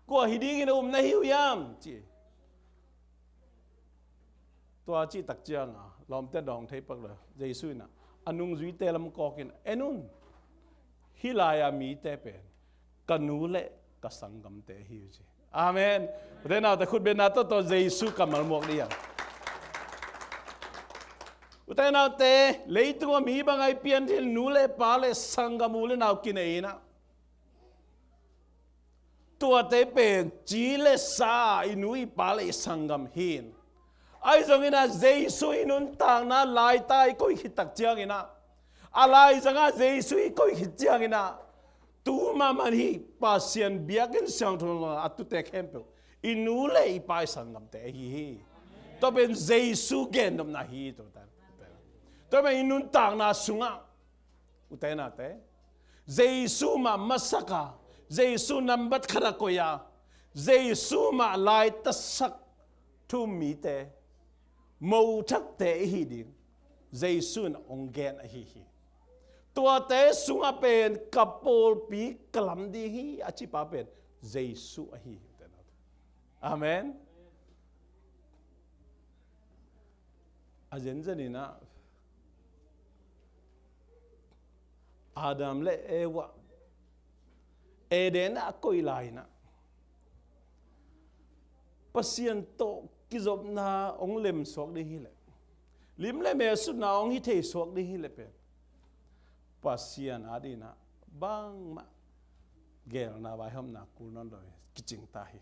Kua hi dingin a um na hi uh hiam? Ci. Tua cih tak ciang a, lawmte dawng thei pak lo. Jesu in ah a nungzuite lam kawk in, en un, hih lai-a mite pen ka nu le ka sanggamte hi uh, ci. Amen. Ute naute, khut bengna tawh tawh Jesu kammal muak dih hiam? Ute naute, leitung a mi bang a i pianthak nu le pa le sanggam, u le nau kinei in ah, tuate pen ci le sa, i nu i pa le i sanggam hi in. Ahi zongin ah Jesu i nuntakna laitak i koih khit tak ciangin ah, a laizang ah Jesu i koih khit ciangin ah, tu mahmah hi, Pasian biakinn siangtho a tute khempeuh i nu le i pa i sanggamte ahi hi. Tua pen Jesu gennopna hi. Tua pen i nuntakna sungah, ute naute, Jesu mah masak a, Jesu nambat khat a koih a, Jesu mah laitaksak thu um mite, mothakte i hi ding Jesu in hong gen ahi hi. Tuate sungah pen ka pawlpi ka lam ding hi, a cipa pen Jesu ahi hi. Amen. A zenzen in ah, Adam le Eva Eden ah a koih lai in ah, Pasian tawh kizopna hong lemsuak ding hi leh, lim le mel sunna hong hi thei suak ding hi leh pen, Pasian adingin ah bangmah geelna, vaihawmna kul nawn lo hi, kicing ta hi.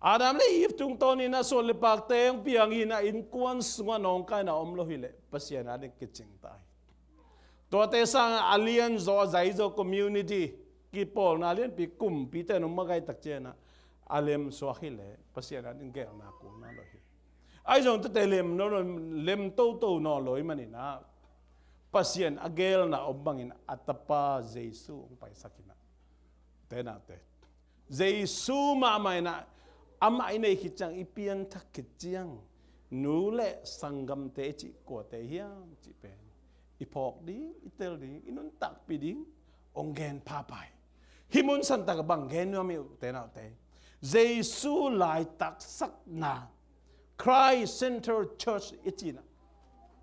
Adam le Eve tungtawnin ah suan le pakte hong piang in ah, innkuan sungah nawngkaina om lo hi leh Pasian ading kicing ta hi. Tuate sangin a lianzaw, a zaizaw community, kipawlna lianpi kumpite in hong makaihtak ciangin ah, a lemsuak hi leh Pasian ading geelna kul nawn lo hi. Ahi zong tuate lem nawn lo, lem toto nawn lo ahih manin ah, Pasian a geelna om bangin a Tapa Jesu hong paisak in ah, ute naute, Jesu mahmah in ah, amah i neih khit ciang, i pianthak khit ciang, nu le sanggamte i cih kuate hiam cih pen i phawk ding, i tel ding, i nuntakpih ding hong gen phaphai. Hih mun santak ah bang gen nuam i hi, ute naute? Jesu laitaksakna, Christ Centered Church i cihna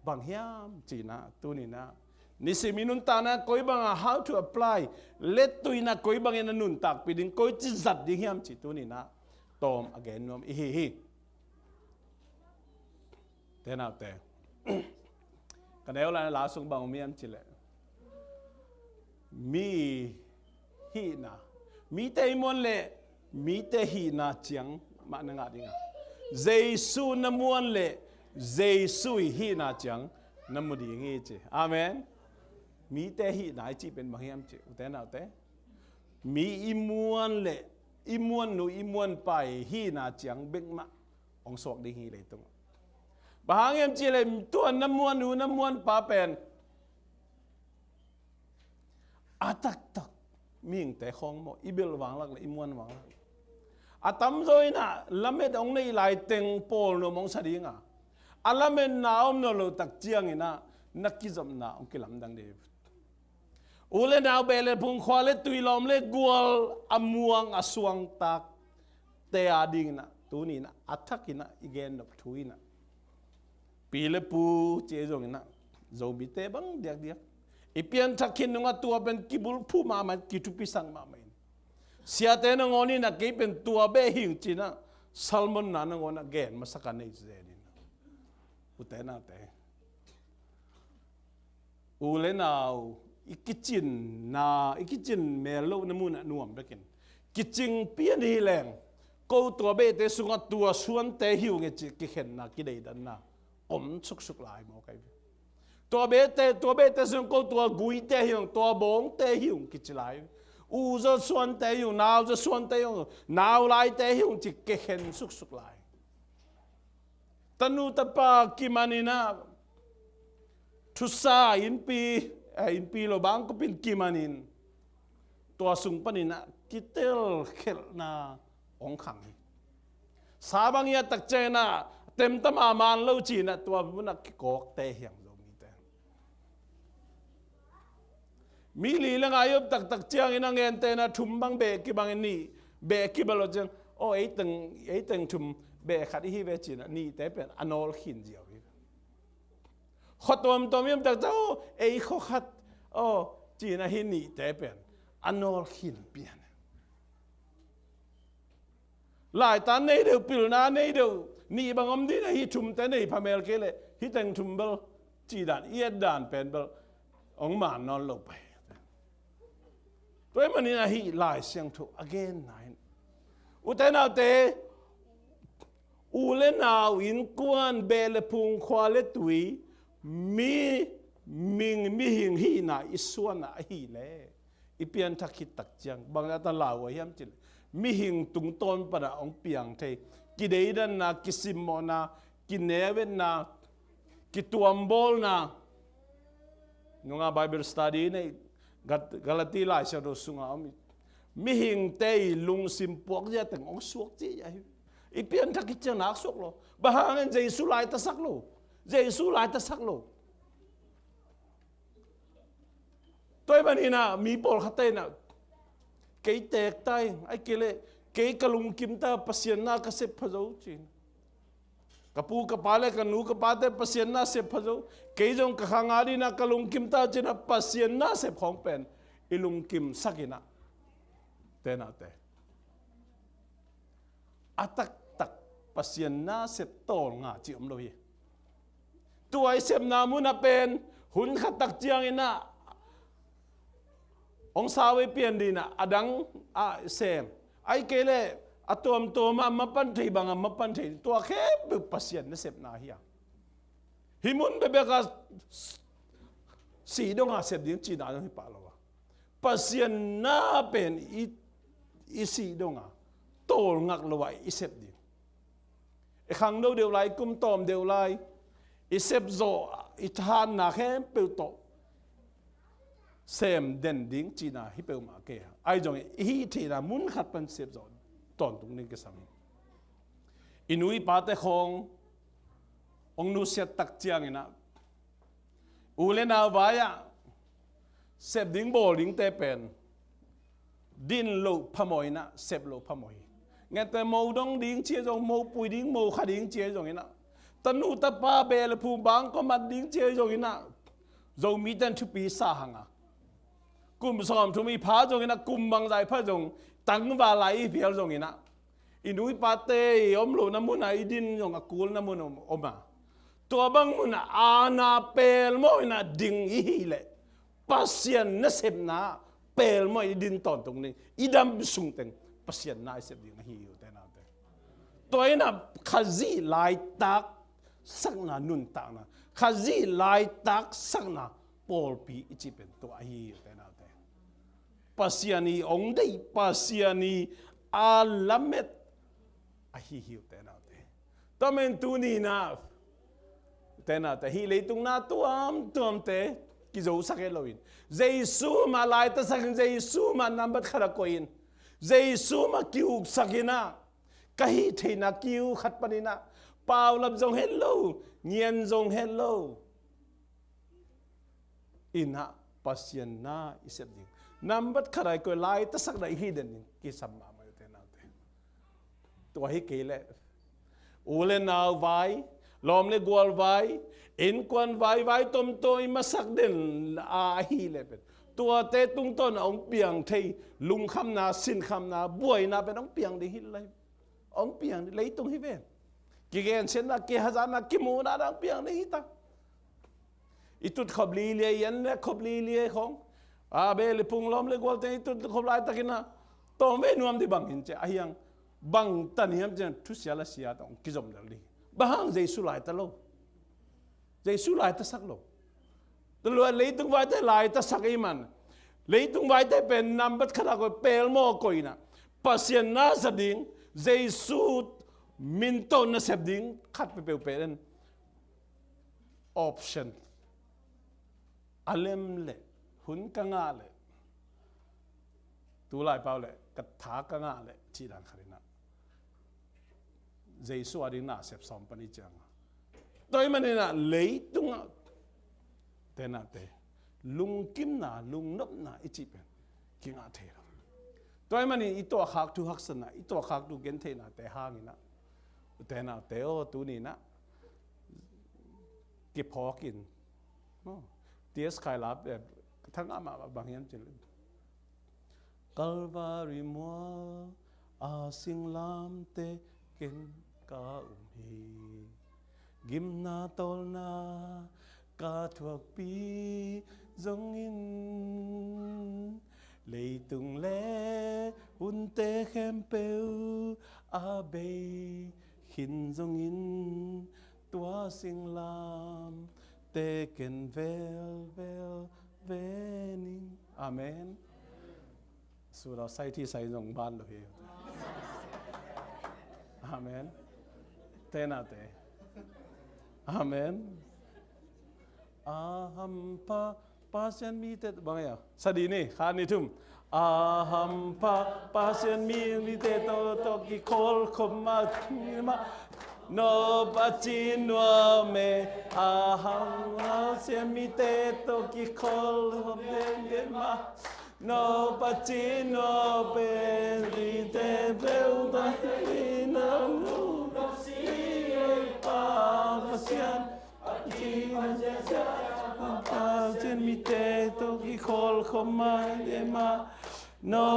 bang hiam cihna, tuni-in ah nisim i nuntakna koi bangah, how to apply, lettui-in ah koi bangin a nuntakpih ding, koici zat ding hiam cih tuni-in ah tawm a gen nuam i hi hi. Ute naute, ka neu lai-in la sung bang om hiam cih leh, mi hihna, mite i muan leh mite hihna ciang mah na ngah ding a, Jesu na muan leh Jesu i hihna ciang na mu ding hi, ci. Amen. Mite hihna i cih pen bang hiam cih, ute naute, mi i muan leh i muannu i muanpa i hihna ciang bek mah hong suak ding hi leitungah. Bang hang hiam cih leh tua na muannu na muanpa pen a taktak mihingte khawng maw, i belh vanglak leh i muan vanglak. A tamzaw in ah lamet hong neih laiteng pawl nuam hong sa ding a, a lametna om nawn loh tak ciangin ah na kizopna hong kilamdang ding. U le nau, beh le phung, khua le tui, lawm le gual, a muang a suangtakte adingin ah tuni-in ah a thakin ah i gennop thu in ah, pi le pu ci-a zongin ah, Zomite bang diakdiak, i pianthak khin nungah tua pen kibulphuh mahmah, kithupisak mahmah in, siate nangawn in ah kei pen tua beh hing ci-in ah sermon-na nangawn ah gen masak a nei zen in ah, ute naute, u le nau, i kicinna, i kicin mel lohna munah nuam bekin kicing pian hi leng, ko tua behte sungah tua suante hi ung e ci kikhenna, kideidanna om suksuk lai maw kai ve. Tua behte, tua behte sung ko tua guite hi ung, tua bawngte hi ung kici lai. U zaw suante hi ung, nau zaw suante hi ung, nau laite hi ung ci kikhen suksuk lai. Tanu tapa kimaninah thusa innpi, eh, innpi lo bangkupin kimanin tua sung paninah kitelkhelhna hong khang hi. Sa bang i a takcianginah temta mahmah lo cinah tua munah kikawkte hiang Zomite. Mi li le nga i om taktak ciangin a ngente na thum bang beh kibang in nih beh kibang lo ciang, aw, ei teng, ei teng thum beh khat i hi ve cinah nihte pen a nawl khin ziau hi. Khuatuamtuam i om taktak, aw, ei khua khat, aw, cinah hi nihte pen a nawl khin pian. Laitan nei deuh, pilna nei deuh, nih bang om dih na hi thumte nei phamel kei leh hi teng thum bel cih dan i et dan pen bel hong man nawn lo pai. Tua ahih manin ahi Lai Siangtho a genna in, ute naute, u le nau, innkuan, beh le phung, khua le tui, mi, ming, mihing hihna i suanna ahih leh i pianthak khit tak ciang bangzah ta lau uh hiam cih leh mihing tungtawn panah hong piang thei, kideidanna, kisimmawhna, kineuetna, kituambawlna. Nunga Bible study nei, Gat-, Galati Lai Siangtho sungah om i mihingte i lungsim puak zia teng hong suak ci ahi. I pianthak khit ciang nak suak lo. Bang hangin Jesu laitasak lo. Jesu laitasak lo. Tua ahih maninah mi pawlkhatte inah kei teek ta ing, ahih kei leh kei ka lungkim ta, Pasian na ka sep pha zo cin. Ka pu ka pa le ka nu ka pate Pasian na sep pha zo. Kei zong ka khang a dinah ka lungkim ta cinah Pasian na sep khawng pen i lungkimsak inah, te naute, a taktak Pasian na sep tawlnga cih om lo hi. Tua i sepna munah pen hun khat tak cianginah hong sau i pian dinah a dang ah sem, ahih kei leh a tuamtuamah mapan thei bangah mapan thei, tua khempeuh Pasian na sepna hi a. Hih mun bekbekah sih donga sep ding cihna dong hi pah lo a, Pasian na pen i, i sih donga tawlngak lo ah i sep ding. I khangno deuh lai, i kum tawm deuh lai, i sepzawh, i thahatna khempeuh tawh sem den ding cihna hi peuhmah kei a. Ahi zongin i hih theihna mun khat pan sepzawh tawntung ding kisam hi. I nu i pate khawng hong nusiat tak cianginah u le nau vai-ah sep ding bawl dingte pen din loh phamawh inah sep loh phamawh hi. Ngente mo dong ding cia zong, mo pui ding, mo kha ding cia zonginah, tanu tapa beh le phung bangkua mat ding cia zonginah Zomite in thupi sa hanga, kum sawmthum i pha zonginah kum bangzah i pha zong, tangval lai i phial zonginah i nu i pate i om lohna munah i din zong a kulna mun om, om a, tua bang munah aana pelmawh inah ding i hih leh Pasian nasepna pelmawh i din tawntung ding, i dam sungteng Pasian na i sep ding ahi hi, ute naute. Tua inah Khazih laitak sakna nuntakna, Khazih laitak sakna pawlpi i cih pen tua ahi hi, ute naute. Pasian i ong deih, Pasian i a lamet ahi hi, ute naute. Tua men tuni inah, ute naute, hih leitung na tuamtuamte kizosak het loin, Jesu mah laitasakin, Jesu mah nambat khat a koihin, Jesu mah kiuksakinah, ka hih theihna kiu khat paninah paulap zong het lo, ngian zong het lo inah Pasian na i sep ding, nambat khat a i koi, laitasak na i hih den ding kisam mahmah, ute naute. Tua hi kei leh u le nau vai, lawm le gual vai, innkuan vai, vai tomtom i masak den a ahih leh pen tuate tungtawn a hong piang thei lungkhamna, sinkhamna, buaina pen hong piang ding hi lai. Hong piang ding, leitung hi ven. Kigensiatna, kihazatna, kimuhna dang piang ding hi ta. I tut khop lilia, i an le khop lilia khawng, A bel i phung lawm le gualte i tut khop laitakin ah tawm vei nuam dih bang hi ci a, ahi hang bang tan hiam ci a thusia la sia tawh kizom lel dih. Bang hang Jesu laita lo. Jesu laitasak lo. Tua leh leitung vaite laitasak i man. Leitung vaite pen nambat khat a koih, pelmaw koihna. Pasian na sa ding, Jesu min tawh nasep ding khat peuhpeuh pen option. A lem leh, hun ka ngah leh, tulai pau leh ka tha ka ngah leh cih dan khat in ah Jesu a ding nasep sawm pan i ciang a. Tua ahih manin ah leitungah tenate lungkimna, lungnopna i cih pen kingah thei lo. Tua ahih manin i tuahkhak thu haksatna, i tuahkhak thu gentheihnate hangin ah, tenate aw, tuni in ah kiphawk in, no? T S Khailap, eh, thangah mah bang hiam cih leh, Kalvari mual a singlamteh ken ka um hi. Gimna tawlna ka thuakpih zongin, leitung le hunte khempeuh a bei khin zongin, tua singlamteh ken velvel ve ning. Amen. Sura sai thi sai zong ban lo hi. Amen. Tenate. Amen. A hampha Pasian mite bang ia, sa dih ni, khat, nih, thum. A hampha Pasian mi, mite tawh, tawh kikholkhop mahmah, nop a ci nuam e. A hampha Pasian mite tawh kikholkhop mahmah, nop a ci nuam e. Mite tawh, tawh kikholkhop mahmah, nop a ci nuam e. Pa Pasian, Pasian mite tawh kikholkhop mahmah, no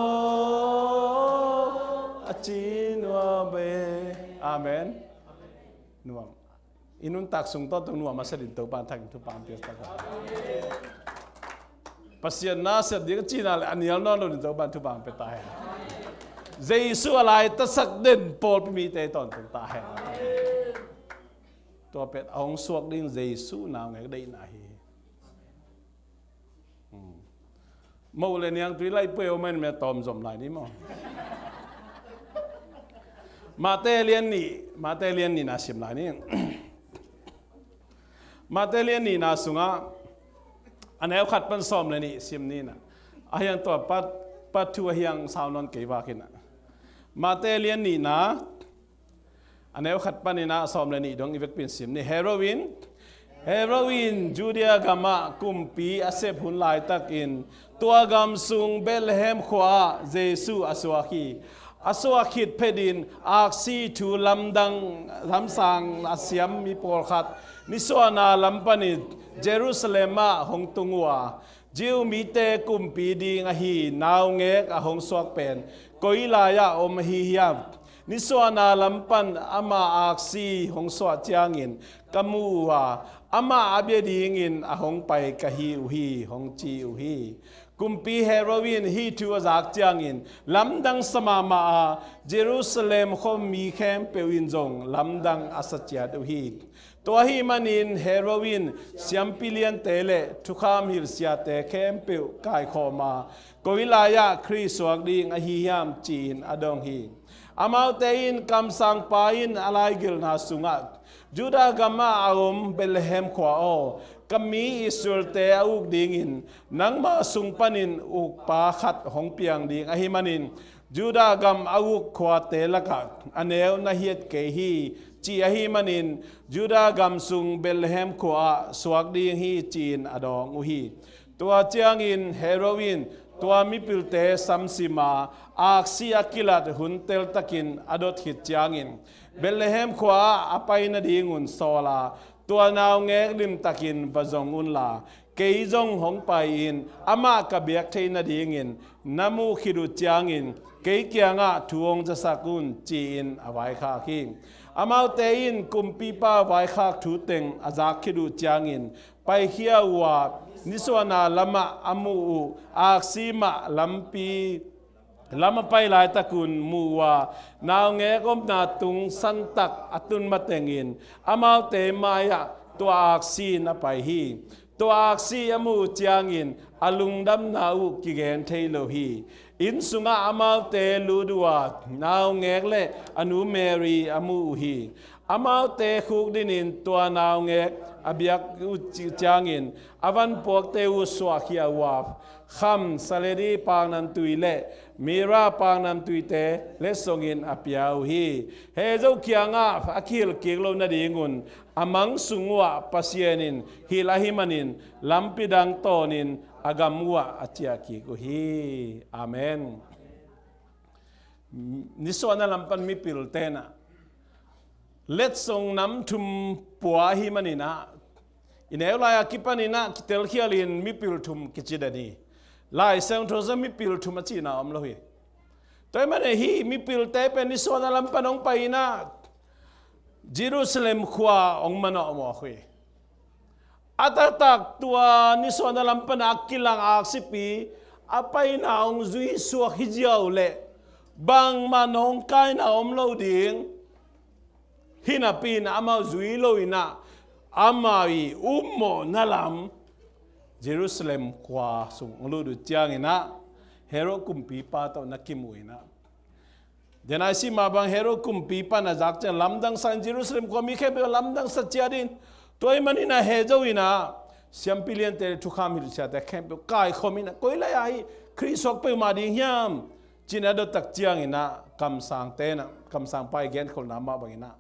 a ci nuam e. Amen. Nuam. I nuntak sung tawh tung nuam a sa ding Topa'n thangin thupha hong pia ta hen. Pasian nasep ding a cihna le a nial nawn lo ding Topa'n thupha hong pia ta hen. Jesu a laitasak den pawlpi mite tawntung ta hen. Tua pen a hong suak ding Jesu naungek deihna hi. Hmm. Moh le niangtui lai pue om in, mia tawm zom lai ni maw. Mate lian nih, Mate lian nihna sim lai ni. Mate lian nihna sungah a neu khat pan sawm le nih sim ni in ah. A hiang tua part, part two a hiang sau nawn kei vak in ah. Mate lian nihna a neu khat panin ah sawm le nih dong i vekpi in sim ni. Heroin, Heroin, Judea gamah kumpi a sep hun laitakin tua gam sung Bethlehem khua-ah Jesu a suak hi. A suak khit phetin aksi thu lamdang lamsang a siam mi pawlkhat nisuahna lam panin Jerusalem ah hong tung uh a, Jew mite kumpi ding ahi naungek a hong suak pen koi lai-ah om ahi hiam? Nisuahna lam pan ama aksi hong suah ciangin ka mu uh a, amah a bia dingin a hong pai ka hi uh hi, hong ci uh hi. Kumpi Herod in hih thu a zak ciangin lamdang sa mahmah a, Jerusalem khuami khempeuh in zong lamdang a sa ciat uh hi. Tua ahih manin Herod in siampi liante le thukham hilh siate khempeuh kaikhawm a, koi lai-ah Khrih suak ding ahi hiam ci-in a dong hi. Amaute in kamsangpa in a laigelhna sungah Judah gamah a om Bethlehem khua aw, ka mi Israelte a uk dingin nangma sung panin ukpa khat hong piang ding ahih manin Judah gam a uk khuate lakah a neu na hiat kei hi, ci ahih manin Judah gam sung Bethlehem khua-ah suak ding hi, ci-in a dawng uh hi. Tua ciangin Herod in tua mipilte samsim a, aksi a kilat hun teltakin a dot khit ciangin Bethlehem khua-ah a pai nadingun sawl a, tua naungek limtakin va zong unla, kei zong hong pai-in amah ka biak theih nadingin na muh khit uh ciangin kei kiangah thu hong zasak un, ci-in a vaikhak hi. Amaute in kumpipa vaikhak thu teng a zak khit uh ciangin paikhia uh a, nisuahna lamah a muh uh aksi mah lampi lam a pai laitakun muh uh a, naungek omna tung santak a tun matengin amaute mai-ah tua aksi in a pai hi. Tua aksi a muh uh ciangin a lungdamna uh kigen thei lo hi. Inn sungah amaute lut uh a, naungek le a nu Mary a muh uh hi. Amaute khukdinin tua naungek a biak uh ci-, ciangin a vanpuakte uh suahkhia uh a, kham, saledi paknamtui le mira paknamtuite letsongin a pia uh hi. Hezo kiangah a kihilh kik loh nadingun a mang sung uhah Pasian in hilh ahih manin lampi dang tawnin a gam uhah a ciah kik uh hi. Amen. Nisuahna lam pan mipil tenah letsong nam thum pua ahih maninah, i neu lai-a kipaninah kitelkhialin mipil thum kici den hi. Lai Siangtho sungah mipil thum a cihna om lo hi. Tua ahih manin hih mipilte pen nisuahna lam pan hong pai inah Jerusalem khua hong manawh mawk uh hi. A taktak tua nisuahna lam pana a kilang aksipi a paina hong zui suak hi ziau leh bangmah nawngkaina om lo ding. Hinapi in amau zui lo inah amau i ummawhna lam Jerusalem khua sung hong lut uh cianginah Herod kumpipa tawh na kimu inah, Denai sima bang Herod kumpipa na zak ciang lamdangsa in Jerusalem khua mi khempeuh lamdangsa ciat in, tua ahih maninah hezo inah siampi liante le thukham hilhsiate khempeuh kaikhawm inah koi lai-ah hih Khrih suak peuhmah ding hiam cinah dottak cianginah kamsangte inah, kamsangpa i genkholhna mah banginah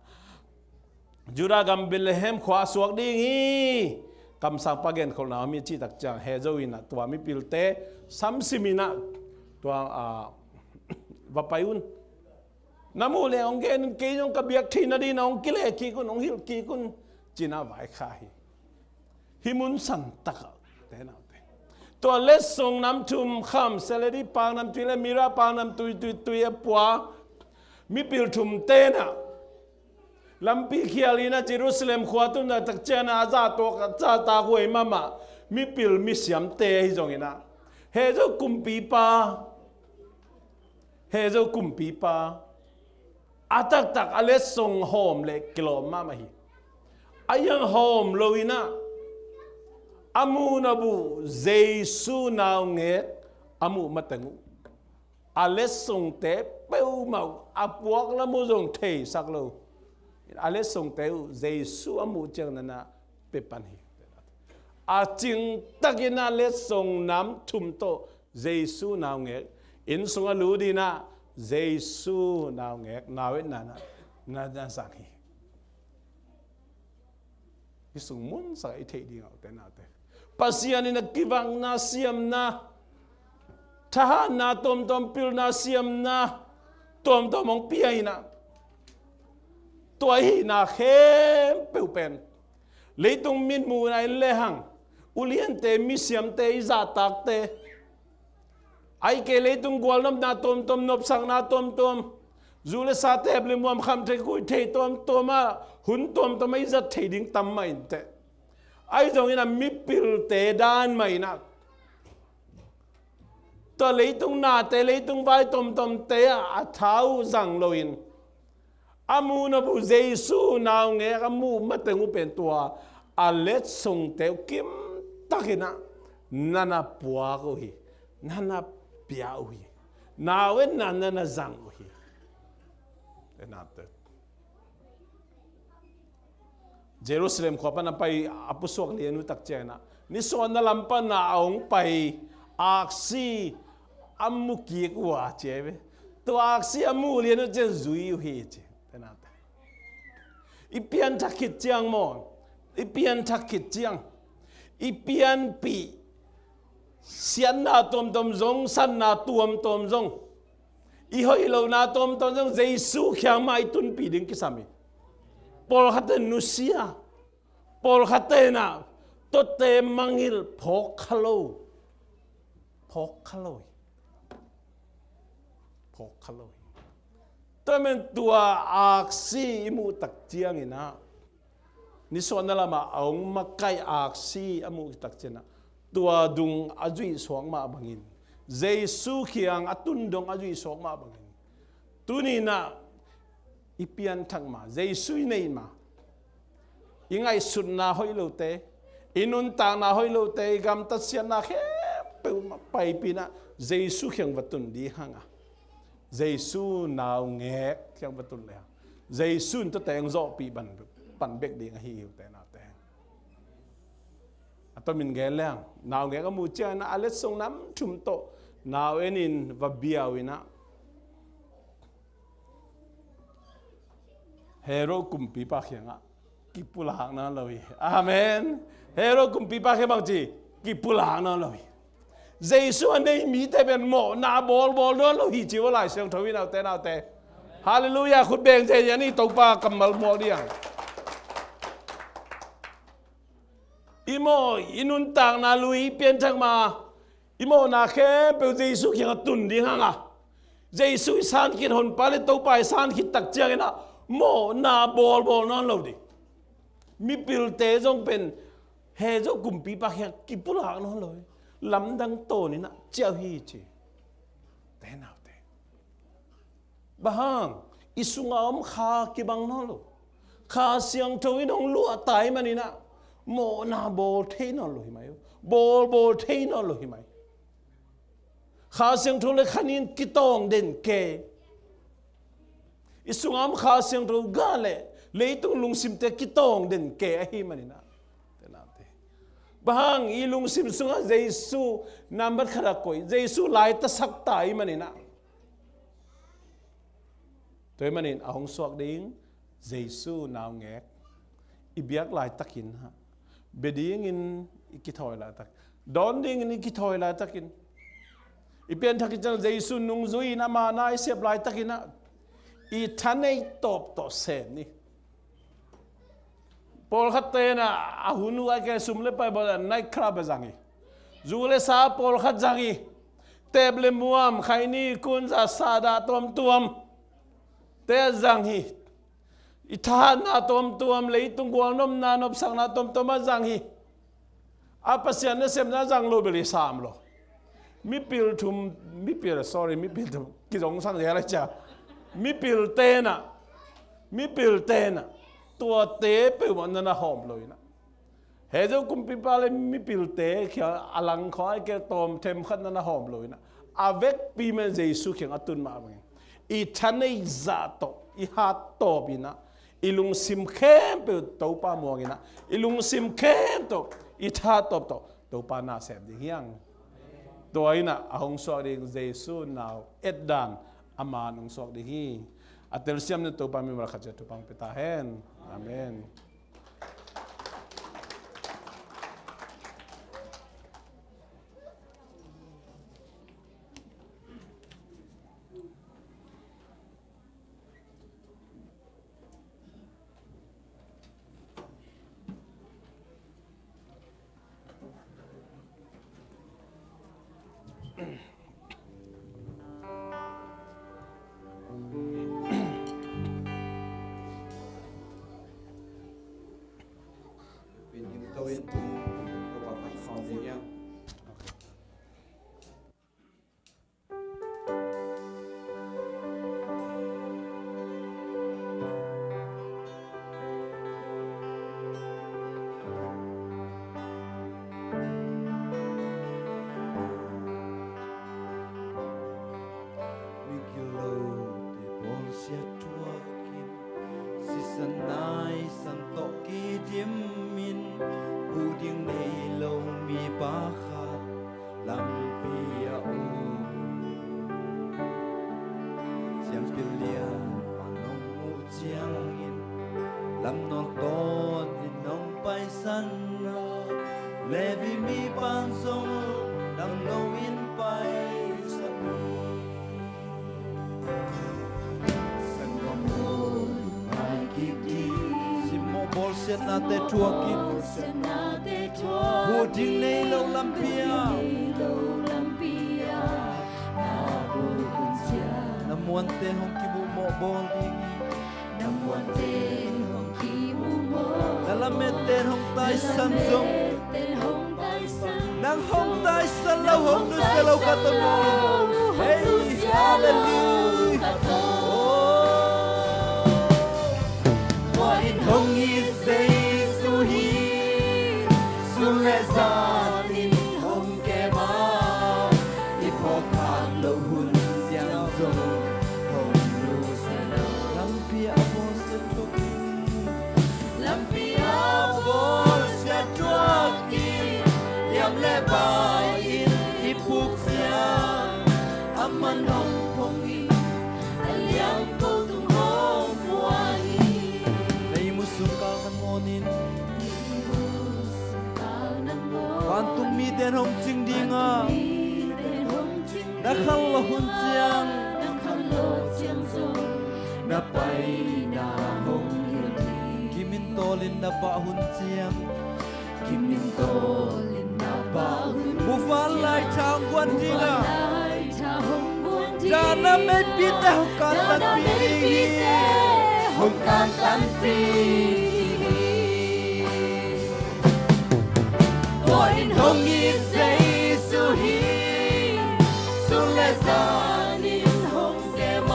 Judah gam Bethlehem khua a suak ding hi. Kamsangpa genkholhna om hi cihtak ciang hezo inah tua mipilte samsim inah tua, a, va pai un. Na muh leh hong gen un, kei zong ka biak theih nadinah hong kileh kik un, hong hilh kik un cinah vaikhak hi. Hih mun santakah tenaute, tua letsong nam thum kham, saledi paknamtui le mira paknamtui tuitui a pua mipil thum tenah lampi khial inah Jerusalem khua tun a takcianah a zahtak, a zahtak huai mahmah mipil misiamte ahi zonginah hezo kumpipa, hezo kumpipa a taktak a letsong hawm le kilawm mahmah hi. A hiang hawm lo inah a muh nop uh Jesu naungek a muh mateng uh a letsongte peuhmah uh a puak lam uh zong theisak lo. A letsongte uh Jesu a muh ciang nanah pia pan hi. A cingtakinah letsong nam thum tawh Jesu naungek inn sungah lut inah Jesu naungek nau et nanah na, na zang hi. Hih sung munsakah i theih ding a ute naute, Pasian in a kivakna siamna, thahatna tuamtuam, pilna siamna tuamtuam hong pia inah tua i hihna khempeuh pen leitung mitmuhna in lehang uliante, misiamte, i zahtakte, ahih kei leitung gualnopna tuamtuam, nopsakna tuamtuam, zu le sa, tep le muam, khamtheih khuitheih tuamtuam ah hun tuamtuam ah i zat theih ding tam mah inteh. Ahi zongin a mipilte dan mah inah tua leitung nate, leitung vai tuamtuamte ah a tha uh zang loin a muh nop uh Jesu naungek a muh mateng uh pen tua a letsongte uh kimtakinah nana puak uh hi, nana pia uh hi, nau etna nana zang uh hi. Enate Jerusalem khua pan a pai a pusuak lian uh takcianginah nisuahna lam pana a hong pai aksi a mu kik uh a cia ve. Tua aksi a muh lian uh ciang zui uh hi ci. Enate I pianthak khit ciang maw, i pianthak khit ciang i pianpih siatna tuamtuam zong, satna tuamtuam zong, i hoih lohna tuamtuam zong Jesu kiang mah i tunpih ding kisam hi. Pawlkhatte nusia, pawlkhatte inah tuate mangngilh phawk kha lo, phawk kha lo hi. Phawk kha lo hi. Tua men tua aksi i muh tak cianginah nisuahna lamah a hong makaih aksi a muh tak cianginah tua dung a zuih suak mah bangin, Jesu kiang a tun dong a zuih suak mah bangin, tuni-in ah i pianthak ma, Jesu i neih ma, i ngaihsutna hoih lote, i nuntakna hoih lote, i gamtat siatna khempeuh mah paipih in ah Jesu kiang va tun ding hang a, Jesu naungek kiang va tun le hang, Jesu in tuate hong zawhpih pan, pan bek ding ahi hi, ute naute. A tomin gen leng, naungek a muh ciangin ah a letsong nam thum tawh nau en in va biau in ah, Herod kumpipa kiangah kipulak nawn lo hi. Amen. Herod kumpipa kiang bang ci, kipulak nawn lo hi. Jesu a nei mite pen mawhna bawlbawl nawn lo hi ci uh a, Lai Siangtho in, ute naute. Halleluiah. Khut beng thei ni, Topa kammal muak ding. I mawh, i nuntakna lui, i pianthak ma, i mawhna khempeuh Jesu kiangah tun ding hang a, Jesu i san khit, Honpa le Topa i san khit tak ciangin ah mawhna bawlbawl nawn lo ding. Mipilte zong pen Herod kumpipa kiangah kipulak nawn lo hi. Lamdang tawn in ah ciah uh hi ci. Ute naute, bang hang, i sungah om Kha kibang nawn lo. Kha Siangtho in hong luah ta ahih manin ah mawhna bawl thei nawn lo hi mai uh. Bawlbawl thei nawn lo hi mai. Kha Siangtho le kha nin kitawng den kei. I sungah om Kha Siangtho gah le leitung lungsimte kitawng den kei ahih manin ah, ute naute, bang hang, i lungsim sungah Jesu nambat khat ah koih, Jesu laitasak ta ahih manin ah, tua ahih manin a hong suak ding Jesu naungek i biak laitakin ah, bia dingin i kithawi laitak, dawn dingin i kithawi laitakin, i pianthak khit ciang Jesu nungzui in ama na i sep laitakin ah, i thanei tawp tawh sem ni. Pawlkhatte in ah a hun uh a, kei sum le pai bawl a, night club ah zang hi. Zu le sa pawlkhat zang hi. Teep le muam, khaini, kunza, sahdah tuamtuam te ah zang hi. I thahatna tuamtuam, leitung gualnopna, nopsakna tuamtuam ah zang hi. A Pasian nasepna zang lo bel hi sam lo. Mipil thum, mipil, sorry, mipil thum, kizongsang zel a cia. Mipilte in ah, mipilte in ah tuate peuhmah na na hawm lo in ah, Herod kumpipa le mipilte kiang a lang khawng a, kei tawm themkhat na na hawm lo in ah, a vekpi mah in Jesu kiang a tun mah bangin, i thanei zah tawh, i hat tawp in ah, i lungsim khempeuh Topa muang in ah, i lungsim khempeuh tawh, i tha tawp tawh Topa na sem ding hi hang. Tua in ah a hong suak ding Jesu nau etdan a man hong suak ding hi. A telsiam na Topa mimal khat ciat thupha pia ta hen. Amen. Migilote bawlsiat thuakin, sisan naisan tawh kidimin, bu ding nei lo mi pakhat lampi ah um. Siampil lian pan hong muh ciangin, lam nawltawn in hong paisan a, Levi mi pan zong dang lo in paisan hi. Sanggam lo ngai kik ding. Simmawh bawlsiatnate thuakin, bu ding nei lo lampi ah, na muante hong kimuhmawh bawl ding hi. Na muante hong kimuhmawh, na lametten hong taisan zong, na lametten hong taisan Nang hong taisan lo, hong nusia lo khat om lo. Hei, halleluiah. Oh. Tua in hong it Jesu hi, sun le zan in hong kem a, i phawk khak loh hun ciang zong hong nusia lo. Lampi a bawlsia thuak in, lampi a bawlsia thuak in, liam le bai in i puk ciang, aman hong phong in, a liang ko tung hong pua hi. Na ihmut sung kal nangawn in, na ihmut sung kal nangawn in, vantung mite in hong cing ding a, vantung mite in hong cing ding a, na khal loh hun ciang, na khal loh ciang zong, na paina hong hilh ding. Kimin tawlin na bah hun ciang, kimin tawlin na bah hun ciang, muvanlai tha hong guan ding a, muvanlai tha hong guan ding a, dahna meipite hong kantanpih ding hi, dahna meipite hong kantanpih ding hi. Tua in hong it Jesu hi, sun le zan in hong kem a,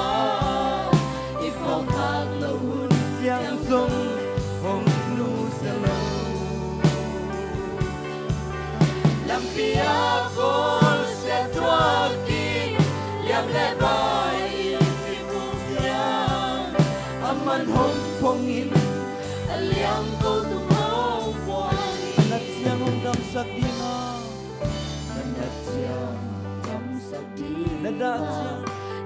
i phawk khak loh hun ciang zong hong nusia lo. Lampi a bawlsia thuak in, liam le bai in i puk ciang, aman hong phong in, a liang ko tung hong pua hi. Na nat ciang hong damsak ding a, na nat ciang damsak ding a, na dah ciang,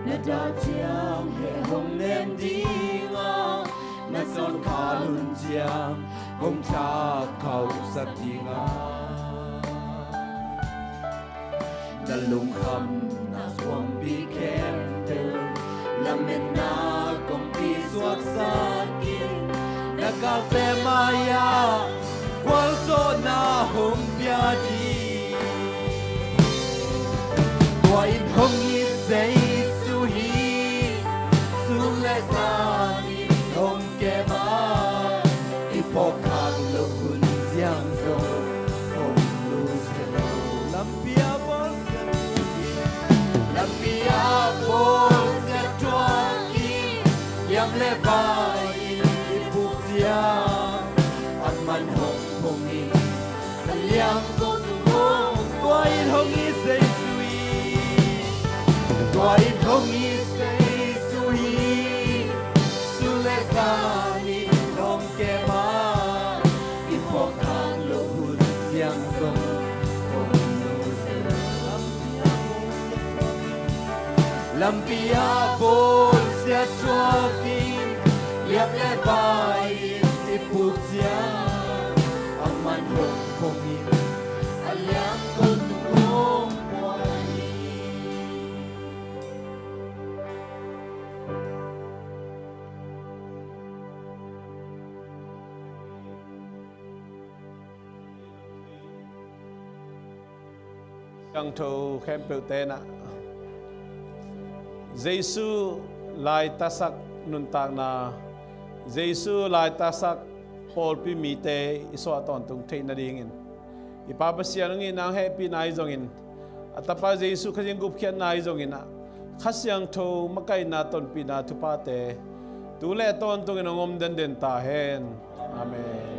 na dah ciang heh hong nem ding a, na cawnkhal hun ciang hong thakhauhsak ding a, na lungkhamna kongpi khempeuh, lametna kongpi suaksak in, na galte mai-ah gualzawhna hong pia ding. Tua in hong it Jesu hi, sun le zan in hong kem a, i phawk khak loh hun ciang zong hong nusia lo. Lampi a bawlsia thuak in, lampi a bawlsia thuak in, liam le bai in i puk ciang, aman hong phong in, a liang ko tung hong pua hi. Tua in hong it Jesu hi, tua in hong it Jesu hi, sun le zan in hong kem a, i phawk khak loh hun ciang zong hong nusia lo. Lampi a bawlsia thuak in, liam le bai in i puk ciang, aman hong phong in, a liang ko tung hong pua hi. Siangtho khempeuh tenah Jesu laitasak nuntakna, Jesu laitasak pawlpi mite i suah tawntung theih nadingin, i Pa Pasian hong itna hong hehpihna ahi zongin, a Tapa Jesu Khazih gupkhiatna ahi zongin ah, Kha Siangtho makaihna tonpihna thuphate tu le tawntungin hong om denden ta hen. Amen.